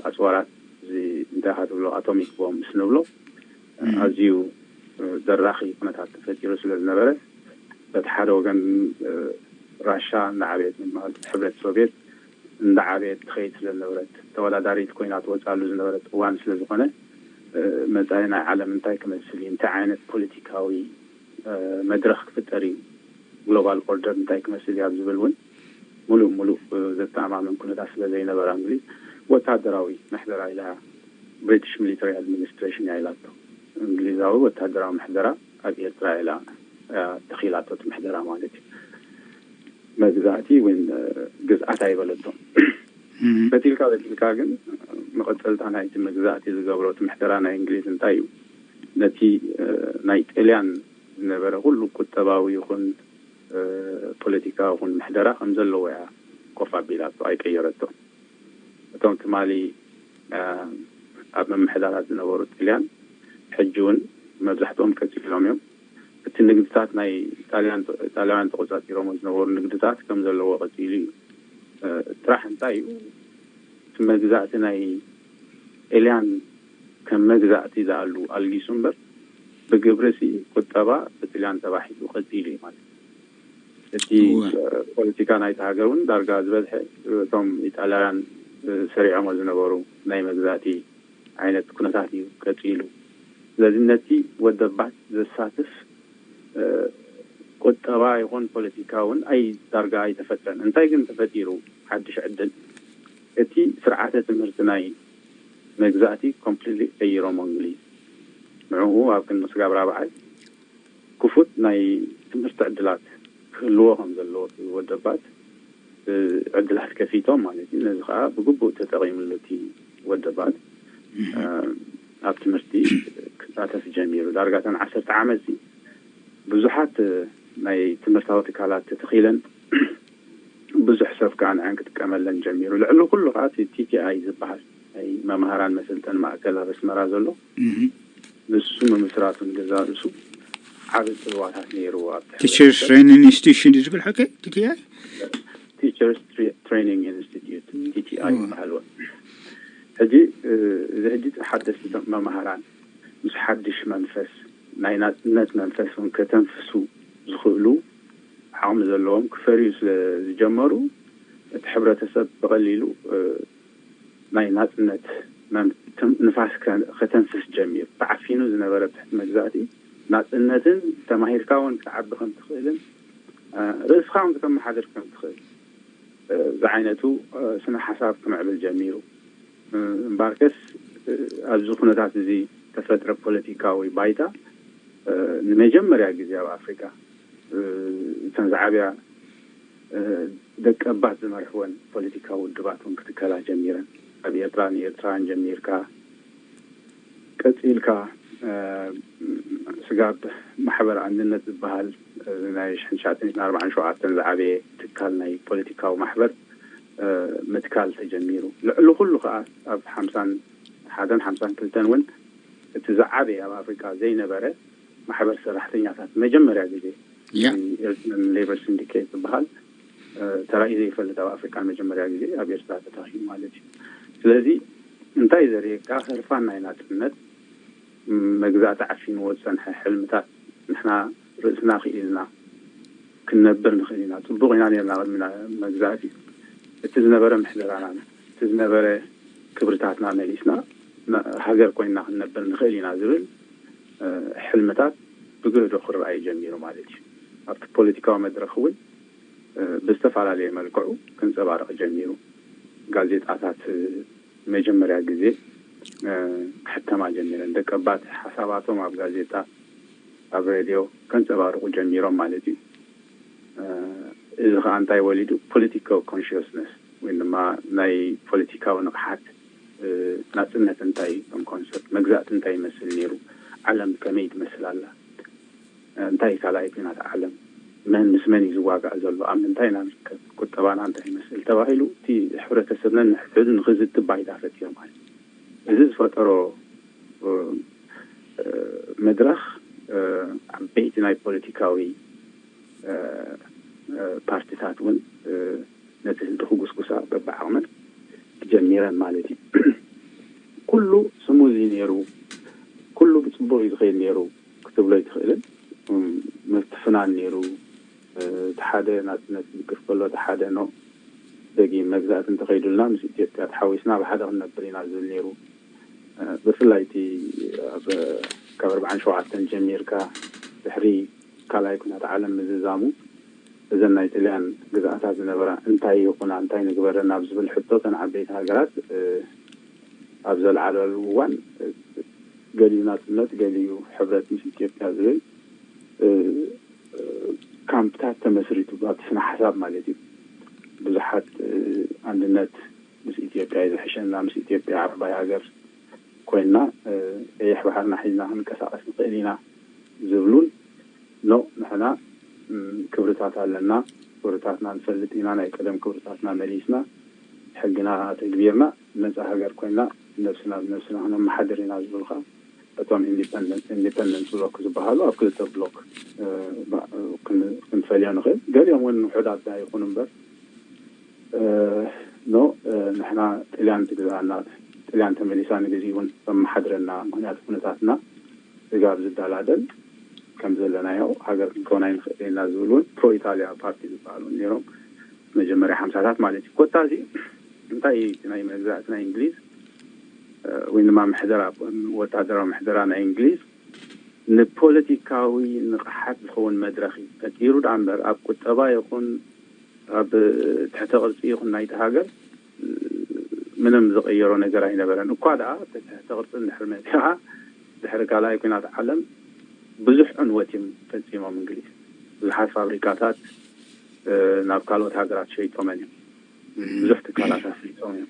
ኣፅዋራት እዚ እንታይ ኢኻ ትብሎ ኣቶሚክ ቦምብስ ንብሎ ኣዝዩ ደራኺ ኩነታት ተፈጢሩ ስለ ዝነበረ በቲ ሓደ ወገን ራሻ እንዳዓበየት ማለት ሕብረት ሶቪየት እንዳዓበየት ትኸይድ ስለ ዝነበረት ተወዳዳሪት ኮይና ትወፅኣሉ ዝነበረት እዋን ስለ ዝኾነ መፃኢ ናይ ዓለም እንታይ ክመስል እዩ እንታይ ዓይነት ፖለቲካዊ መድረኽ ክፍጠር እዩ ግሎባል ኦርደር እንታይ ክመስል እዩ ኣብ ዝብል እውን ሙሉእ ሙሉእ ዘተኣማምን ኩነታት ስለ ዘይነበራ እንግሊዝ ወታደራዊ ምሕደራ ኢላ ብሪቲሽ ሚሊተሪ ኣድሚኒስትሬሽን እያ ኢላቶ። እንግሊዛዊ ወታደራዊ ምሕደራ ኣብ ኤርትራ ኢላ ተኺላቶ እቲ ምሕደራ ማለት እዩ። መግዛእቲ ወይ ግዝኣት ኣይበለቶም። በቲልካ በቲልካ ግን መቐፀልታ ናይቲ መግዛእቲ ዝገብሮ እቲ ምሕደራ ናይ እንግሊዝ እንታይ እዩ? ነቲ ናይ ጥልያን ዝነበረ ኩሉ ቁጠባዊ ይኹን ፖለቲካዊ ይኹን ምሕደራ ከም ዘለዎ እያ ኮፍ ኣቢላቶ ኣይቀየረቶ። እቶም ትማሊ ኣብ ምምሕዳራት ዝነበሩ ጥልያን ሕጂ እውን መብዛሕትኦም ቀፂሎም እዮም። እቲ ንግድታት ናይ ጣልያን ጣልያውያን ተቆፃፂሮሞ ዝነበሩ ንግድታት ከም ዘለዎ ቀፂሉ እዩ። ጥራሕ እንታይ እዩ እቲ መግዛእቲ ናይ ጥልያን ከም መግዛእቲ ዝኣሉ ኣልጊሱ እምበር ብግብርሲ ቁጠባ ብጥልያን ተባሒቱ ቀፂሉ እዩ ማለት እዩ። እቲ ፖለቲካ ናይቲ ሃገር እውን ዳርጋ ዝበዝሐ እቶም ኢጣልያውያን ሰሪዖሞ ዝነበሩ ናይ መግዛእቲ ዓይነት ኩነታት እዩ ቀፂሉ። ስለዚ ነቲ ወደባት ዘሳትፍ ቁጠባ ይኹን ፖለቲካ እውን ኣይ ዳርጋ ኣይተፈጥረን። እንታይ ግን ተፈጢሩ ሓድሽ ዕድል እቲ ስርዓተ ትምህርቲ ናይ መግዛእቲ ኮምፕሊትሊ ቀይሮሞ እንግሊዝ። ንዕኡ ኣብ ቅድሚ ስጋብ ራብዓይ ክፉት ናይ ትምህርቲ ዕድላት ክህልዎ ከም ዘለዎ ወደባት ዕድላት ከፊቶም ማለት እዩ። ነዚ ከዓ ብግቡእ ተጠቂምሉ እቲ ወደባት ኣብ ትምህርቲ ክሳተፍ ጀሚሩ። ዳርጋ እተን ዓሰርተ ዓመት ብዙሓት ናይ ትምህርታዊ ትካላት ተተኺለን ብዙሕ ሰብ ከዓ ንዐን ክጥቀመለን ጀሚሩ። ልዕሊ ኩሉ ከዓ ቲቲኣይ ዝበሃል ናይ መምሃራን መሰልጠን ማእከል ኣብ ኣስመራ ዘሎ ንሱ ምምስራቱን ገዛ ርእሱ ዓብ ፅልዋታት ነይርዎ ኣብ ትሕቲ ቲቸርስ ትሬኒንግ ኢንስቲትዩሽን እዩ ዝብል ሓቂ ቲቲኣይ? ቲቸርስ ትሬኒንግ ኢንስቲትዩት ቲቲኣይ ይበሃል። ሕጂ እዚ ሕጂ ሓደስቲ መምሃራን ምስ ሓድሽ መንፈስ ናይ ናፅነት መንፈስ እውን ከተንፍሱ ዝኽእሉ ዓቕሚ ዘለዎም ክፈርዩ ስለ ዝጀመሩ እቲ ሕብረተሰብ ብቐሊሉ ናይ ናፅነት ንፋስ ከተንፍስ ጀሚሩ። ተዓፊኑ ዝነበረ ትሕቲ መግዛእቲ ናፅነትን ተማሂርካ እውን ክትዓቢ ከም ትኽእልን ርእስኻ እውን ከተመሓድር ከም ትኽእል ዝዓይነቱ ስነ ሓሳብ ክምዕብል ጀሚሩ። እምበርከስ ኣብዚ ኩነታት እዚ ተፈጥረ ፖለቲካዊ ባይታ ንመጀመርያ ግዜ ኣብ ኣፍሪካ እተን ዝዓብያ ደቀባት ዝመርሕወን ፖለቲካዊ ውድባት እውን ክትከላ ጀሚረን። ኣብ ኤርትራ ንኤርትራውያን ጀሚርካ ቀፂልካ ስጋብ ማሕበር ኣንድነት ዝበሃል ናይ ሽሕን ትሽዓተ ሚእትን ኣርባዓን ሸውዓተን ዝዓበየ ትካል ናይ ፖለቲካዊ ማሕበር ምትካል ተጀሚሩ። ልዕሊ ኩሉ ከዓ ኣብ ሓምሳን ሓደን ሓምሳን ክልተን እውን እቲ ዝዓበየ ኣብ ኣፍሪካ ዘይነበረ ማሕበር ሰራሕተኛታት መጀመርያ ግዜ ያ Eritrean Labour Syndicate ዝበሃል ተራእዩ ዘይፈልጥ፣ ኣብ ኣፍሪካ መጀመርያ ግዜ ኣብ ኤርትራ ተተኺሉ ማለት እዩ። ስለዚ እንታይ ዘርእየካ፣ ህርፋን ናይ ናፅነት፣ መግዛእቲ ዓፊንዎ ዝፀንሐ ሕልምታት፣ ንሕና ርእስና ክኢልና ክንነብር ንኽእል ኢና፣ ፅቡቕ ኢና ነርና ቅድሚ መግዛእቲ፣ እቲ ዝነበረ ምሕደራና፣ እቲ ዝነበረ ክብርታትና መሊስና ሃገር ኮይንና ክንነብር ንኽእል ኢና ዝብል ሕልምታት ብግህዶ ክረኣዩ ጀሚሩ ማለት እዩ። ኣብቲ ፖለቲካዊ መድረክ እውን ብዝተፈላለየ መልክዑ ክንፀባረቕ ጀሚሩ። ጋዜጣታት መጀመርያ ግዜ ክሕተማ ጀሚረን፣ ደቀባት ሓሳባቶም ኣብ ጋዜጣ፣ ኣብ ሬድዮ ከንፀባርቑ ጀሚሮም ማለት እዩ። እዚ ከዓ እንታይ ወሊዱ? ፖለቲካዊ ኮንሽስነስ ወይ ድማ ናይ ፖለቲካዊ ንቕሓት፣ ናፅነት እንታይ ከም ኮንሰፕት፣ መግዛእቲ እንታይ ይመስል ነይሩ፣ ዓለም ከመይ ትመስል ኣላ፣ እንታይ ካልኣይ ኩናት ዓለም፣ መን ምስ መን እዩ ዝዋጋእ ዘሎ፣ ኣብ ምንታይ ኢና ንርከብ፣ ቁጠባና እንታይ ይመስል ተባሂሉ እቲ ሕብረተሰብ ነንሕድሕዱ ንክዝትብ ባይታ ፈጢሩ ማለት እዩ። እዚ ዝፈጠሮ መድረኽ ዓበይቲ ናይ ፖለቲካዊ ፓርቲታት እውን ነቲ ህዝቢ ክጉስጉሳ በብዓቕመን ጀሚረን ማለት እዩ። ኩሉ ስሙዚ ነይሩ፣ ኩሉ ብፅቡቅ እዩ ዝኸይድ ነይሩ ክትብሎ ኣይትኽእልን። ምፍትፍናን ነይሩ። እቲ ሓደ ናፅነት ዝግፍ ከሎ እቲ ሓደ ኖ፣ ደጊም መግዛእቲ እንተኸይዱልና ምስ ኢትዮጵያ ተሓዊስና ኣብ ሓደ ክንነብር ኢና ዝብል ነይሩ። ብፍላይ እቲ ኣብ ካብ ኣርባዓን ሸውዓተን ጀሚርካ ድሕሪ ካልኣይ ኩናት ዓለም ምዝዛሙ እዘን ናይ ጥልያን ግዝኣታት ዝነበራ እንታይ ይኹና እንታይ ንግበረን ኣብ ዝብል ሕቶ እተን ዓበይቲ ሃገራት ኣብ ዘልዓለሉ እዋን ገሊኡ ናፅነት ገሊኡ ሕብረት ምስ ኢትዮጵያ ዝብል ካምፕታት ተመስሪቱ ኣብቲ ስነ ሓሳብ ማለት እዩ። ብዙሓት ኣንድነት ምስ ኢትዮጵያ እዩ ዝሕሸና፣ ምስ ኢትዮጵያ ዓባይ ሃገር ኮይና ቀይሕ ባሕርና ሒዝና ክንቀሳቀስ ንኽእል ኢና ዝብሉን ኖ ንሕና ክብርታት ኣለና፣ ክብርታትና ንፈልጥ ኢና፣ ናይ ቀደም ክብርታትና መሊስና ሕግና ተግቢርና ነፃ ሃገር ኮይና ነብስና ብነብስና ክነመሓድር ኢና ዝብሉ ከዓ እቶም ኢንዲፐንደንት ብሎክ ዝበሃሉ ኣብ ክልተ ብሎክ ክንፈልዮ ንኽእል። ገሊኦም እውን ውሑዳት ዳ ይኹኑ እምበር ኖ ንሕና ጥልያን ትግዝኣና፣ ጥልያን ተመሊሳ ንግዜኡ እውን ተመሓድረና፣ ምክንያቱ ኩነታትና ስጋብ ዝደላደል ከም ዘለናዮ ሃገር ክንከውን ኣይንኽእል ኢና ዝብል እውን ፕሮ ኢታልያ ፓርቲ ዝበሃሉ እውን ነይሮም። መጀመርያ ሓምሳታት ማለት እዩ። ኮታዚ እንታይ እዩ እቲ ናይ መግዛእቲ ናይ እንግሊዝ ወይ ድማ ምሕደራ ወታደራዊ ምሕደራ ናይ እንግሊዝ ንፖለቲካዊ ንቕሓት ዝኸውን መድረኽ እዩ ፈጢሩ ደኣ እምበር ኣብ ቁጠባ ይኹን ኣብ ትሕተ ቅርፂ ይኹን ናይቲ ሃገር ምንም ዝቐየሮ ነገር ኣይነበረን። እኳ ደኣ እቲ ትሕተ ቅርፂ እንድሕር መፂኻ ድሕሪ ካልኣይ ኩናት ዓለም ብዙሕ ዕንወት እዮም ፈፂሞም እንግሊዝ። ብዙሓት ፋብሪካታት ናብ ካልኦት ሃገራት ሸይጦመን እዮም። ብዙሕ ትካላት ኣፍሊጦም እዮም።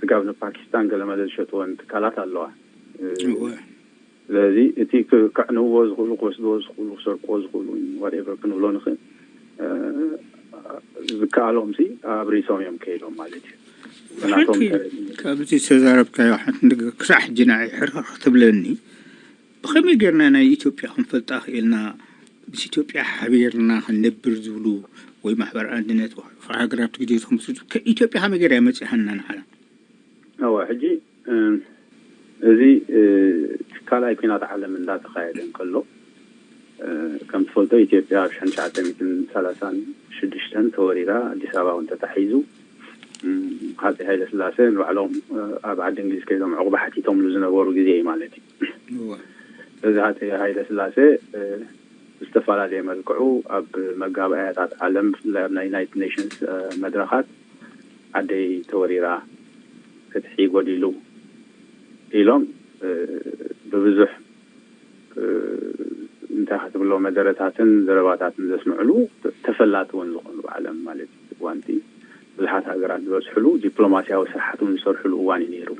ስጋብ ንፓኪስታን ገለመለ ዝሸጥወን ትካላት ኣለዋ። ስለዚ እቲ ከዕንውዎ ዝኽእሉ ክወስድዎ ዝኽእሉ ክሰርቅዎ ዝኽእሉ ዋትኤቨር ክንብሎ ንኽእል ዝከኣሎም ሲ ኣብሪሶም እዮም ከይዶም ማለት እዩ። ናቶም ካብዚ ዝተዛረብካዮ ሓንቲ ክሳዕ ሕጂ ንዓይ ሕርኽርኽ ትብለኒ ብኸመይ ጌርና ናይ ኢትዮጵያ ክንፈልጣ ክኢልና ምስ ኢትዮጵያ ሓቢርና ክንነብር ዝብሉ ወይ ማሕበር ኣንድነት ሃገራት ግዜ ዝክምስርቱ ኢትዮጵያ ከመይ ጌራ መፅእ ሃና ንዓላ እወ ሕጂ እዚ ካልኣይ ኩናት ዓለም እንዳተኻየደ እንከሎ ከም ትፈልጦ ኢትዮጵያ ኣብ ሽሕን ትሽዓተ ሚእትን ሰላሳን ሽዱሽተን ተወሪራ ኣዲስ ኣበባ እውን ተታሒዙ ሃፀይ ሃይለ ስላሴ ንባዕሎም ኣብ ዓዲ እንግሊዝ ከይዶም ዕቑባ ሓቲቶምሉ ዝነበሩ ግዜ እዩ ማለት እዩ። እዚ ሃፀይ ሃይለ ስላሴ ብዝተፈላለየ መልክዑ ኣብ መጋባእያታት ዓለም ብፍላይ ኣብ ናይ ዩናይትድ ኔሽንስ መድረኻት ዓደይ ተወሪራ ፍትሒ ጎዲሉ ኢሎም ብብዙሕ እንታይ ክትብሎ መደረታትን ዘረባታትን ዘስምዕሉ ተፈላጢ እውን ዝኾኑ ብዓለም ማለት እዩ። ዋንቲ ብዙሓት ሃገራት ዝበፅሕሉ ዲፕሎማሲያዊ ስራሓት እውን ዝሰርሕሉ እዋን እዩ ነይሩ።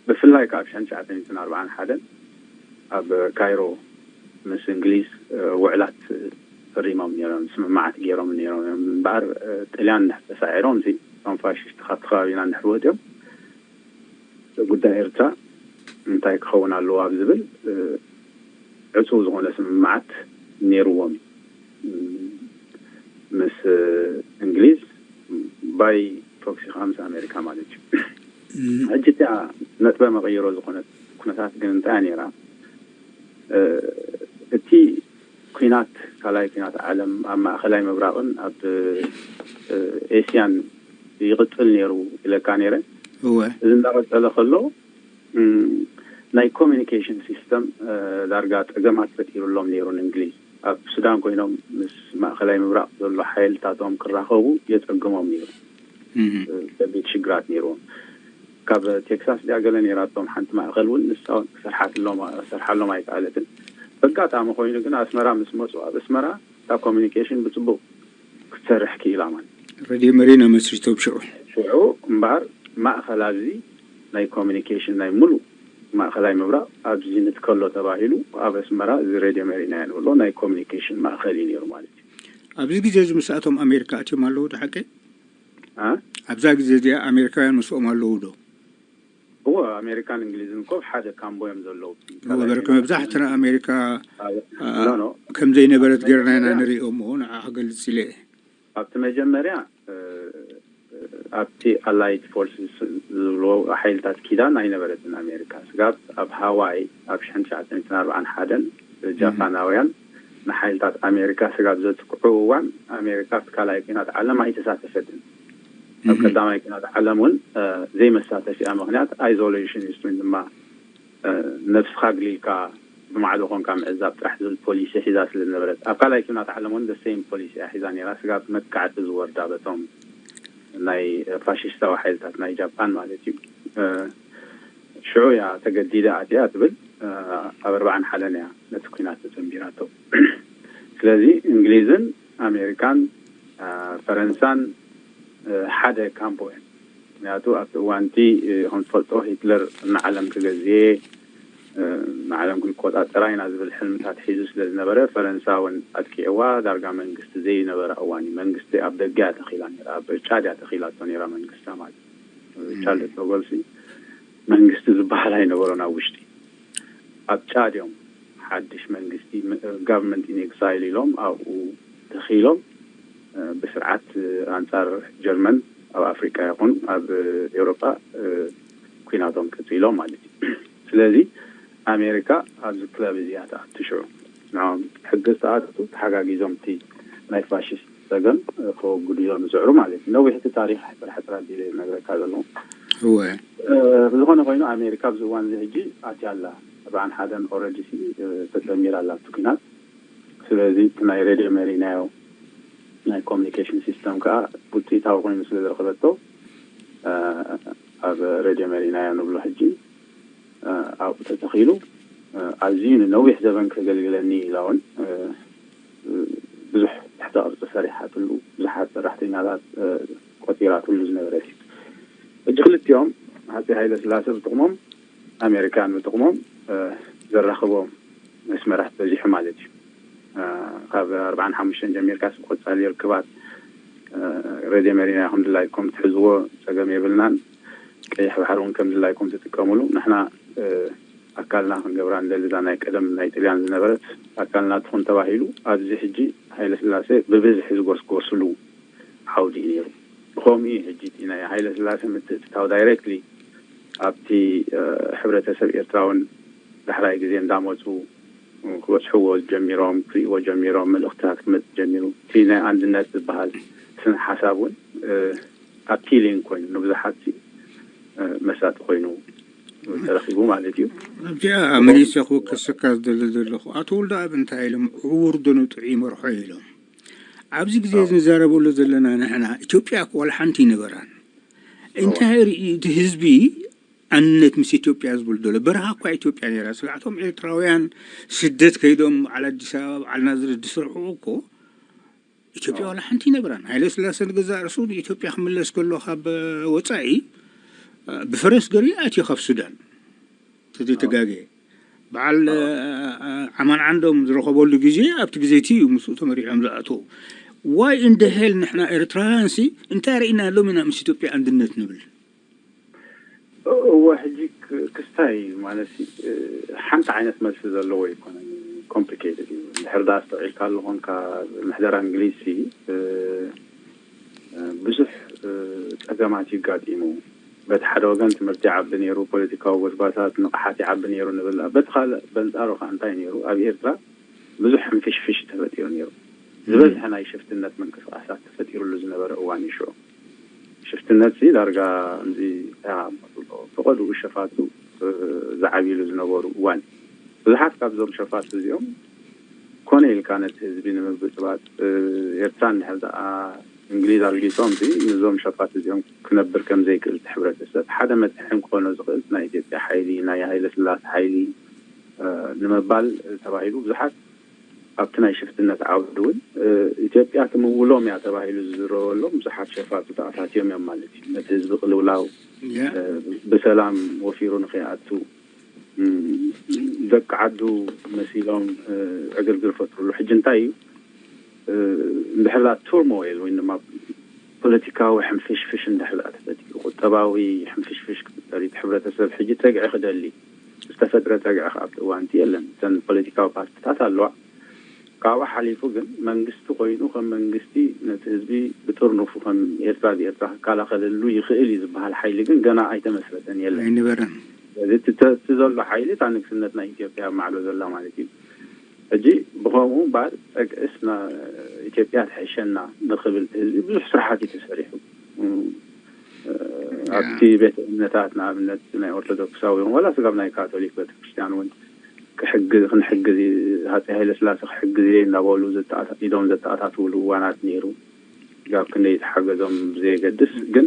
ብፍላይ ካብ ሽሕን ትሽዓተ ሚእትን ኣርባዓን ሓደን ኣብ ካይሮ ምስ እንግሊዝ ውዕላት ፈሪሞም ነይሮም፣ ስምምዓት ገይሮም ነይሮም እዮም። እምበኣር ጥልያን እንድሕር ተሳዒሮም እዚ እቶም ፋሽስት ካብቲ ከባቢና እንድሕር ወፂኦም ጉዳይ ኤርትራ እንታይ ክኸውን ኣለዎ ኣብ ዝብል ዕፁው ዝኾነ ስምምዓት ነይርዎም እዩ። ምስ እንግሊዝ ባይ ፕሮክሲ ከዓ ምስ ኣሜሪካ ማለት እዩ። ሕጂ እቲኣ ነጥበ መቐይሮ ዝኾነት ኩነታት ግን እንታይ ነይራ? እቲ ኩናት ካልኣይ ኩናት ዓለም ኣብ ማእኸላይ ምብራቕን ኣብ ኤስያን ይቕፅል ነይሩ ኢለካ ነይረ። እወ እዚ እንዳቐፀለ ከሎ ናይ ኮሚኒኬሽን ሲስተም ዳርጋ ፀገማት ፈጢሩሎም ነይሩ ንእንግሊዝ። ኣብ ሱዳን ኮይኖም ምስ ማእኸላይ ምብራቕ ዘሎ ሓይልታቶም ክራኸቡ የፀግሞም ነይሩ። ከቢድ ሽግራት ነይርዎም። ካብ ቴክሳስ ድያ ገለ ነይራቶም ሓንቲ ማእኸል እውን ንሳ እውን ክሰርሓሎም ኣይከኣለትን። በጋጣሚ ኮይኑ ግን ኣስመራ ምስ መፁ ኣብ ኣስመራ እታ ኮሚኒኬሽን ብፅቡቅ ክትሰርሕ ክኢላ ማለት ሬድዮ መሪና መስሪቶም ሽዑ ሽዑ እምበኣር ማእኸል ኣብዚ ናይ ኮሚኒኬሽን ናይ ሙሉእ ማእኸላይ ምብራቕ ኣብዚ ንትከሎ ተባሂሉ ኣብ ኣስመራ እዚ ሬድዮ መሪና ንብሎ ናይ ኮሚኒኬሽን ማእኸል እዩ ነይሩ ማለት እዩ። ኣብዚ ግዜ እዚ ምስኣቶም ኣሜሪካ ኣትዮም ኣለዉ ዶ ሓቂ? አ? ኣብዛ ግዜ እዚኣ ኣሜሪካውያን ምስኦም ኣለዉ ዶ? እዎ ኣሜሪካን እንግሊዝን እኮ ሓደ ካምቦ እዮም ዘለዉ። ወበረከ መብዛሕትና ኣሜሪካ ኖ ኖ ከም ዘይነበረት ገርና ኢና ንሪኦ እሞ ንዓ ክገልፅ ኢለ እየ። ኣብቲ መጀመርያ ኣብቲ ኣላይድ ፎርስስ ዝብልዎ ሓይልታት ኪዳን ኣይነበረትን ኣሜሪካ። ስጋብ ኣብ ሃዋይ ኣብ ሽሕን ትሽዓተ ሚእትን ኣርባዓን ሓደን ጃፓናውያን ንሓይልታት ኣሜሪካ ስጋብ ዘጥቅዑ እዋን ኣሜሪካ ኣብቲ ካልኣይ ኩናት ዓለም ኣይተሳተፈትን። ኣብ ቀዳማይ ኩናት ዓለም እውን ዘይመሳተፊኣ ምክንያት ኣይዞሌሽኒስት ወይ ድማ ነብስኻ ኣግሊልካ ብማዕዶ ኮንካ ምዕዛብ ጥራሕ ዝብል ፖሊሲ ሒዛ ስለ ዝነበረት ኣብ ካልኣይ ኩናት ዓለም እውን the same ፖሊሲ እያ ሒዛ ነይራ። ስጋብ መጥቃዕቲ ዝወርዳ በቶም ናይ ፋሽስታዊ ሓይልታት ናይ ጃፓን ማለት እዩ። ሽዑ እያ ተገዲደ ኣትያ ትብል ኣብ ኣርባዓን ሓደን እያ ነቲ ኩናት ተጸንቢራቶ። ስለዚ እንግሊዝን ኣሜሪካን ፈረንሳን ሓደ ካምፖ እየን። ምክንያቱ ኣብቲ እዋንቲ ከም ትፈልጦ ሂትለር ንዓለም ክገዝየ ንዓለም ክንቆፃፀራ ኢና ዝብል ሕልምታት ሒዙ ስለ ዝነበረ ፈረንሳ እውን ኣጥቂዕዋ ዳርጋ መንግስቲ ዘይነበራ እዋን እዩ። መንግስቲ ኣብ ደገ እያ ተኺላ ነራ፣ ኣብ ጫድ እያ ተኺላቶ ነራ መንግስታ ማለት እዩ። ቻርልስ ዶጎልሲ መንግስቲ ዝበሃል ኣይነበሮን ኣብ ውሽጢ። ኣብ ጫድ እዮም ሓድሽ መንግስቲ government in exile ኢሎም ኣብኡ ተኺሎም ብስርዓት ኣንፃር ጀርመን ኣብ ኣፍሪቃ ይኹን ኣብ ኤውሮጳ ኩናቶም ቀፂሎም ማለት እዩ። ስለዚ ኣሜሪካ ኣብዚ ክለብ እዚኣ ትኣቱ ሽዑ ንዕኦም ሕጊ ዝተኣቱ ተሓጋጊዞም እቲ ናይ ፋሽስት ፀገም ከወግዱ እዮም ዝፅዕሩ ማለት እዩ። ነዊሕቲ ታሪክ ሕፅር ሕፅር ኣቢለ ነግረካ ዘለኹ። እወ ብዝኾነ ኮይኑ ኣሜሪካ ኣብዚ እዋን እዚ ሕጂ ኣትያ ኣላ። ኣርባዓን ሓደን ኦረዲ ተፀሚራ ኣላ ኣብቲ ኩናት። ስለዚ እቲ ናይ ሬድዮ መሪናዮ ናይ ኮሚኒኬሽን ሲስተም ከዓ ውፅኢታዊ ኮይኑ ስለ ዝረኸበቶ ኣብ ሬድዮ መሪናዮ ንብሎ ሕጂ ኣብኡ ተተኺሉ ኣዝዩ ንነዊሕ ዘበን ከገልግለኒ ኢላ እውን ብዙሕ ትሕተ ቅርፂ ሰሪሓትሉ፣ ብዙሓት ሰራሕተኛታት ቆፂራትሉ ዝነበረት እዩ። ሕጂ ክልቲኦም ሃፀይ ሃይለ ስላሴ ብጥቕሞም ኣሜሪካን ብጥቕሞም ዘራኽቦም መስመራት በዚሑ ማለት እዩ። ካብ ኣርባዓን ሓሙሽተን ጀሚርካ ስብ ቆፃሊ ርክባት ሬድዮ መሪና ከም ድላይኩም ትሕዝዎ ፀገም የብልናን። ቀይሕ ባሕሪ እውን ከም ድላይኩም ትጥቀምሉ። ንሕና ኣካልና ክንገብራ ንደሊ እዛ ናይ ቀደም ናይ ጥልያን ዝነበረት ኣካልና ትኹን ተባሂሉ ኣብዚ ሕጂ ሃይለ ስላሴ ብብዝሒ ዝጎስጎስሉ ዓውዲ እዩ ነይሩ። ብኸምኡ እዩ ሕጂ እቲ ናይ ሃይለ ስላሴ ምትእትታው ዳይሬክትሊ ኣብቲ ሕብረተሰብ ኤርትራውን ዳሕራይ ግዜ እንዳመፁ ክበፅሕዎ ጀሚሮም፣ ክርእይዎ ጀሚሮም፣ መልእኽትታት ክመፅእ ጀሚሩ። እቲ ናይ ኣንድነት ዝበሃል ስነ ሓሳብ እውን ኣፒሊንግ ኮይኑ ንብዙሓት መሳጢ ኮይኑ ተረኪቡ ማለት እዩ። ኣብዚኣ መሊሰ ክወከሰካ ዝደሊ ዘለኹ ኣቶ ወልደኣብ እንታይ ኢሎም ዕውር ዶ ንጥዑይ ይመርሖ ኢሎም ኣብዚ ግዜ ንዛረበሉ ዘለና ንሕና ኢትዮጵያ እኮ ዋላ ሓንቲ ይነበራን እንታይ ርኢ እቲ ህዝቢ ኣንነት ምስ ኢትዮጵያ ዝብል ዘሎ በረኻ እኳ ኢትዮጵያ ነይራ ስጋዕቶም ኤርትራውያን ስደት ከይዶም በዓል ኣዲስ ኣበባ በዓል ናዝሬት ዝስርሑ እኮ ኢትዮጵያ ዋላ ሓንቲ ይነብራን ሃይለ ስላሰ ንገዛእ ርእሱ ንኢትዮጵያ ክምለስ ከሎ ካብ ወፃኢ ብፈረስ ገሪ ኣትዮ ካብ ሱዳን ተዘይተጋገየ በዓል ዓማን ዓንዶም ዝረኸበሉ ግዜ ኣብቲ ግዜ እቲ እዩ ምስኡ ተመሪሖም ዝኣተው why in the hell ንሕና ኤርትራውያን ሲ እንታይ ርኢና ሎም ኢና ምስ ኢትዮጵያ ኣንድነት ንብል እወ ሕጂ ክስታይ ማለት ሓንቲ ዓይነት መልሲ ዘለዎ ኣይኮነን። ኮምፕሊኬትድ እዩ። እንድሕር ዳ ኣስተውዒልካ ኣለኾንካ፣ ምሕደራ እንግሊዝ ሲ ብዙሕ ጸገማት ይጋጢሙ። በቲ ሓደ ወገን ትምህርቲ ይዓቢ ነይሩ፣ ፖለቲካዊ ጎስጓሳት ንቕሓት ይዓቢ ነይሩ ንብል። በቲ ካልእ በንጻሩ ከ እንታይ ነይሩ? ኣብ ኤርትራ ብዙሕ ሕንፍሽፍሽ ተፈጢሩ ነይሩ። ዝበዝሐ ናይ ሽፍትነት ምንቅስቃሳት ተፈጢሩሉ ዝነበረ እዋን እዩ። ሽዑ ሽፍትነት ሲ ዳርጋ እዚ ፈቐድኡ ሸፋቱ ዝዓብሉ ዝነበሩ እዋን። ብዙሓት ካብዞም ሸፋቱ እዚኦም ኮነ ኢልካ ነቲ ህዝቢ ንምብጥባጥ፣ ኤርትራ እንድሕር ደኣ እንግሊዝ ኣልጊሶም ሲ፣ ንዞም ሸፋቱ እዚኦም ክነብር ከም ዘይክእል እቲ ሕብረተሰብ ሓደ መጥሕን ክኾኖ ዝኽእል ናይ ኢትዮጵያ ሓይሊ፣ ናይ ሃይለ ስላሴ ሓይሊ ንምባል ተባሂሉ ብዙሓት ኣብቲ ናይ ሽፍትነት ዓውዲ እውን ኢትዮጵያ ትምውሎም እያ ተባሂሉ ዝዝረበሎም ብዙሓት ሸፋቱ ተኣታትዮም እዮም ማለት እዩ። ነቲ ህዝቢ ቅልውላው ብሰላም ወፊሩ ንኸይኣቱ ደቂ ዓዱ መሲሎም ዕግርግር ፈጥሩሉ። ሕጂ እንታይ እዩ? እንድሕር ቱርሞይል ወይ ድማ ፖለቲካዊ ሕንፍሽፍሽ እንድሕር ተፈጢሩ፣ ቁጠባዊ ሕንፍሽፍሽ ክፍጠር እቲ ሕብረተሰብ ሕጂ ተግዒ ክደሊ ዝተፈጥረ ተግዒ ኣብቲ እዋንቲ የለን። እተን ፖለቲካዊ ፓርቲታት ኣለዋ። ካብኡ ሓሊፉ ግን መንግስቲ ኮይኑ ከም መንግስቲ ነቲ ህዝቢ ብጥርኑፉ ከም ኤርትራ ብኤርትራ ክከላኸለሉ ይኽእል እዩ ዝበሃል ሓይሊ ግን ገና ኣይተመስረተን፣ የለን። ኣይነበረን። ስለዚ እቲ ዘሎ ሓይሊ እታ ንግስነት ናይ ኢትዮጵያ ኣብ ማዕዶ ዘላ ማለት እዩ። ሕጂ ብኸምኡ እምበኣር ጠቅስ ኢትዮጵያ ትሕሸና ንኽብል ህዝቢ ብዙሕ ስራሓት እዩ ተሰሪሑ። ኣብቲ ቤተ እምነታት ንኣብነት ናይ ኦርቶዶክሳዊ ዋላ ስጋብ ናይ ካቶሊክ ቤተክርስትያን እውን ክሕግዝ ክንሕግዝ ሃፀይ ሃይለ ስላሴ ክሕግዝ እየ እናበሉ ኢዶም ዘተኣታትውሉ እዋናት ነይሩ። ጋብ ክንደይ ተሓገዞም ብዘየገድስ ግን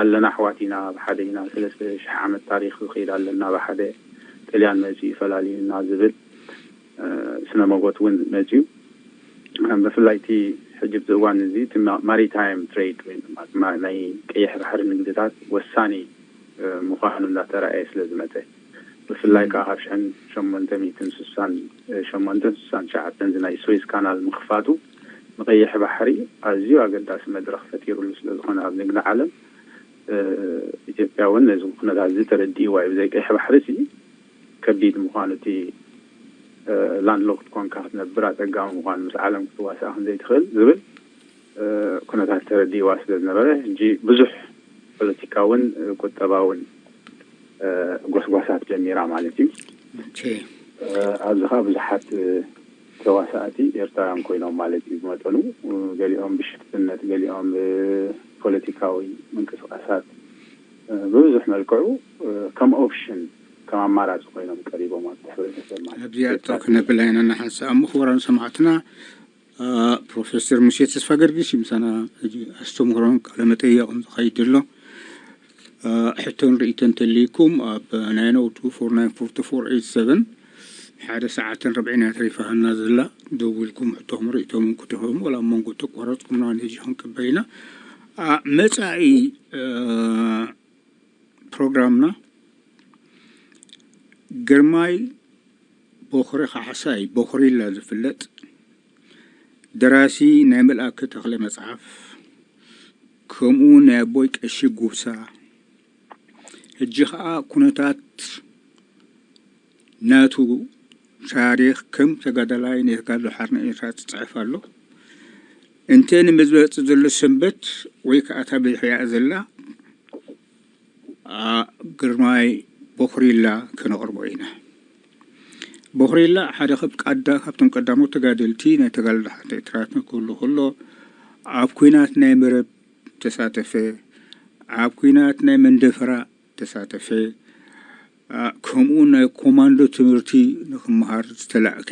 ኣለና ኣሕዋት ኢና፣ ብሓደ ኢና፣ ሰለስተ ሽሕ ዓመት ታሪክ ዝኽይድ ኣለና፣ ብሓደ ጥልያን መፂኡ ይፈላልዩና ዝብል ስነ መጎት እውን መፅዩ። ብፍላይ እቲ ሕጂ ብዚ እዋን እዚ እቲ ማሪታይም ትሬድ ወይ ድማ ናይ ቀይሕ ባሕሪ ንግድታት ወሳኒ ምዃኑ እንዳተረኣየ ስለ ዝመፀ፣ ብፍላይ ከዓ ካብ ሽሕን ሸሞንተ ሚእትን ስሳን ሸሞንተን ስሳን ትሽዓተን እዚ ናይ ስዊዝ ካናል ምኽፋቱ ንቀይሕ ባሕሪ ኣዝዩ ኣገዳሲ መድረኽ ፈጢሩሉ ስለ ዝኾነ ኣብ ንግዲ ዓለም ኢትዮጵያ እውን ነዚ ኩነታት እዚ ተረዲእዋ እዩ። ብዘይ ቀይሕ ባሕሪ ሲ ከቢድ ምዃኑ እቲ ላንድሎክድ ኮንካ ክትነብር ኣፀጋሚ ምዃኑ ምስ ዓለም ክትዋሳእ ከም ዘይትኽእል ዝብል ኩነታት ተረዲእዋ ስለ ዝነበረ ሕጂ ብዙሕ ፖለቲካውን ቁጠባውን ጎስጓሳት ጀሚራ ማለት እዩ። ኣብዚ ከዓ ብዙሓት ተዋሳእቲ ኤርትራውያን ኮይኖም ማለት እዩ። ብመጠኑ ገሊኦም ብሽፍትነት፣ ገሊኦም ብፖለቲካዊ ምንቅስቃሳት ብብዙሕ መልክዑ ከም ኦፕሽን ከም ኣማራፂ ኮይኖም ቀሪቦም ኣብቲ ሕብረተሰብ ማለት እዩ። ኣብዚኣ ጠው ክነብላ ኢና ንሓንሳእ እሞ ክቡራን ሰማዕትና ፕሮፌሰር ሙሴ ተስፋ ገርጊስ እዩ ምሳና ሕጂ ኣስተምህሮን ቃለ መጠየቕን ዝኸይድ ዘሎ። ሕቶን ርእይቶን እንተልይኩም ኣብ nine oh two four nine four two four eight seven ሓደ ሰዓትን ርብዒን እያ ተሪፋና ዘላ። ደዊልኩም ሕቶኹም ርእይቶምን ክትህቡ ዋላ ኣብ መንጎ ተቋረፅኩም ንሕጂ ክንቅበል ኢና። መፃኢ ፕሮግራምና ግርማይ ቦኽሪ ካሕሳይ ቦኽሪ ኢላ ዝፍለጥ ደራሲ ናይ መልኣከ ተኽለ መጽሓፍ ከምኡ ናይ ኣቦይ ቀሺ ጉብሳ ሕጂ ኸኣ ኩነታት ናቱ ታሪኽ ከም ተጋዳላይ ናይ ተጋድሎ ሓርነት ኤርትራ ትጽሕፍ ኣሎ። እንተ ንመዝበጽ ዘሎ ሰንበት ወይ ከኣ እታ በዚሕያ ዘላ ግርማይ ቦኽሪላ ከነቕርቦ ኢና። ቦኽሪላ ሓደ ካብ ቀዳ ካብቶም ቀዳሞት ተጋደልቲ ናይ ተጋድሎ ሓርነት ኤርትራ ክህሉ ከሎ ኣብ ኲናት ናይ መረብ ተሳተፈ፣ ኣብ ኲናት ናይ መንደፈራ ተሳተፈ፣ ከምኡ ናይ ኮማንዶ ትምህርቲ ንክመሃር ዝተላእከ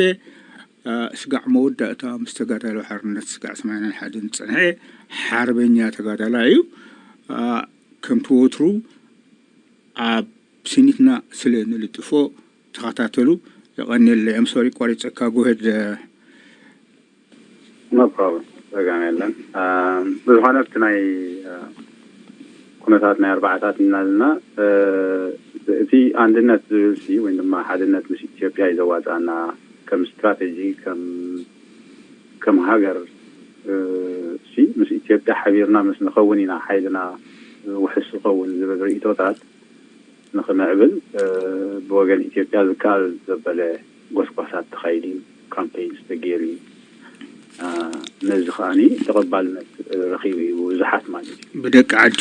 ስጋዕ መወዳእታ ምስ ተጋዳሎ ሓርነት ስጋዕ ሰማንያን ሓደን ዝጸንሐ ሓርበኛ ተጋዳላይ እዩ። ከምቲ ወትሩ ኣብ ስኒትና ስለ ንልጥፎ ተኸታተሉ። የቐንየለይ። I'm sorry ቆሪፀካ። Go ahead. No problem. ጸገም የለን። ብዝኾነ ኣብቲ ናይ ኩነታት ናይ ኣርባዓታት እናልና እቲ ኣንድነት ዝብል ሲ ወይ ድማ ሓድነት ምስ ኢትዮጵያ እዩ ዘዋፅኣና ከም ስትራቴጂ ከም ከም ሃገር ሲ ምስ ኢትዮጵያ ሓቢርና ምስ ንኸውን ኢና ሓይልና ውሕስ ዝኸውን ዝብል ርእቶታት ንክምዕብል ብወገን ኢትዮጵያ ዝከኣል ዘበለ ጎስጓሳት ተኻይዱ እዩ። ካምፔይንስ ተገይሩ እዩ። ነዚ ከዓኒ ተቐባልነት ረኺቡ እዩ ብዙሓት ማለት እዩ። ብደቂ ዓዲ።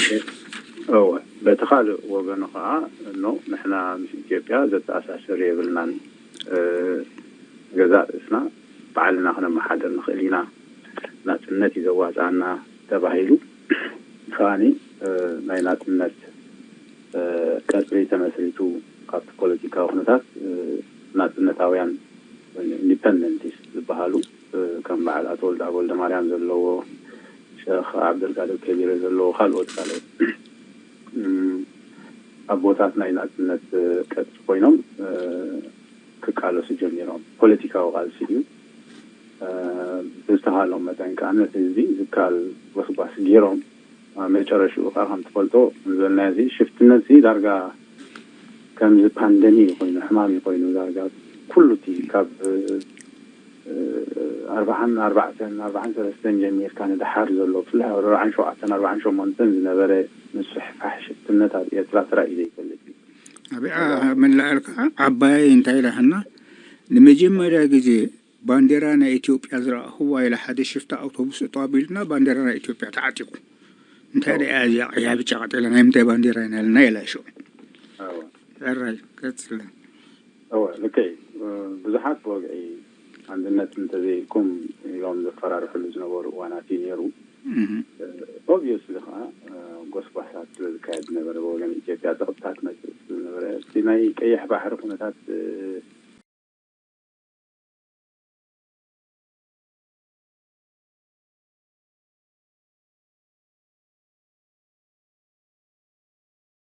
እወ፣ በቲ ካልእ ወገኑ ከዓ እኖ ንሕና ምስ ኢትዮጵያ ዘተኣሳስር የብልናን፣ ገዛእ ርእስና ባዕልና ክነመሓደር ንኽእል ኢና፣ ናፅነት እዩ ዘዋፅኣና ተባሂሉ ከዓኒ ናይ ናፅነት ቀፅሪ ተመስሪቱ፣ ካብቲ ፖለቲካዊ ኩነታት ናፅነታውያን ወይ ኢንዲፐንደንቲስት ዝበሃሉ ከም በዓል ኣቶ ወልደኣብ ወልደማርያም ዘለዎ፣ ሸኽ ዓብደልቃድር ከቢረ ዘለዎ፣ ካልኦት ካልኦት ኣቦታት ናይ ናፅነት ቀፅሪ ኮይኖም ክቃለሱ ጀሚሮም። ፖለቲካዊ ቃልሲ እዩ። ብዝተኻሎም መጠን ከዓ ነቲ ህዝቢ ዝከኣል ጎስጓስ ገይሮም፣ ኣብ መጨረሽኡ ከዓ ከም ትፈልጦ ዝበልናዮ እዚ ሽፍትነት እዚ ዳርጋ ከምዚ ፓንደሚ እዩ ኮይኑ፣ ሕማም እዩ ኮይኑ፣ ዳርጋ ኩሉ እቲ ካብ ኣርባዓን ኣርባዕተን ኣርባዓን ሰለስተን ጀሚርካ ንደሓር ዘሎ፣ ብፍላይ ኣብ ኣርባዓን ሸውዓተን ኣርባዓን ሸሞንተን ዝነበረ ምስፍሕፋሕ ሽፍትነት ኣብ ኤርትራ ጥራይ እዩ ዘይፈልጥ እዩ። ኣብኣ መላኣልካ ዓባይ እንታይ ኢላትና ንመጀመርያ ግዜ ባንዴራ ናይ ኢትዮጵያ ዝረኣኹዋ ኢላ ሓደ ሽፍታ ኣውቶቡስ እቶ ኣቢሉና ባንዴራ ናይ ኢትዮጵያ ተዓጢቑ። እንታይ ደኣ እዚኣ ቀያ ብጫ ቀጠላ ናይ ምንታይ ባንዴራ ኢና ኢልና ኢላ ሽዑ። ሕራይ ቀጽለ። እወ፣ ልክዕ እዩ። ብዙሓት ብወግዒ ኣንድነት እንተዘይልኩም ኢሎም ዘፈራርሕሉ ዝነበሩ እዋናት እዩ ነይሩ። ኦብቪየስሊ ከዓ ጎስጓሳት ስለ ዝካየድ ዝነበረ ብወገን ኢትዮጵያ፣ ፀቕጥታት መፅእ ስለ ዝነበረ፣ እቲ ናይ ቀይሕ ባሕሪ ኩነታት